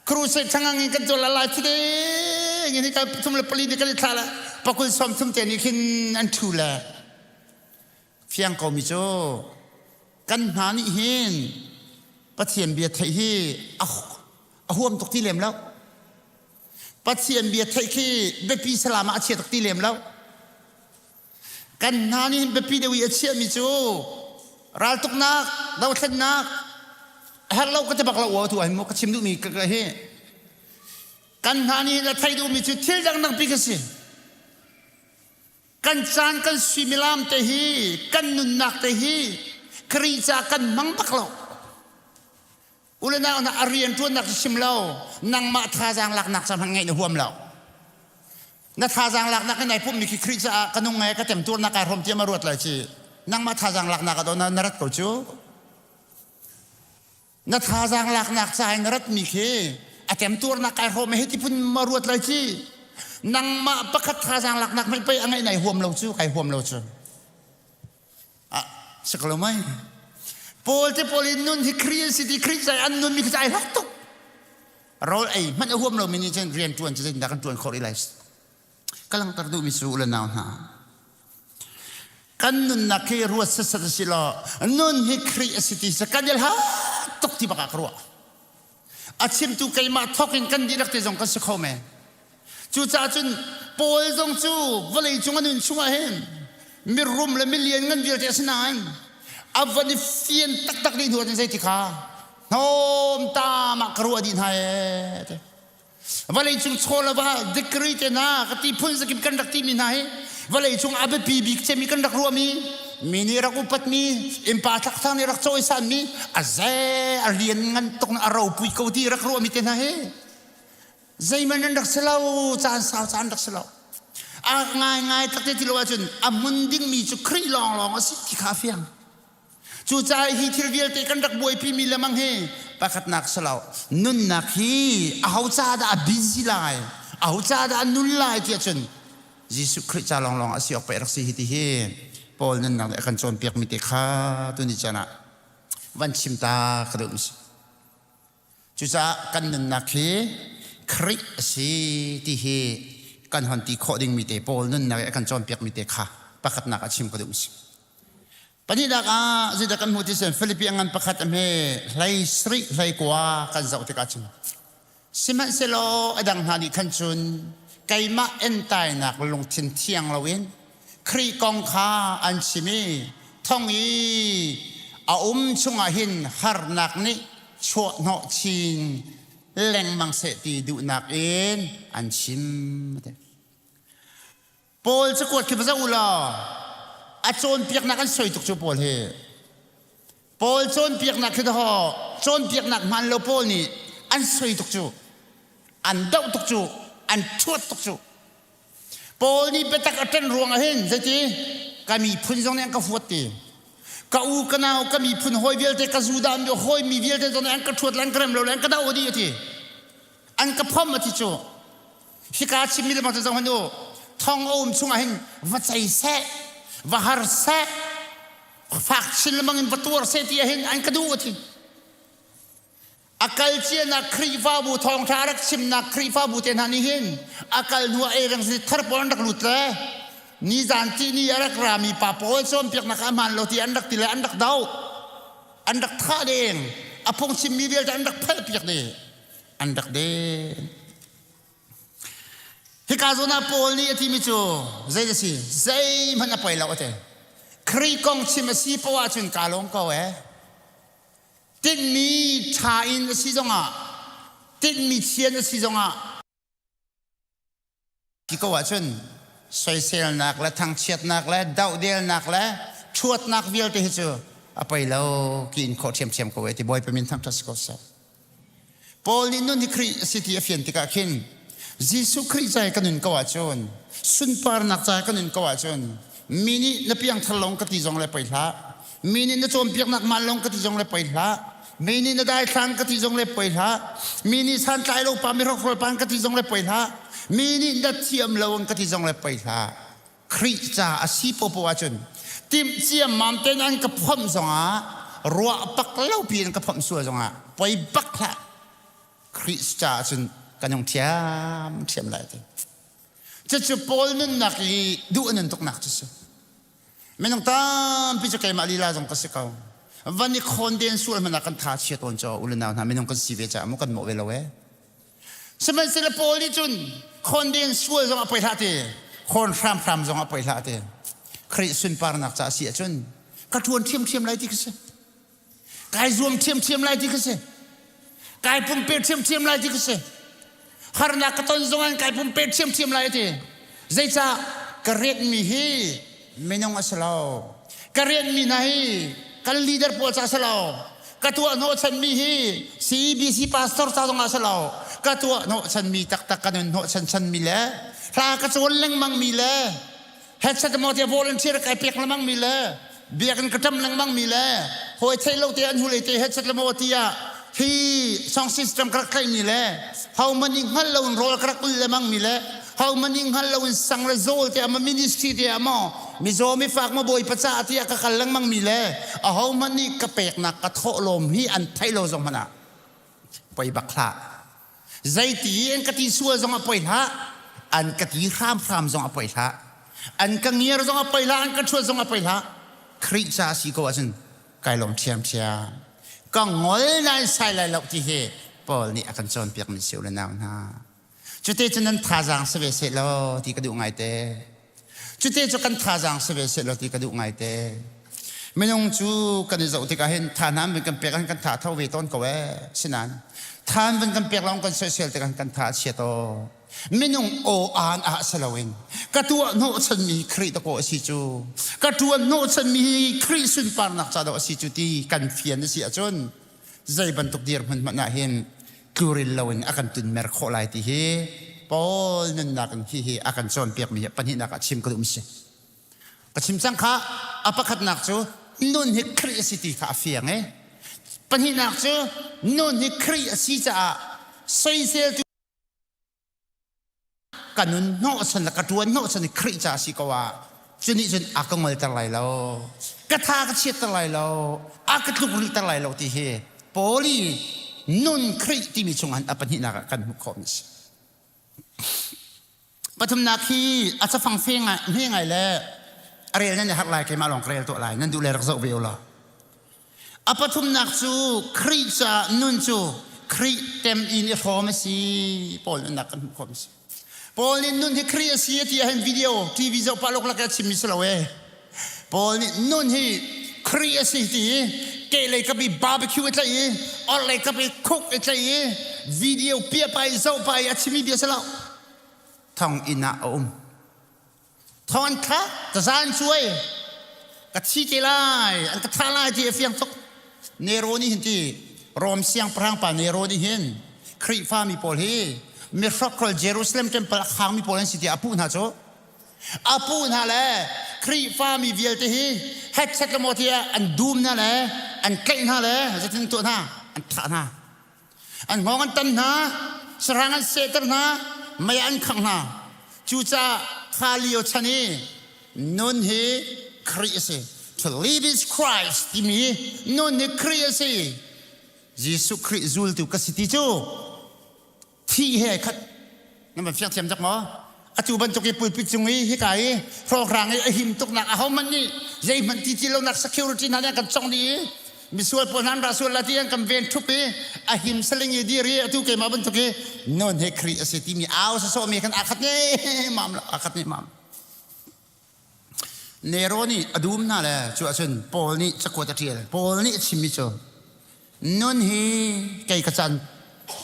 crusade thangang in kan cawl lai thi ding in hi thum le pali ni kan i thla le pakul som thum te nih khin an thu le fiang ko mi cu kan hna nih hin Pathian bia theih hi a huam tuk ti lem lo Pathian bia theih khi biapi salam ah a chia tuk ti lem lo Kan hna nih hin biapi deuh i a chiahmi cu raltuknak, dothlennak, a herh lo ka ti bak lo aw tu ah hin mu ka chim duhmi ka ka hi kan hna nih hin a theih duhmi cu thil dangdang pi ka si. Kan caan kan suimilam te hi kan nunnak te hi Khrih ca kan hmang bak lo. Ule nau hna a rian ṭuannak cu chim lo nangmah thazaang laknak ca hmanh ngeih na huam lo. Na thazaang laknak in ai pummi khi Khrih caah ka nung ngai ka temtuarnak kai hrawm tiah ma ruat lai ci. Nangmah thazaang laknak ah na rat ko cu. Na thazaang laknak ca in na ratmi khi a temtuarnak kai hrawm he ti phun ma ruat lai ci. Nangmah pakhat thazaang laknak hmanh pei a ngeih nai huam lo cu kai huam lo cu. Ah, si ko lo mai. Paul te pawl in nun hi Khrih an si ti Khrih cai an nun mi khi ai hlak tuk. Rawl ei hmanh a huam lomi nih cun rian ṭuan cu zeitindah kan ṭuan khawh rih lai. Ka langhter duhmi cu u le nau hna. Kan nunnak hi ruat setsat a si law nun hi Khrih a si ti cu kan i hlat tuk ti bak ah ka ruah. A chimtu keimah thawk in kan dihlak te zong kan si kho men. Cucaah cun Paul zong cu vawlei cung a nun chungah hin mirum le milian ngan vialte a si nain a van i fian taktak dih hnu ahcun zeiti kha hnawm tam ah ka ruah dih hna ee ti. Vawlei cung chaw le va degree te hna ka ti phun zakip kan rak timi hna hi vawlei cung a biapi bik cemi kan rak ruahmi mi nih rak upatmi innpa thlakthang nih rak cawisanmi a ze a rian ngan tuk na a ropui ko ti rak ruahmi te hna hi zeihmanh an rak si lo caan sau caan rak si lo a ngaingai takte ti lo ahcun a hmun dingmi cu Khrih lawnglawng a si ti kha a fiang cucaah hi thil vialte kan rak buaipi mi lemang hi pakhatnak si lo nunnak hi aho ca dah a busy lai aho ca dah a nun lai ti ahcun Jesuh Khrih ca lawnglawng a si awk pei rak si hi ti hi Paul nunnak nih a kan cawnpiak mi te kha tuni caan ah van chim ta ka duh mi si Cucaah kan nunnak hi Khrih a si ti hi kan hon ti khawh dingmi te Paul nunnak i a kan cawnpiakmi te kha pakhatnak a chim ka duh si. Pahnihnak ah zeidah kan hmuh ti sen Filipi a ngan pakhat a hme hlei sarih hlei kua kan zoh tikah cun sihmanhsehlaw a dang hna nih khan cun keimah entainak lungthin thiang loin Khrih kong kha an chim i thong i a um chungah hin harnak nih chuahhnawh chin lengmang seh ti duhnak in an chim. Paul cakuat khi va zoh u law a cawnpiaknak an soi tuk cu Paul hi. Paul cawnpiaknak khi daw cawnpiaknak hmaan lo Paul nih an soi tuk cu an doh tuk cu. An ṭhuat tuk cu. Paul nih biatak a ṭan ruangah hin zeiti ka miphun zong nih an ka huat ti. Ka u ka nau ka miphun hawi vialte ka Judah mi hawi mi vialte zong nih an ka ṭhuat le an ka rem lo le an ka doh dih a ti. An ka phom a ti cu. Hika chimmi le bang cu zoh hmanh u. Thong a um chungah hin va cei seh, va har seh, fak chin lengmang in va tuar seh ti ahhin an ka duh a ti. A kal cianak Khrihfabu thawngṭha a rak chimnak Khrihfabu te hna nih hin a kal hnu ah ereng thar pawl an rak lut le nizan tihni a rak rami pa pawl cawnpiaknak ah hmaan lo ti an rak ti le an rak doh an rak thah deng a phungchimmi vialte an rak phalhpiak dih an rak den hika zawn ah Paul nih a timi cu zei a si zeihmanh a poi lo a ti Khrih kong chim a si poah ahcun kaa lawm ko ee Tinhmi ṭha in a si zongah tinhmi chian a si zongah ti ko ahcun soiselnak le thangchiatnak le dohdelnak le ṭhuatnak vialte hi cu a poi lo ki in khawh ṭhiamṭhiam ko e ti Bawipa min thangṭhat si ko seh. Paul nih nun hi Khrih a si ti a fian tikah khin Jesuh Khrih ca i ka nun ko ahcun sunparnak ca i ka nun ko ahcun mi nih na piangthar lawng ka ti zong le poi hlah mi nih na cawnpiaknak maan lawng ka ti zong le poi hlah mi nih na daithlang ka ti zong le poi hlah mi nih santlai lo pa mi hrokhrawl pa ka ti zong le poi hlah mi nih na thiam lo ka ti zong le poi hlah Khrih ca a si popo ahcun timh ciammam tein an ka phomh zongah ruah bak lo pi in ka phomh sual zongah poi bak hlah Khrih ca ahcun kan hung thiam thiam lai ti cucu Paul nunnak i duh a nun tuknak cu si minung tampi cu keimah lila zong ka si ko van i khawn den sual hmanh ah kan tha chia tawn caw u le nau hna minung kan si ve caah mu kan mawh ve lo ee Sihmanhsehlaw Paul nih cun khawn sual zong a poi hlah ti, khawn hramhram zong a poi hlah ti. Khrih sunparnak ca a si ahcun ka ṭuan ṭhiamṭhiam lai ti ka si. Kai zuam ṭhiamṭhiam lai ti ka si. Kai pumpe ṭhiamṭhiam lai ti ka si. Harnak ka ton zong in kai pumpe ṭhiamṭhiam lai ti. Zeicah ka rianmi hi minung a si lo. Ka rianmi hna hi kan leader pawl ca a si lo. Ka tuah hnawhchanmi hi CBC pastor ca zong ah a si lo. Ka tuah hnawhchanmi taktak ka nun hnawhchan chanmi le hla ka cawn lengmangmi le headset maw tiah volunteer kai pek lengmangmi le biakinn ka ṭam lengmangmi le hawi theih lo te an hulei te headset le maw tiah hi song system ka rak tlaihmi le ho man i hngal lo in rawl ka rak ul lengmangmi le ho man i hngal lo in sang le zawl te ama ministry te ama mizaw mifak ma bawipa caah tiah ka kal lengmang mi le aho hmanh nih ka peknak ka thawhlawm hi an theih lo zong hmanh ah poi bak hlah zeiti an ka ti sual zong ah poi hlah an ka ti hramhram zong ah poi hlah an ka ngiar zong ah poi hlah an ka ṭhuat zong ah poi hlah Khrih ca si ko ahcun kai lawm ṭhiamṭhiam ka ngol nain sai lai lo ti hi Paul nih a kan cawnpiak mi si u le nau hna Cute cu nan thazaang si ve seh law ti ka duh ngaite. Cute cu kan thazaang si ve seh law ti ka duh ngaite. Minung cu kan i zoh tikah hin tha hna van kan pek ah kan tha tho ve tawn ko ee. Sinain than van kan pek lawng kan soisel tikah kan tha a chia tawn. Minung aw aan ah si loin ka tuah hnawhchanmi Khrih dakaw a si cu ka ṭuan hnawhchanmi hi Khrih sunparnak ca dawh a si cu ti kan fian a si ahcun zei bantuk dirhmun hmanh ah hin tluril loin a kan tunmer khawh lai ti hi Paul nunnak in hihi a kan cawnpiakmi hi pahnihnak ah chim ka duh mi si. Ka chim cang kha a pakhatnak cu nun hi Khrih a si ti kha a fiang i pahnihnak cu nun hi Khrih a si caah soiseltu ka nun hnawhchan le ka ṭuan hnawhchan i Khrih ca si ko ah cu nih cun a ka ngolter lai lo ka tha ka chiatter lai lo a ka tluk rihter lai lo ti hi Paul i nun Khrih timi chungah a pahnihnak ah kan hmuh khawhmi a si. Pathumnak hi a cafang fe ngai hme ngai le a rel nan i harh lai keimah lawng ka rel tuah lai nan duh le rak zoh ve u law. A pathumnak cu Khrih caah nun cu Khrih tem in i hrawm a si. Paul nunnak kan hmuh khawh a si. Paul nih nun hi Khrih a si a ti ahhin video TV zoh pah lok lak a chimmi si lo ee. Paul nih nun hi Khrih a si ti i kehlei kap i barbecue a tlaih i orhlei kap i khuk a tlaih i video piah pah i zoh pah i a chimmi bia si lo. Thonginn ah a um. Thong an thla taza an cuai ka thi te lai an ka thah lai ti a fiang tuk Nero nih hin ti Rom siangpahrang pa Nero nih hin Khrihfa mi pawl hi Mi hrokhrawl Jerusalem temple a khangmi pawl an si tiah a puh hna cu. A puh hna le Khrihfami vialte hi hetchet le maw tiah an dum hna le an tlaih hna le zeitin an tuah hna? An thah hna. An hngawng an tan hna, sahrang an sehter hna, mei an khangh hna. Cucaah kha lio chan i nun hi Khrih a si. To live is Christ timi nun hi Khrih a si. Jesuh Khrih zultu ka si ti cu thih he khat nan van fiang thiam cak maw? Atu bantuk i pulpit cung i hika i hrawkhrang i a him tuknak ahohmanh nih zeihmanh ti ti lonak security hna nih an kan cong dih i misual pawl hna an ra sual la ti an kan ven ṭhup i a him saling i dir i atu keimah bantuk i nun hi Khrih a si timi au sawsawh mi khan aa khat ne mam lo aa khat ne mam. Nero nih a dum hna le cu ahcun Paul nih cakuat a ṭial. Paul nih a chimmi cu nun hi kei ka can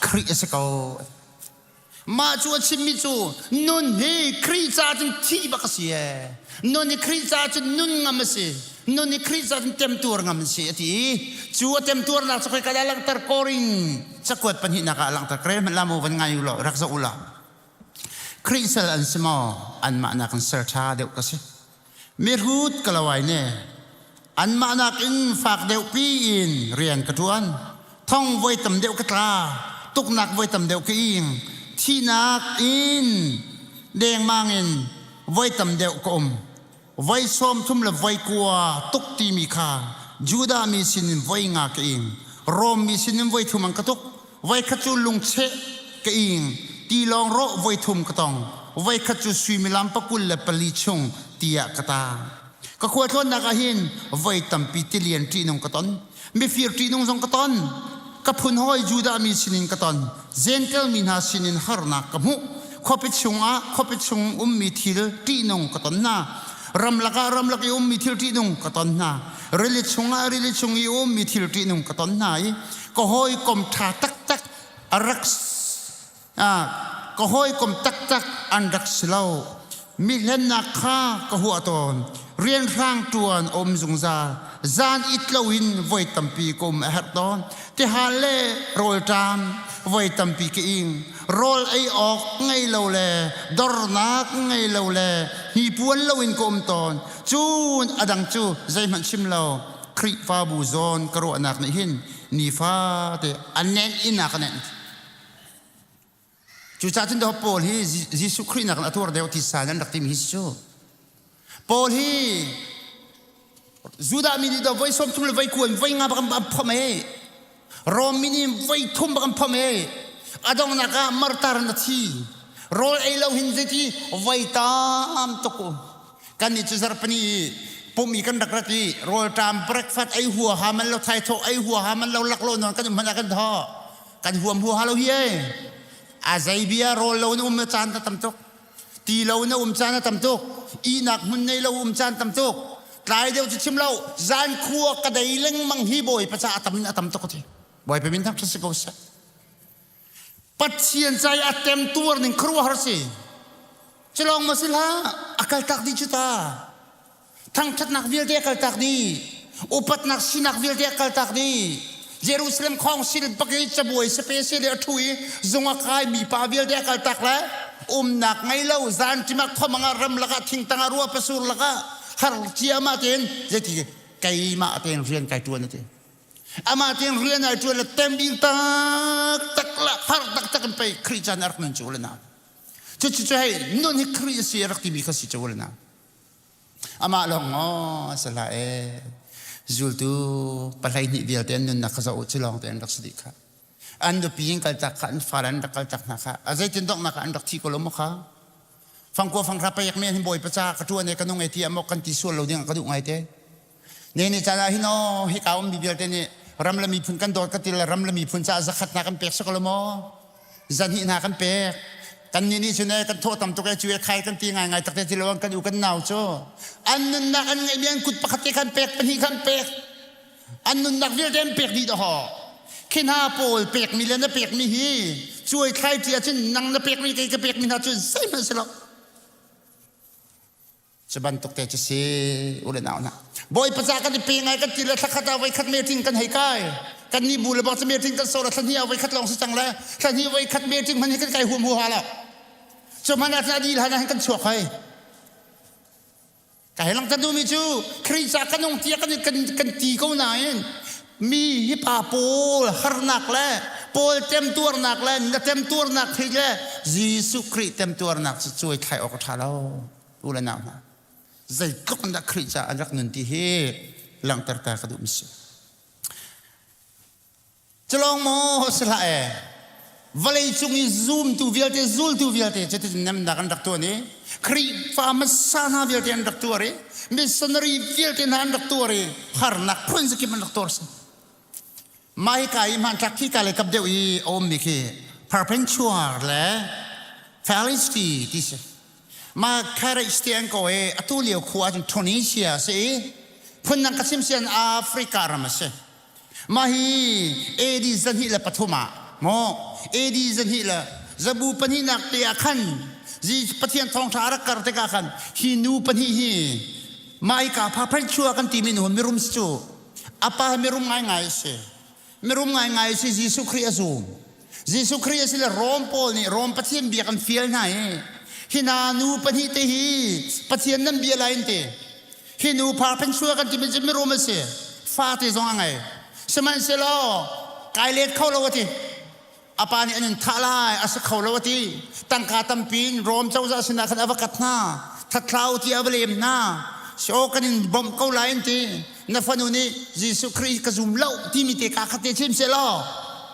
Khrih a si ko. Mah cu a chimmi cu nun hi Khrih caah cun thih bak a si ee. Nun hi Khrih caah cun nun ngam a si. Nun hi Khrih caah cun temtuar ngam a si a ti i cu a temtuarnak cu khoika dah a langhter Korin cakuat pahnihnak ah a langhter. Ka rel hmanh la mu van ngai u law rak zoh u law. Khrih sal an si maw? Anmah nakin sal ṭha deuh ka si. Mihrut ka lo ai ne. Anmah nakin fak deuh piin rian ka ṭuan. Thong voi tam deuh ka tla. Tuknak voi tam deuh ka ing. Thihnak in dengmang in voi tam deuh ka um. Voi 30 le voi 9 tuk timi kha Judah mi sinin voi nga ka ing. Rom mi sinin voi thum an ka tuk. Voi khat cu lungcheh ka ing. Tilawng rawh voi thum ka tong. Voi khat cu suimilam pakul le pali chung tiah ka tang. Ka khualtlawnnak ah hin voi tampi tilian ṭihnung ka ton. Mifir ṭihnung zong ka ton. Ka phun hawi Judah mi sinin ka ton. Jentail mi hna sinin harnak ka hmuh. Khuapi chungah khuapi chung ummi thil ṭihnung ka ton hna. Ramlak ah ramlak i ummi thil ṭihnung ka ton hna. Rili chungah rili chung i ummi thil ṭihnung ka ton hna i ka hawikom ṭha taktak a rak ka hawikom taktak an rak si lo. Mi hlennak kha ka huah tawn. Rianhrang ṭuan a um zungzal. Zan it loin voi tampi ka um a herh tawn. Tihal le rawlṭam voi tampi ka ing. Rawl ei awk ngei lo le dornak ngei lo le hnipuan loin ka um tawn. Cun a dang cu zeihmanh chim lo. Khrihfabu zawn ka ruahnak nih hin nifate a nenh in a ka nenh. Cucaah cun daw Paul hi Jesuh Khrih nakin a tuar deuh ti sa nan rak timi hi cu. Paul hi Judah mi nih daw voi 30 le voi kuan voi nga bak an phomh e. Rom mi nih voi thum bak an phomh e. A donghnak ah martar na thi. Rawl ei lo hin zeiti voi tam tuk u. Kan nih cu zarhpini i pum i kan rak rat i rawlṭam breakfast ei huaha man lo thaithawh ei huaha man lo laklawh nawn kan um hmanh ah kan thaw. Kan huam huaha lo hi ei. A zei bia rawl lo na um na caan ta tam tuk. Ti lo na um caan a tam tuk. Ihnak hmun nei lo um caan tam tuk. Tlai deuh cu chim lo zan khua ka dei lengmang hi bawipa ca a tam in a tam tuk ti. Bawipa min thangṭhat si ko seh. Pathian ca i a temtuar ning khuaruahhar si. Culawng maw si hlah, a kaltak dih cu ta. Thangṭhatnak vialte a kaltak dih. Upatnak sinak vialte a kaltak dih. Jerusalem khawngsil bak i cabuai sape se le a ṭhu i zung a kai mi pa vialte a kaltak le umnak ngei lo zan ṭim ah khomang ah ram lakah thingtang ah rua pasur lakah har ciamah tein zeiti keimah tein rian kai ṭuan a ti. Amah tiang rian ai ṭuan le tembing taktak la har taktak in pei Khrih caan a rak nun cu le na. Cucu cu hei nun hi Khrih a si a rak timi kha si cu le na. Amah lawng maw a si hlah ee. Zultu pahlei hnih vialte an nunnak kha zoh u cu lawng te an rak si dih kha. An nupi in kaltak kha an fale an rak kaltak hna kha. A zeitin donghnak ah an rak thi ko lo maw kha? Fangkua fanghra pek men hin bawipa ca ka ṭuan e ka nung e ti ah maw kan ti sual lo ding ah ka duh ngai te. Ne ni caan ah hin aw hika ummi vialte nih ram le miphun kan dawt ka ti le ram le miphun caah zakhat hna kan pek si ko lo maw? Zahnih hna kan pek. Kan nih nih cun kan thawh tam tuk e cu e khai kan ti ngaingai tak te ti lo kan u kan nau cu an nunnak an ngeihmi an kut pakhat te khan pek pahnih khan pek an nunnak vialte an pek dih dahawh khi hna pawl pekmi le na pekmi hi cuai thlai ti ahcun nang na pekmi kei ka pekmi hna cu zeihmanh si lo Cu bantuk te cu si u le nau hna. Bawipa ca kan i pe ngai kan ti le thlakhat ah voikhat meeting kan hei kai. Kan nih bu le bang cu meeting kan sawh le thla hnih ah voikhat lawng si cang le thla hnih voikhat meeting hmanh hi kan kai huam huaha lo. Cu hmanh ah cun a dih hlan ah hin kan chuak hoi. Ka hei langhter duhmi cu Khrih ca kan nung tiah kan, kan, kan ti ko nain mi hi pa pawl harnak le pawl temtuarnak le na temtuarnak thei le Jesuh Khrih temtuarnak cu cuai thlai awk a ṭha lo u le nau hna zeitluk in dah Khrih ca an rak nun ti hi langhter ta ka duhmi si. Culawng maw si hlah ee vawlei cung i zumtu vialte zultu vialte cuticun nemnak an rak tuan i Khrihfa hmasa hna vialte an rak tuar i missionary vialte hna an rak tuar i harnak phun zakip an rak tuar si. Mah hika i hmanthlak khika lei kap deuh i a ummi khi Perpetual le Felicity ti si. Mah Carriage ti an ko i atu lio khua ahcun Tunisia a si i phundang ka chim sian Africa ram a si. Mah hi AD 203 ah maw AD zahnih le zabu pahnihnak te ah khan Pathian thawngṭha a rak kar tikah khan hi nu pahnih hi mah hika Perpetua kan timi nu mirum si cu a pa hi mirum ngaingai a si. Mirum ngaingai a si Jesuh Khrih a zum. Jesuh Khrih a si le Rom pawl nih Rom Pathian bia kan fial hna i hi hna nu pahnih te hi Pathian nan bia lai in ti. Hi nu Perpetua kan timi cu mirum a si. Fate zong a ngei. Sihmanhsehlaw kai let kho lo a ti. A pa nih an in thah lai a si kho lo a ti. Tangka tampi in Rom cozah sinah khan a va kat hna. Thathlau ti a va lem hna. Si aw kan in bawmh ko lai an ti. Na fanu nih Jesuh Khrih ka zum lo timi te ka khat te chim sehlaw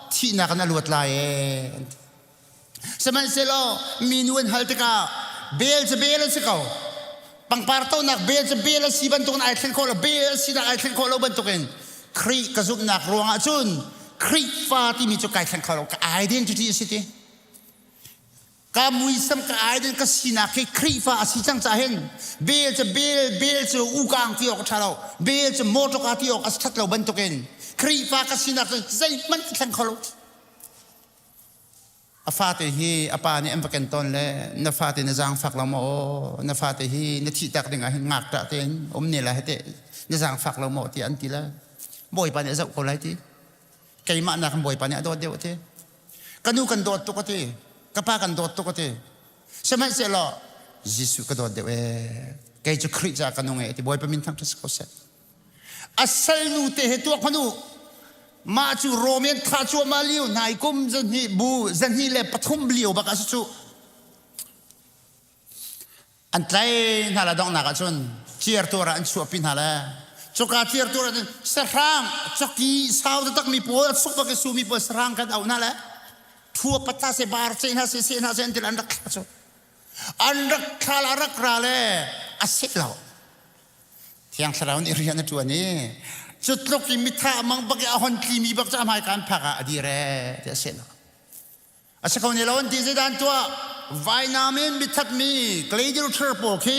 thihnak in a luat lai ee. An ti. Sihmanhsehlaw minu an hal tikah bel cu bel an si ko. Pangpar tonak bel cu bel a si bantukin ai thlen khawh lo, bel a sinak ai thlen khawh lo bantukin Khrih ka zumhnak ruangah cun Khrihfa timi cu kai thleng kho lo, ka identity a si ti. Ka muisam ka identity ka sinak hi Khrihfa a si cang caah hin bel cu bel, bel cu ukang ti awk a ṭha lo, bel cu mawṭawka ti awk a ṭhat lo bantukin Khrihfa ka sinak cu zeihmanh ka thleng kho lo. A fate hi a pa nih an va ken tawn le na fate na zaangfak lo maw aw na fate hi na thih tak ding ah hin ngakṭah tein um ne lai hete na zaangfak lo maw tiah an ti le bawipa nih a zoh ko lai ti keimah nakin bawipa nih a dawt deuh a ti ka nu kan dawt tuk a ti ka pa kan dawt tuk a ti sihmanhsehlaw Jesuh ka dawt deuh ee kei cu Khrih caah ka nung ee ti bawipa min thangṭhat si ko seh A salnu te he tuak hmanh u. Mah cu Roman thah cuahmah lio hna i kum zahnih bu 203 lio bak ah si cu. An tlai hna la donghnak ah cun ciartuar ah an chuahpi hna le cuka ciartuar ah cun sahrang cawki sau taktak mi pawl a suk bak i sumi pawl sahrang kan auh hna le thua patha se bar ce hna se se hna se an til an rak thla cu an rak thla la rak ra le a seh lo Thiang Thlarau nih rian a ṭuan i cu tluk i mitha a mang bak i a hon tlimi bak cu a hmaika an phak ah a dir ee ti a si lo. A si kho ne lo an ti zeidah an tuah vainam in mithatmi gladiator pawl khi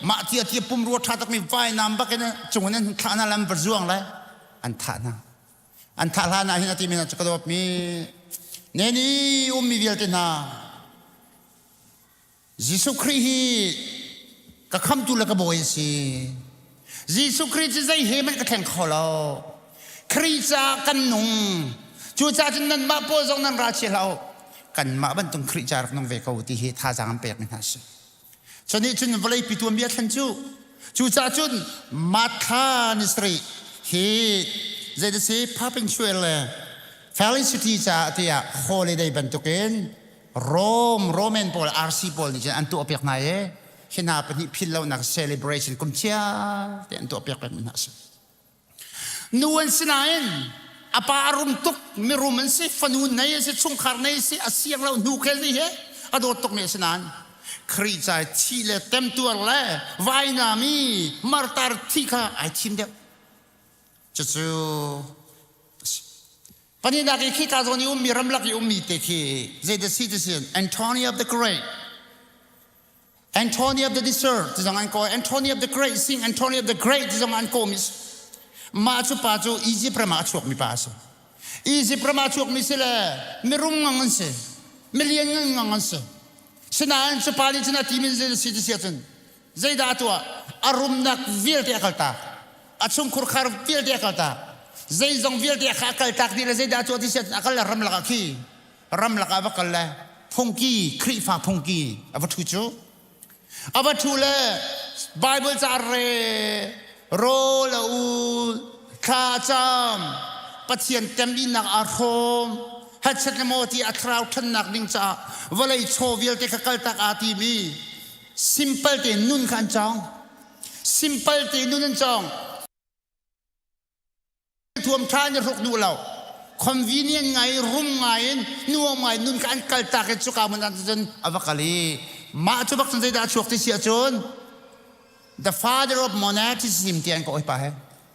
mah tia tia pumrua ṭha takmi vainam bak in cung in an thlah hna lam va zuang le an thah hna. An thah hlan ah hin a timi hna cu ka dawtmi neni ummi vialte hna Jesuh Khrih hi ka khamtu le ka bawi a si. Jesuh Khrih cu zei he hmanh ka thleng kho lo. Khrih caah kan nung. Cucaah cun nanmah pawl zong nan ra chia hlah u. Kanmah bantuk Khrih ca rak nung ve ko ti hi thazaang an pekmi hna a si. Cu nih cun vawleipi tuanbia thlen cu. Cucaah cun Martha ni sarih hi zeidah si Perpetual le Felicity caah tiah holiday bantukin Rome Roman pawl RC pawl nih cun an tuah piak hna i hi hna pahnih philh lonak celebration kum chia te an tuah piak peng hna a si. Nu an si nain a pa a rum tuk mirum an si fanu nei an si chungkhar nei si a siang lo hnu khel ni he a dawt tuk mi a si nain Khrih ca thi le temtuar le vainam i martar thi kha ai thim deuh cucu Pahnihnak i khika zawn i ummi ramlak i ummi te khi zeidah si ti sin Anthony of the Great Anthony of the Desert ti zong an kawi Anthony of the Great sing Anthony of the Great ti zong an kawmi mah cu pa cu Egypt ram ah a chuakmi pa a si Egypt ram ah a chuakmi si le mirum ngang an si milian ngang ngang an si sinain cu pa nih cun a ti min zei si ti si ahcun zeidah a tuah a rumnak vialte a kaltak a chungkhur khar vialte a kaltak. Zeizong vialte kha a kal tak dih le zeidah a tuah ti si ahcun a kal le ramlak ah khi ramlak ah va kal le phungki Khrihfa phungki a va ṭhu cu. A va ṭhu le Bible ca re rawl a ul thla a cam Pathian temhinnak aa hrawm hatchet le maw ti a thlarau ṭhannak ding caah vawlei chaw vialte kha kaltak aa tim i simple tein nun kha an cawng. Simple tein nun an cawng. Thuam ṭha in i hruk duh lo. Convenient ngai rum ngai in nuam ngai nun kha an kaltak i cuka hmun ah cun a va kal i mah cu bak cun zeidah a chuak ti si ahcun the father of monasticism ti an ka oipa he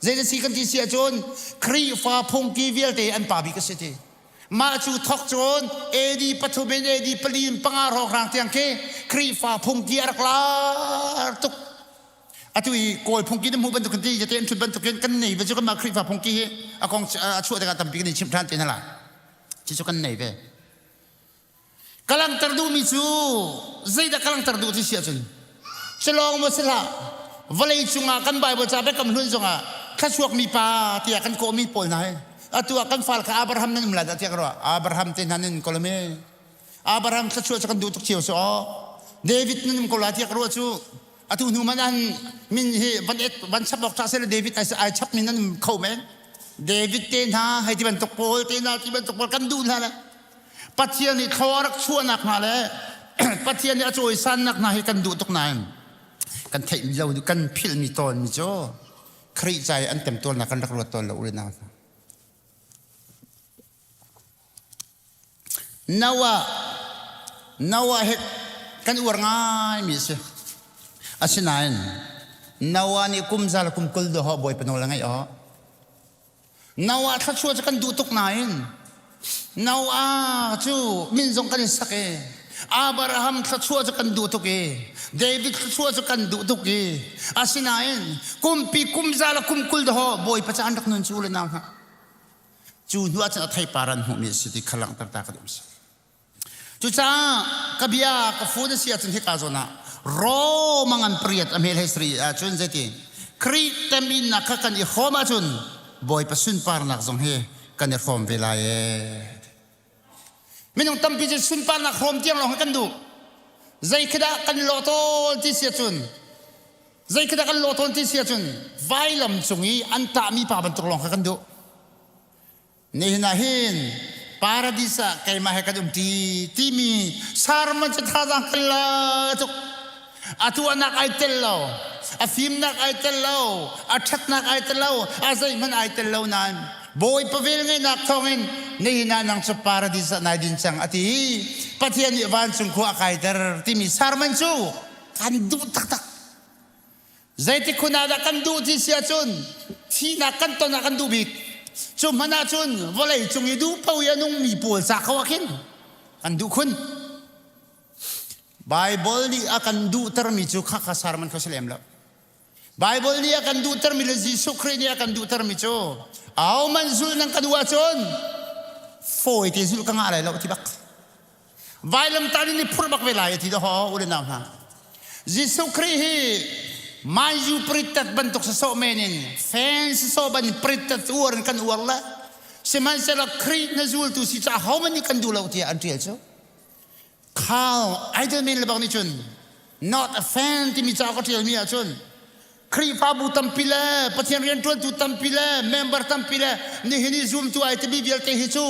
zeidah si kan ti si ahcun Khrihfa phungki vialte an pa bik a si ti. Mah cu thok cun AD pathum in AD pali in panga hrawnghrang tiang khi Khrihfa phungki a rak lar tuk. Atu i Kawl phungki na hmuh bantukin ti jate an ṭhut bantukin kan nei ve cu kanmah Khrihfa phungki hi a kong a chuah tikah tampi kan i chimh ṭhan te hna lai. Cucu kan nei ve. Ka langhter duhmi cu zeidah ka langhter duh ti si ahcun culawng maw si hlah vawlei cungah kan Bible ca biakam hlun zongah thluachuakmi pa tiah kan kawhmi pawl hna hi atu ah kan fal kha Abraham nan um lai dah tiah ka ruah. Abraham te hna nan kolome Abraham thluachuah cu kan duh tuk cio si aw. David nan um ko lai tiah ka ruah cu atu hnu man an min hi van et van chap awk ṭha seh David ai ai chap min an kho men David te hna hei ti bantuk pawl te hna ti bantuk pawl kan duh hna le Pathian nih thlaw rak chuahnak hna le Pathian nih a cawisannak hna hi kan duh tuk nain kan theih mi lo kan philh mi tawn mi cu Khrih ca i an temtuarnak kan rak ruat tawn lo u le nau hna Noah Noah hi kan uar ngaimi a si. Asinain Noah nih kum za le kum 20 dawh Bawipa nawl a ngeih awh. Noah thluachuah cu kan duh tuk nain Noah cu min zong kan i sak i Abraham thluachuah cu kan duh tuk i David thluachuah cu kan duh tuk i asinain kumpi kum za le kum 20 dawh Bawipa ca an rak nun cu le nau hna. Cu hnu ahcun a theipar an hmuhmi a si ti kha langhter ta ka duh si. Cucaah ka bia ka fun a si ahcun hika zawn ah Rome a ngan pariat a hmel hei sari ahcun zeiti Khrih teminnak kha kan i hrawm ahcun Bawipa sunparnak zong hi kan i hrawm ve lai ee. Minung tampi cu sunparnak hrawm tiang lawng hi kan duh. Zei khi dah kan lawh tawn ti si ahcun zei khi dah kan lawh tawn ti si ahcun vailam cung i an tahmi pa bantuk lawng kha kan duh. Nihin ah hin paradis ah keimah he kan um ti timi sermon cu thazaang kan la tuk. A tuahnak ai tel lo, a fimnak ai tel lo, a ṭhatnak ai tel lo, a zeihmanh ai tel lo nain Bawipa velngeihnak thawngin nihin ah nang cu paradis ah nai din cang a ti i Pathian nih vancung khua a kaiter timi sermon cu kan duh taktak. Zeitik hun ah dah kan duh ti si ahcun thihnak kan ton ah kan duh bik. Cu hmanh ahcun vawlei cung i duh paoh i a nungmi pawl ca ko ah khin kan duh khun. Baibal nih a kan duhtermi cu khakha sermon kha si lem lo. Baibal nih a kan duhtermi le Jesuh Khrih nih a kan duhtermi cu ahohmanh zul nan ka duh ahcun fawi te zulh ka ngah lai lo ti bak. Vailamtah nih phurh bak ve lai a ti dah u le nau hna. Jesuh Khrih hi Man U pritat bantuk sasawh men in fans sasawh ban pritat uar in kan uar le sihmanhsehlaw Khrih na zultu si cu ahohmanh nih kan duh lo tiah an ṭial cu. Carl Eidelman le bang nih cun not a fan timi ca ka ṭialmi ahcun Khrihfabu tampi le Pathian rianṭuantu tampi le member tampi le nihin i zumtu ai timi vialte hi cu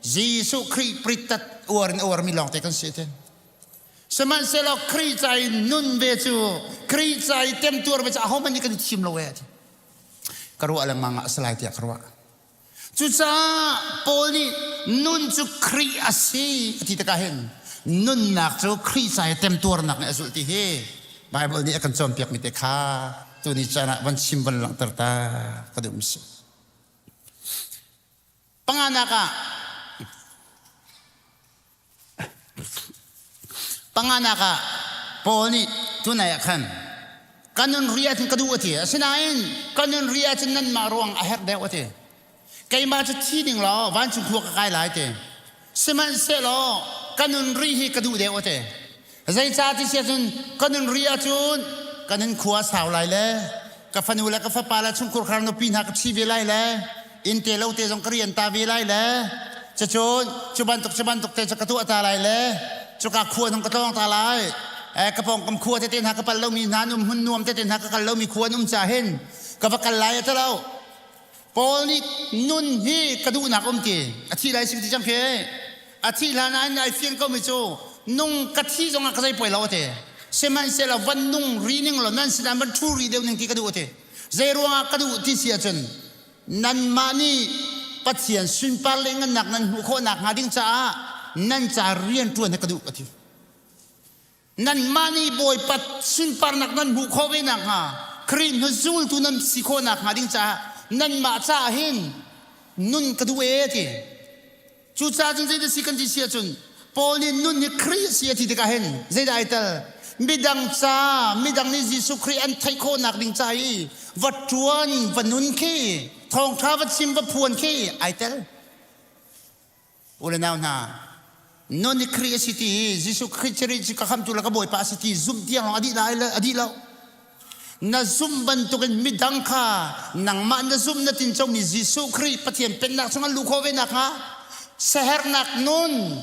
Jesuh Khrih pritat uar in uarmi lawngte kan si te. Sihmanhsehlaw Khrih ca i nun ve cu Khrih ca i temtuar ve cu ahohmanh nih kan i thim lo ee. Ka ruah lengmang ah a si lai tiah ka ruah. Cucaah Paul nih nun cu Khrih a si a ti tikah hin nunnak cu Khrih ca i temtuarnak nih a zulh ti hi Baibal nih a kan cawnpiakmi te kha tuni caan ah van chim van langhter ta ka duh si. Panganak ah Panganak ah Paul nih tunai ah khan ka nun ri ahcun ka duh a ti. Asinain ka nun ri ahcun nanmah ruang a herh deuh a ti. Keimah cu thi ding law vancung khua ka kai lai ti. Sihmanhsehlaw ka nun ri hi ka duh deuh a ti. Zeicah ti si ahcun ka nun ri ahcun ka nun khua a sau lai le ka fanu le ka fapa le chungkhar nupi hna ka ṭhi ve lai le. Inn te lo te zong ka rian ta ve lai le cucun cu bantuk cu bantuk te cu ka tuah ta lai le cuka khua zong ka tlawng ta lai. Eh, ka pawngkam khua tete hna ka pal lomi hna an um hmun nuam tete hna ka kal lomi khua an um ca hin ka va kal lai a ti lo. Paul nih nun hi ka duhnak um ti a thi lai sim ti cang khi a thi hlan ah ai fian ko mi cu nung ka thi zong ah ka zei poi lo ate sihmanhsehlaw van nung ri ning lo nan sinah van thu ri deuh ning ti ka duh ate zei ruangah ka duh ti si ahcun nanmah nih Pathian sunpar le ngannak nan hmuh khawh nak hnga ding caah nan ca rian ṭuan hi ka duh ka ti. Nanmah nih Bawipa sunparnak nan hmuh khawh ve nakhnga Khrih hnu zultu nan si khawh nakhnga ding caah nanmah caah hin nun ka duh ee ti. Cucaah cun zeidah si kan ti si ahcun Paul nih nun hi Khrih a si a ti tikah hin zeidah ai tel? Midang ca, midang nih Jesuh Khrih an theih khawhnak ding ca i va ṭuan, va nun khi, thawngṭha va chim, va phuan khi ai tel. U le nau hna, nun hi Khrih a si ti hi Jesuh Khrih cu ka khamtu le ka Bawipa a si ti zumh tiang lawng a dih lai a dih lo. Na zumh bantukin midang kha nangmah na zumh na tincomi Jesuh Khrih Pathian pennak chung an luh khawh ve nakhnga sahernak nun,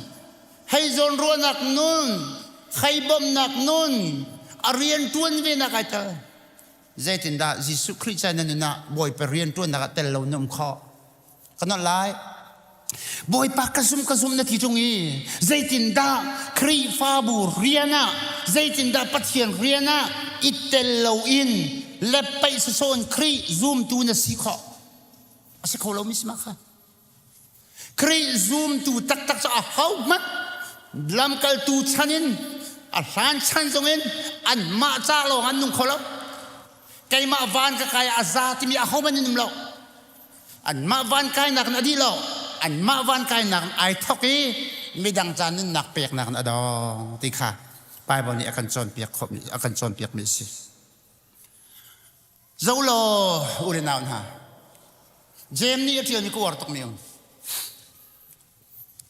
hei zawnruahnak nun, hei bawmhnak nun, a rian ṭuan ve nak ai tel. Zeitindah Jesuh Khrih ca na nun ah Bawipa rian ṭuannak ah tel lo na um khawh? Ka nolh lai. Bawipa ka zum ka zum na ti ṭung i zeitindah Khrihfabu rian ah zeitindah Pathian rian ah i tel loin le paih sasawn Khrih zumtu na si khawh? A si kho lomi si ma kha. Khrih zumtu taktak cu ahohmanh lamkaltu chan in a hlan chan zongin anmah ca lawng an nung kho lo. Keimah van ka kai a za timi ahohmanh an um lo. Anmah van kainak in a dih lo. Anmah van kainak in ai thawk i midang ca nunnak peknak in a dong ti kha Bible nih a kan cawnpiak khawhmi a kan cawnpiakmi a si. Zo law u le nau hna, Jeim nih a ṭialmi ka uar tukmi um.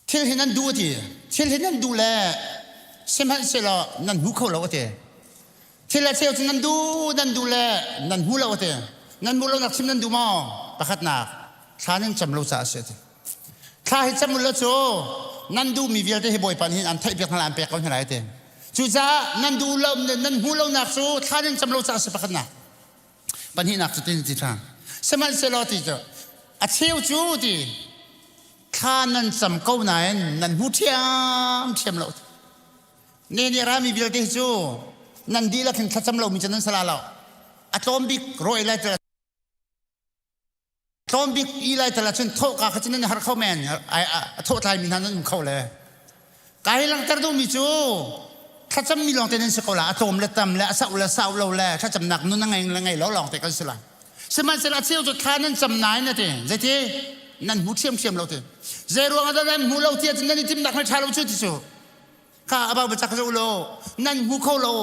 Thil hi nan duh a ti. Thil hi nan duh le sihmanhsehlaw nan hmu kho lo a ti. Thil a cheu cu nan duh nan duh le nan hmu lo a ti. Nan hmuh lonak chim nan duh maw? Pakhatnak, thla nan cam lo caah a si a ti. Thla hi cam u law cu nan duhmi vialte hi Bawipa nih hin an theihpiak hna lai, an pek ko hna lai a ti. Cucaah nan duh lo nan hmuh lonak cu thla nan cam lo caah a si pakhatnak. Pahnihnak cu tin ti ṭhan. Sihmanhsehlaw ti cu a cheu cu ti thla nan cam ko nain nan hmu ṭhiamṭhiam lo. Ne nih rami vialte hi cu nan dihlak hin thlacam lomi cu nan sala lo. A tlawm bik rawi lai tal tlawm bik i lai tal ahcun thawhka kha cu nan har kho men a thawh tlaimi hna nan um kho le. Ka hi langhter duhmi cu thlacammi lawngte nan si ko la a tlawm le tam le a sauh le sau lo le thlacamnak nun a ngei le ngei lo lawngte kan si lai. Sihmanhsehlaw a cheu cu thla nan cam nain a ti. Zeiti? Nan hmu ṭhiamṭhiam lo ti. Zei ruangah dah nan hmu lo ti ahcun nan i timhnak hmai ṭha lo cu ti cu. Kha a Bible ca kha zoh law nan hmu kho lo.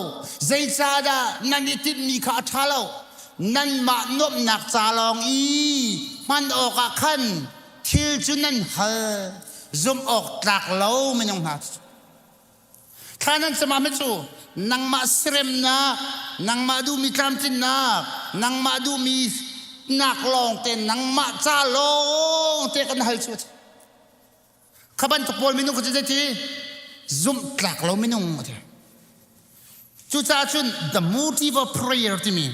Zeicahdah nan i timhmi kha a ṭha lo. Nanmah nuamhnak ca lawng i hman awkah khan thil cu nan hal. Zumh awk tlak lo minung hna cu. Thla nan cam ah cu nangmah siremnak, nangmah duhmi tlamtlinnak, nangmah duhmi nak lawng te, nangmah ca lawng te kan hal cu. Kha bantuk pawl minung kha cu zeiti zumh tlak lo minung a ti. Cucaah cun the motive of prayer timi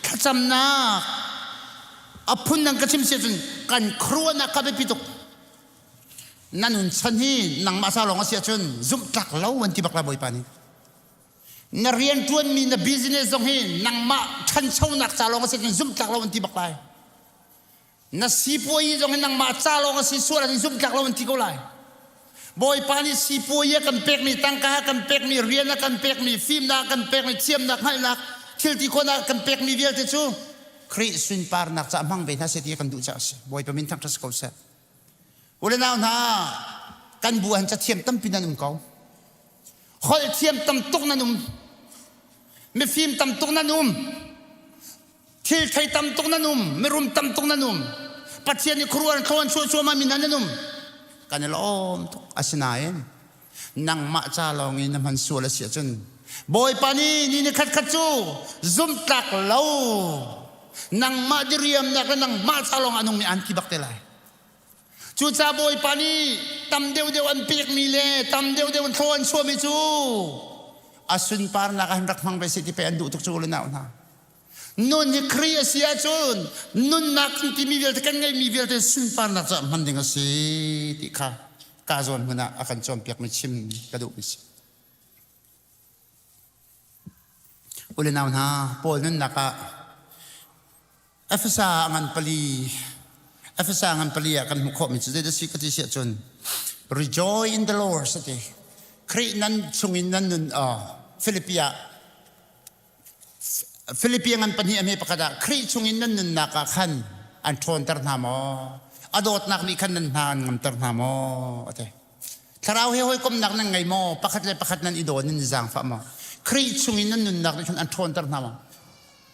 thlacamnak a phun dang ka chim si ahcun kan khuaruahnak kha biapi tuk. Na nun chan hi nangmah sa lawng a si ahcun zumh tlak lo an ti bak la Bawipa nih. Na rianṭuanmi na business zong hi nangmah ṭhanchonak ca lawng a si ahcun zumh tlak lo an ti bak lai. Na sipuai zong hi nangmah ca lawng a si sual an zumh tlak lo an ti ko lai. Bawipa nih sipuai a kan pekmi tangka a kan pekmi rian a kan pekmi fimnak a kan pekmi thiamnak hngalhnak thil ti khawhnak a kan pekmi vialte cu Khrih sunparnak caah hmang ve hna seh ti kan duh caah a si. Bawipa min thangṭhat si ko seh. U le nau hna, kan bu han cathiam tampi nan um ko. Holh thiam tam tuk nan um. Mifim tam tuk nan um. Thil thei tam tuk nan um, mirum tam tuk nan um. Pathian i khuaruah thlawn chuah cuahmah mi hna nan um. Kan i lawm tuk. Asinain nangmah ca lawng in na hman sual a si ahcun Bawipa nih ni ni khat khat cu zumhtlak lo nangmah diriamnak le nangmah ca lawng a nungmi an ti bak te lai. Cucaah Bawipa nih tam deuhdeuh an pekmi le tam deuhdeuh an thlaw an chuahmi cu a sunparnak ah hin rak hmang ve seh ti pei an duh tuk cu u le nau hna. Nun hi Khrih a si ahcun nunnak kan timi vialte kan ngeihmi vialte sunparnak caah hman ding a si ti kha ka zawn hmun ah a kan cawnpiakmi chim ka duhmi si. U le nau hna, Paul nunnak ah Efesa ngan pali Efesa ngan pali ah kan hmuh khawhmi cu zeidah si ka ti si ahcun rejoice in the Lord ati. Khrih nan chungin nan nun Philippi ah Philippi ngan pahnih a hme pakhat ah Khrih chungin nan nunnak ah khan an ṭhawnter hna maw? A dawtnak nih khan nan hna an ngamter hna maw? Ati. Thlarau he hawikomhnak nan ngei maw? Pakhat le pakhat nan i daw nan i zaangfah maw? Khrih chungin nan nunnak nih khan an ṭhawnter hna maw?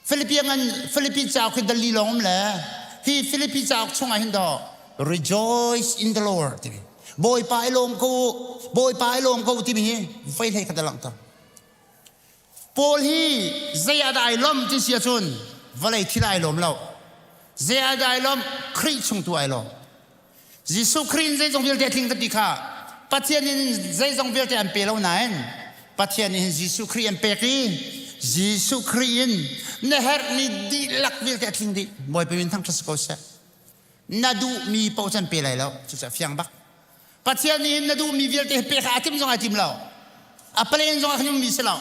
Philippi ngan Philippi cauk hi dali lawng um le hi Philippi cauk chungah hin daw rejoice in the Lord timi Bawipa i lawm ko u Bawipa i lawm ko timi hi voi hlei khat a langhter. Paul hi zei ah dah ai lawmh ti si ahcun vawlei thil ai lawm lo. Zei ah dah ai lawmh? Khrih chung tu ai lawm. Jesuh Khrih in zeizong vialte a tling ka ti kha Pathian in zeizong vialte an pe lo nain Pathian in Jesuh Khrih an pek i Jesuh Khrih in na herhmi dihlak vialte a tling dih. Bawipa min thangṭhat si ko seh. Na duhmi paoh cu an pe lai lo. Cucaah fiang bak. Pathian nih na duhmi vialte hi pek aa tim zong ai tim lo. A palen zong a kan ummi si lo.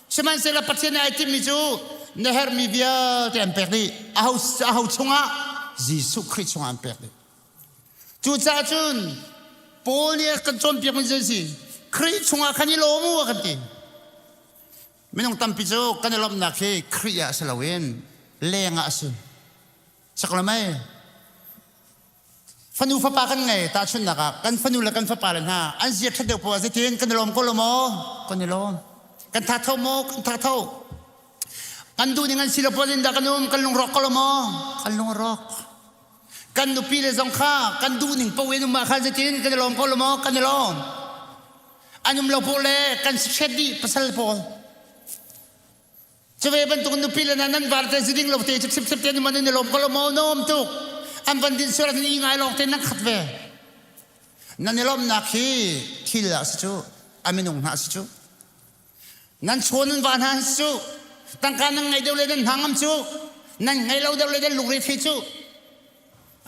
Sihmanhsehlaw Pathian nih ai timmi cu na herhmi vialte an pek dih. Aho, aho chungah? Jesuh Khrih chungah an pek dih. Cucaah cun Paul nih a kan cawnpiakmi cu si Khrih chungah khan i lawm u a kan ti. Minung tampi cu kan i lawmhnak hi Khrih ah si loin leng ah a si. Sak lo mei? Fanu fapa kan ngei tahchunhnak ah kan fanu le kan fapa le hna an zia ṭhat deuh poah zeitin kan i lawm ko lo maw? Kan i lawm. Kan tha tho maw? Kan tha tho. Kan duh ning an si lo poah dah kan um kan lungrawk ko lo maw? Kan lungrawk. Kan nupi le zong kha kan duh ning paoh in um ah khan zeitin kan i lawm ko lo maw? Kan i lawm. An um lo poh le kan si dih pasal pawl. Cuve bantuk nupi le nan var te ziding lo te cu sip te man in lom ko lo maw nom tuk an van din sual an i ngai lawng te nan khat ve nan i lomnak hi thil ah si cu a minung hna si cu nan chaw nan va hna si cu tangka nan ngei deuh le nan hna ngam cu nan ngei lo deuh le nan lungre thei cu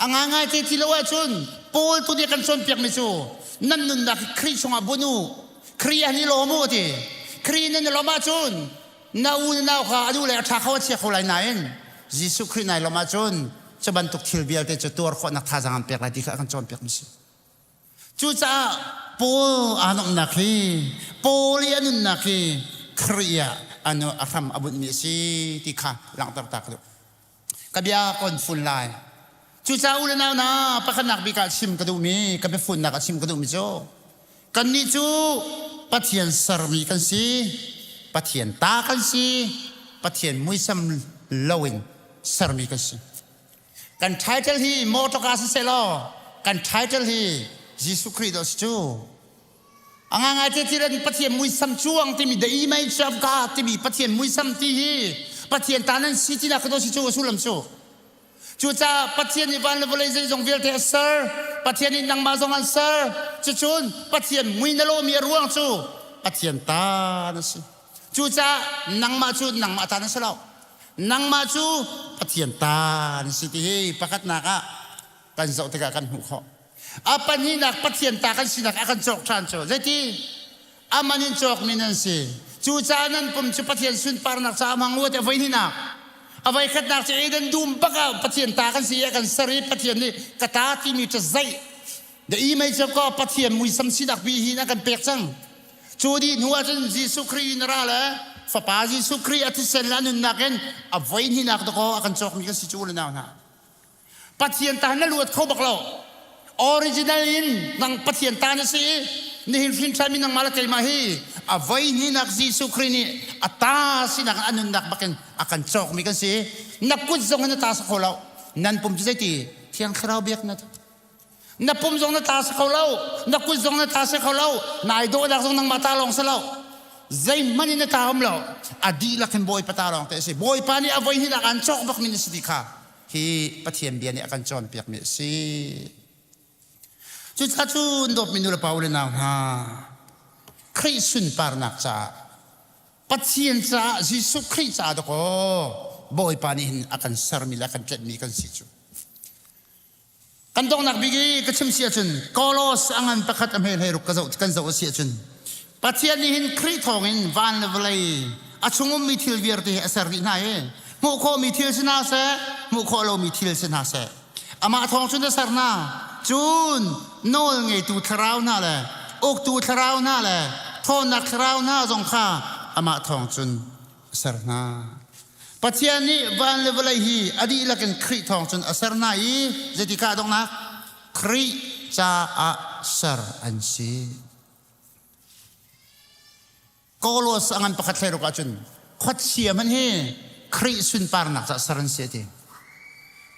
A ngaingai te ti lo ahcun Paul tu nih kan cawnpiakmi cu nan nunnak hi Khrih chungah bunh u. Khrih ah ni lawm u a ti. Khrih nan i lawm ahcun na u na nau kha a duh le a ṭha kho a chia kho lai nain Jesuh Khrih nai lawm ahcun cu bantuk thil vialte cu tuar khawhnak thazaang an pek lai ti kha a kan cawnpiakmi si. Cucaah Paul aa nuamhnak hi Paul i a nunnak hi Khrih ah a hram a bunhmi a si ti kha langhter ta ka duh. Ka bia kon fun lai. Cucaah u le nau hna, pakhatnak bik ah chim ka duhmi, ka biafunnak ah chim ka duhmi cu, kannih cu Pathian sermi kan si, Pathian ta kan si, Pathian muisam loin sermi kan si. Kan title hi motorka siseh law, kan title hi Jesuh Khrih dawh si cu. A ngaingai te thil in Pathian muisam cuang timi the image of God timi Pathian muisam ti hi Pathian ta nan si tinak ka si cu a sullam cu. Cucaah Pathian nih van le vawlei zeizong vialte a ser. Pathian nih nangmah zong an ser. Cucun Pathian mui na lawmi a ruang cu Pathian ta na si. Cucaah nangmah cu nangmah ta na si lo. Nangmah cu Pathian ta na si ti hi pakhatnak ah kan zoh tikah kan hmuh khawh. A pahnihnak Pathian ta kan sinak a kan cawk ṭhan cu zeiti? A man in cawkmi nan si. Cucaah nan pum cu Pathian sunparnak caah hmang u tiah voihnihnak. A voikhatnak cu Eden dum bak ah Pathian ta kan si i a kan ser i Pathian nih ka ta timi cu zeih. The image of God Pathian muisam sinak bi hi a kan pek cang. Cu dih hnu ahcun Jesuh Khrih in ra le Fapa Jesuh Khrih a thisen le a nunnak in a voihnihnak dakaw a kan cawkmi kan si cu u le nau hna. Pathian ta na luat kho bak lo. Original in nang Pathian ta na si i nihin hrin ṭhanmi nangmah le keimah hi a voihnihnak Jesuh Khrih nih a ta sinak in a nunnak bakin a kan cawkmi kan si. Na kut zong in na ta sa kho lo. Nan pum cu zeiti? Thiang Thlarau biak na Na pum zong na ta si kho lo. Na kut zong na ta si kho lo. Nai dawhnak zong nangmah ta lawng si lo. Zeihmanh in na ta um lo. A dihlak in Bawipa ta lawng te a si. Bawipa nih a voihnihnak aan cawk bakmi na si ti kha hi Pathian bia nih a kan cawnpiakmi a si. Cucaah cun dawtmi nu le pa u le nau hna, Khrih sunparnak caah Pathian caah Jesuh Khrih caah dakaw Bawipa nih hin a kan sermi le a kan tlenhmi kan si cu. Kan donghnak bik i ka chim si ahcun Kolos a ngan pakhat a hme hlei ruk ka zoh kan zoh a si ahcun Pathian nih hin Khrih thawngin van le vawlei a chung ummi thil vialte hi a ser dih hna i hmuh khawhmi thil si hna seh hmuh khawh lomi thil si hna seh amah thawng cun a ser hna cun nawl ngeitu thlarau hna le uktu thlarau hna le ṭhawnnak thlarau hna zong kha amah thawng cun a ser hna. Pathian nih van le vawlei hi a dihlak in Khrih thawng cun a ser hna i zeitikah donghnak Khrih caah ser an si. Kolos a ngan pakhat thleiruk ahcun khuachia hmanh hi Khrih sunparnak caah ser an si a ti.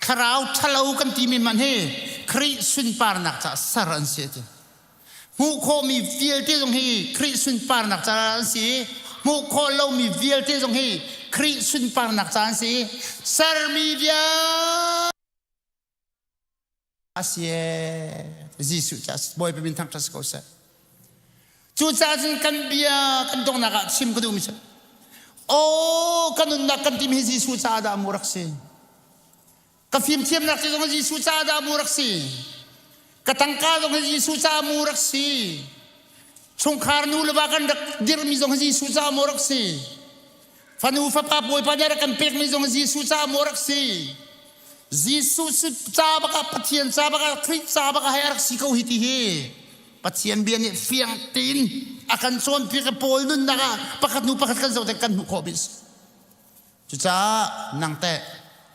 Thlarau ṭhalo kan timi hmanh hi Khrih sunparnak caah ser an si a ti. Hmuh khawhmi vialte zong hi Khrih sunparnak caah an si i hmuh khawh lomi vialte zong hi Khrih sunparnak caah an si i sermi vialte a si ee Jesuh caah Bawipa min thangṭhat si ko seh. Cucaah cun kan bia kan donghnak ah chim ka duhmi cu aw ka nunnak kan timi hi Jesuh caah dah mu rak si. Ka fimthiamnak cu zong Jesuh caah dah mu rak si. Ka tangka zong hi Jesuh caah mu rak si. Chungkhar nu le va kan rak dirmi zong hi Jesuh caah mu rak si. Fanu fapa Bawipa nih a rak kan pekmi zong Jesuh caah mu rak si. Jesuh ca bak ah Pathian ca bak ah Khrih ca bak ah hei a rak si ko hi ti hi Pathian bia nih fiang tein a kan cawnpiak i Paul nunnak ah pakhat hnu pakhat kan zoh tik kan hmuh khawh mi a si. Cucaah nang teh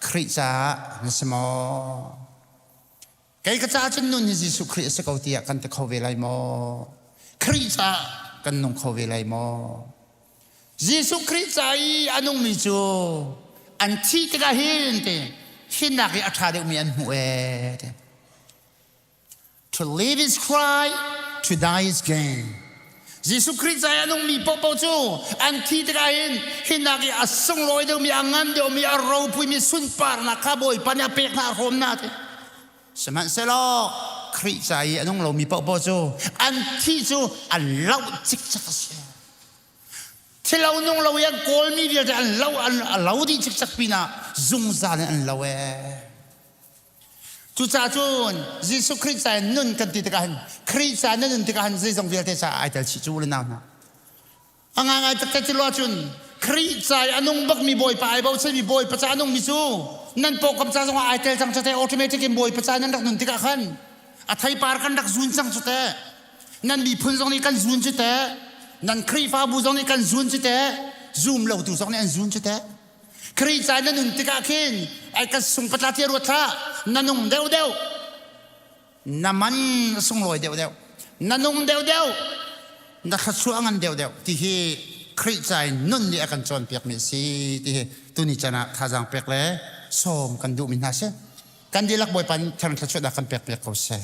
Khrih caah na si maw? Kei ka caah cun nun hi Jesuh Khrih a si ko tiah kan ti kho ve lai maw? Khrih caah kan nung kho ve lai maw? Jesuh Khrih ca i a nungmi cu an thih tikah hin ti hinak i a ṭha deuhmi an hmuh ee ti. To live is Christ, to die is gain. Jesuh Khrih ca i a nungmi paohpaoh cu an thi tikah hin hinak i a sunglawi deuhmi, a ngan deuhmi, a ropuimi sunparnak kha Bawipa nih a pek hna, a hrawm hna ti. Sihmanhsehlaw Khrih ca i a nung lomi paohpaoh cu an thi cu an loh cikcek a si. Thilo nung lo i an kawlmi vialte an lo an a lo dih cikcek pinah zungzal in an lo ee. Cucaah cun Jesuh Khrih ca in nun kan ti tikah hin Khrih ca na nun tikah hin zeizong vialte caah ai tel chih cu u le nau hna. A ngaingai taktak ti lo ahcun Khrih ca i a nung bakmi Bawipa ai bochanmi Bawipa ca a nungmi cu nan pawngkam ca zongah ai tel cang cu teh automatic in Bawipa ca nan rak nun tikah khan a theipar kan rak zun cang cu teh nan miphun zong nih kan zun cu teh nan Khrihfabu zong nih kan zun cu teh zum lotu zong nih an zun cu teh Khrih ca na nun tikah khin ai ka sung patla ti ruat hlah na nung deuh deuh na man a sunglawi deuh deuh na nung deuh deuh na thluachuah ngan deuh deuh ti hi Khrih ca in nun nih a kan cawnpiakmi a si ti hi tuni chan ah thazaang pek le sawm kan duhmi hna si kan dihlak Bawipa nih thar thluachuahnak kan pek piak ko seh.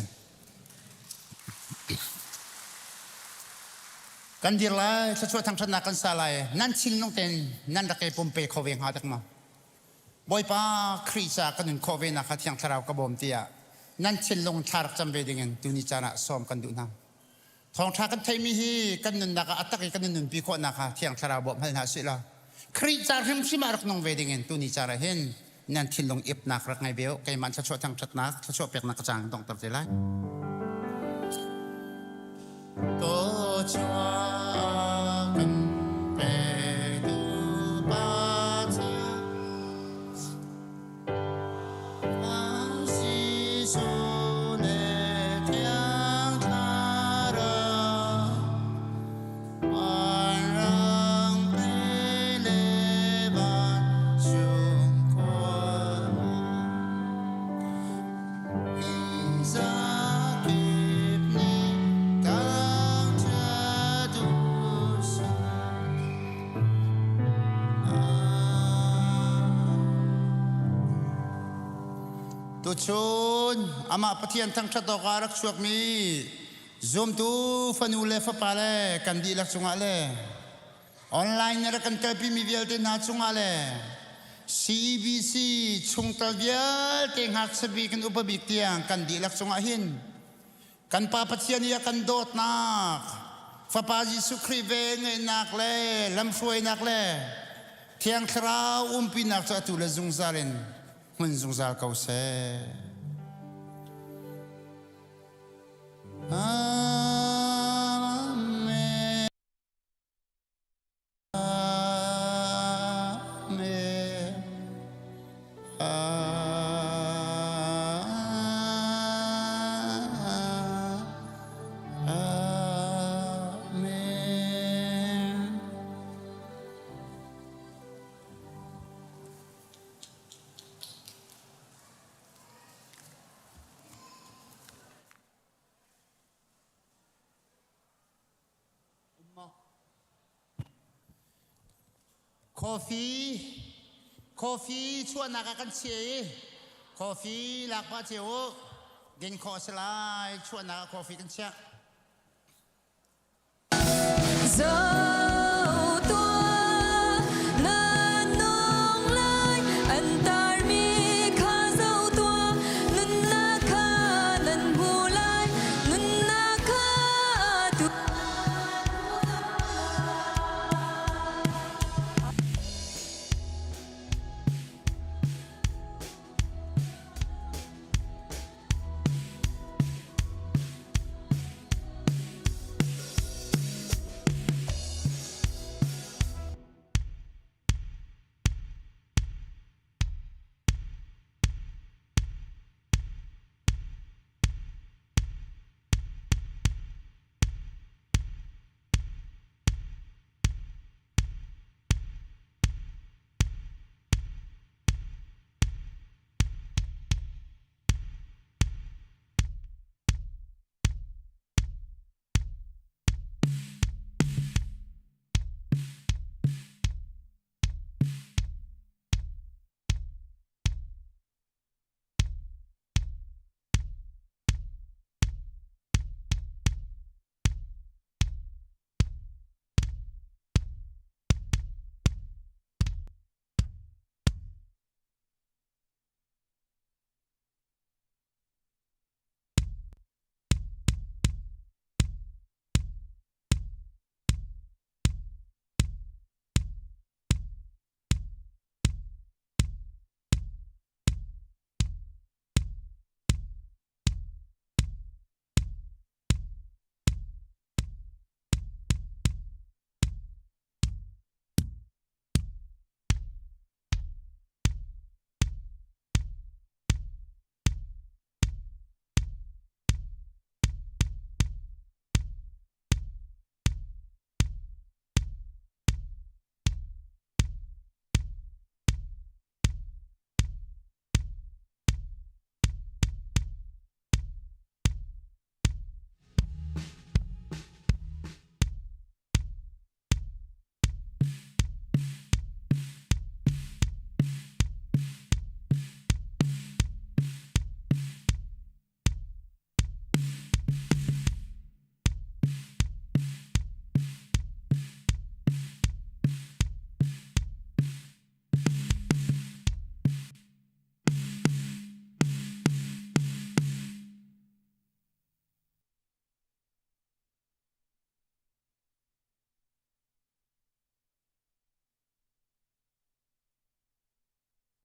Kan dir lai, thluachuah thangṭhatnak kan sa lai. Nan thinlung tein nan rak i pumpe kho ve hnga dek maw? Bawipa Khrih caah ka nun khawh ve nak kha Thiang Thlarau ka bawm tiah nan thinlung thla rak cam ve dingin tuni caan ah sawm kan duh hna. Thawngṭha kan theimi hi kan nunnak ah a tak i kan nunpi khawhnak kha Thiang Thlarau bawmh hal hna sih law Khrih ca hrimhrim ah rak nung ve dingin tuni caan ah hin nan thinlung ipnak rak ngei ve u keimah thluachuah thangṭhatnak thluachuah peknak ka cang donghter te lai. Tuchuah kan petu Pathian Jesuh le Thiang Thlarau Vanrang te le vancung khua Zakip nih thangṭhat u sih. Tuchun amah Pathian thangṭhat awkah a rak chuakmi Zumtu fanu le fapa le kan dihlak cungah le online na rak kan telpimi vialte hna cungah le CEBC chungtel vialte ngakchia bik in upa bik tiang kan dihlak cungah hin. Kan Pa Pathian i a kan dawtnak, Fapa Jesuh Khrih velngeihnak le lamhruainak le Thiang Thlarau umpinak cu atu le zungzal in hmun zungzal ko seh. Amen. Amen. Amen. Coffee coffee chuahnak ah kan chia i coffee lak pah cio u. Din khawh a si lai. Chuahnak ah coffee kan chiah.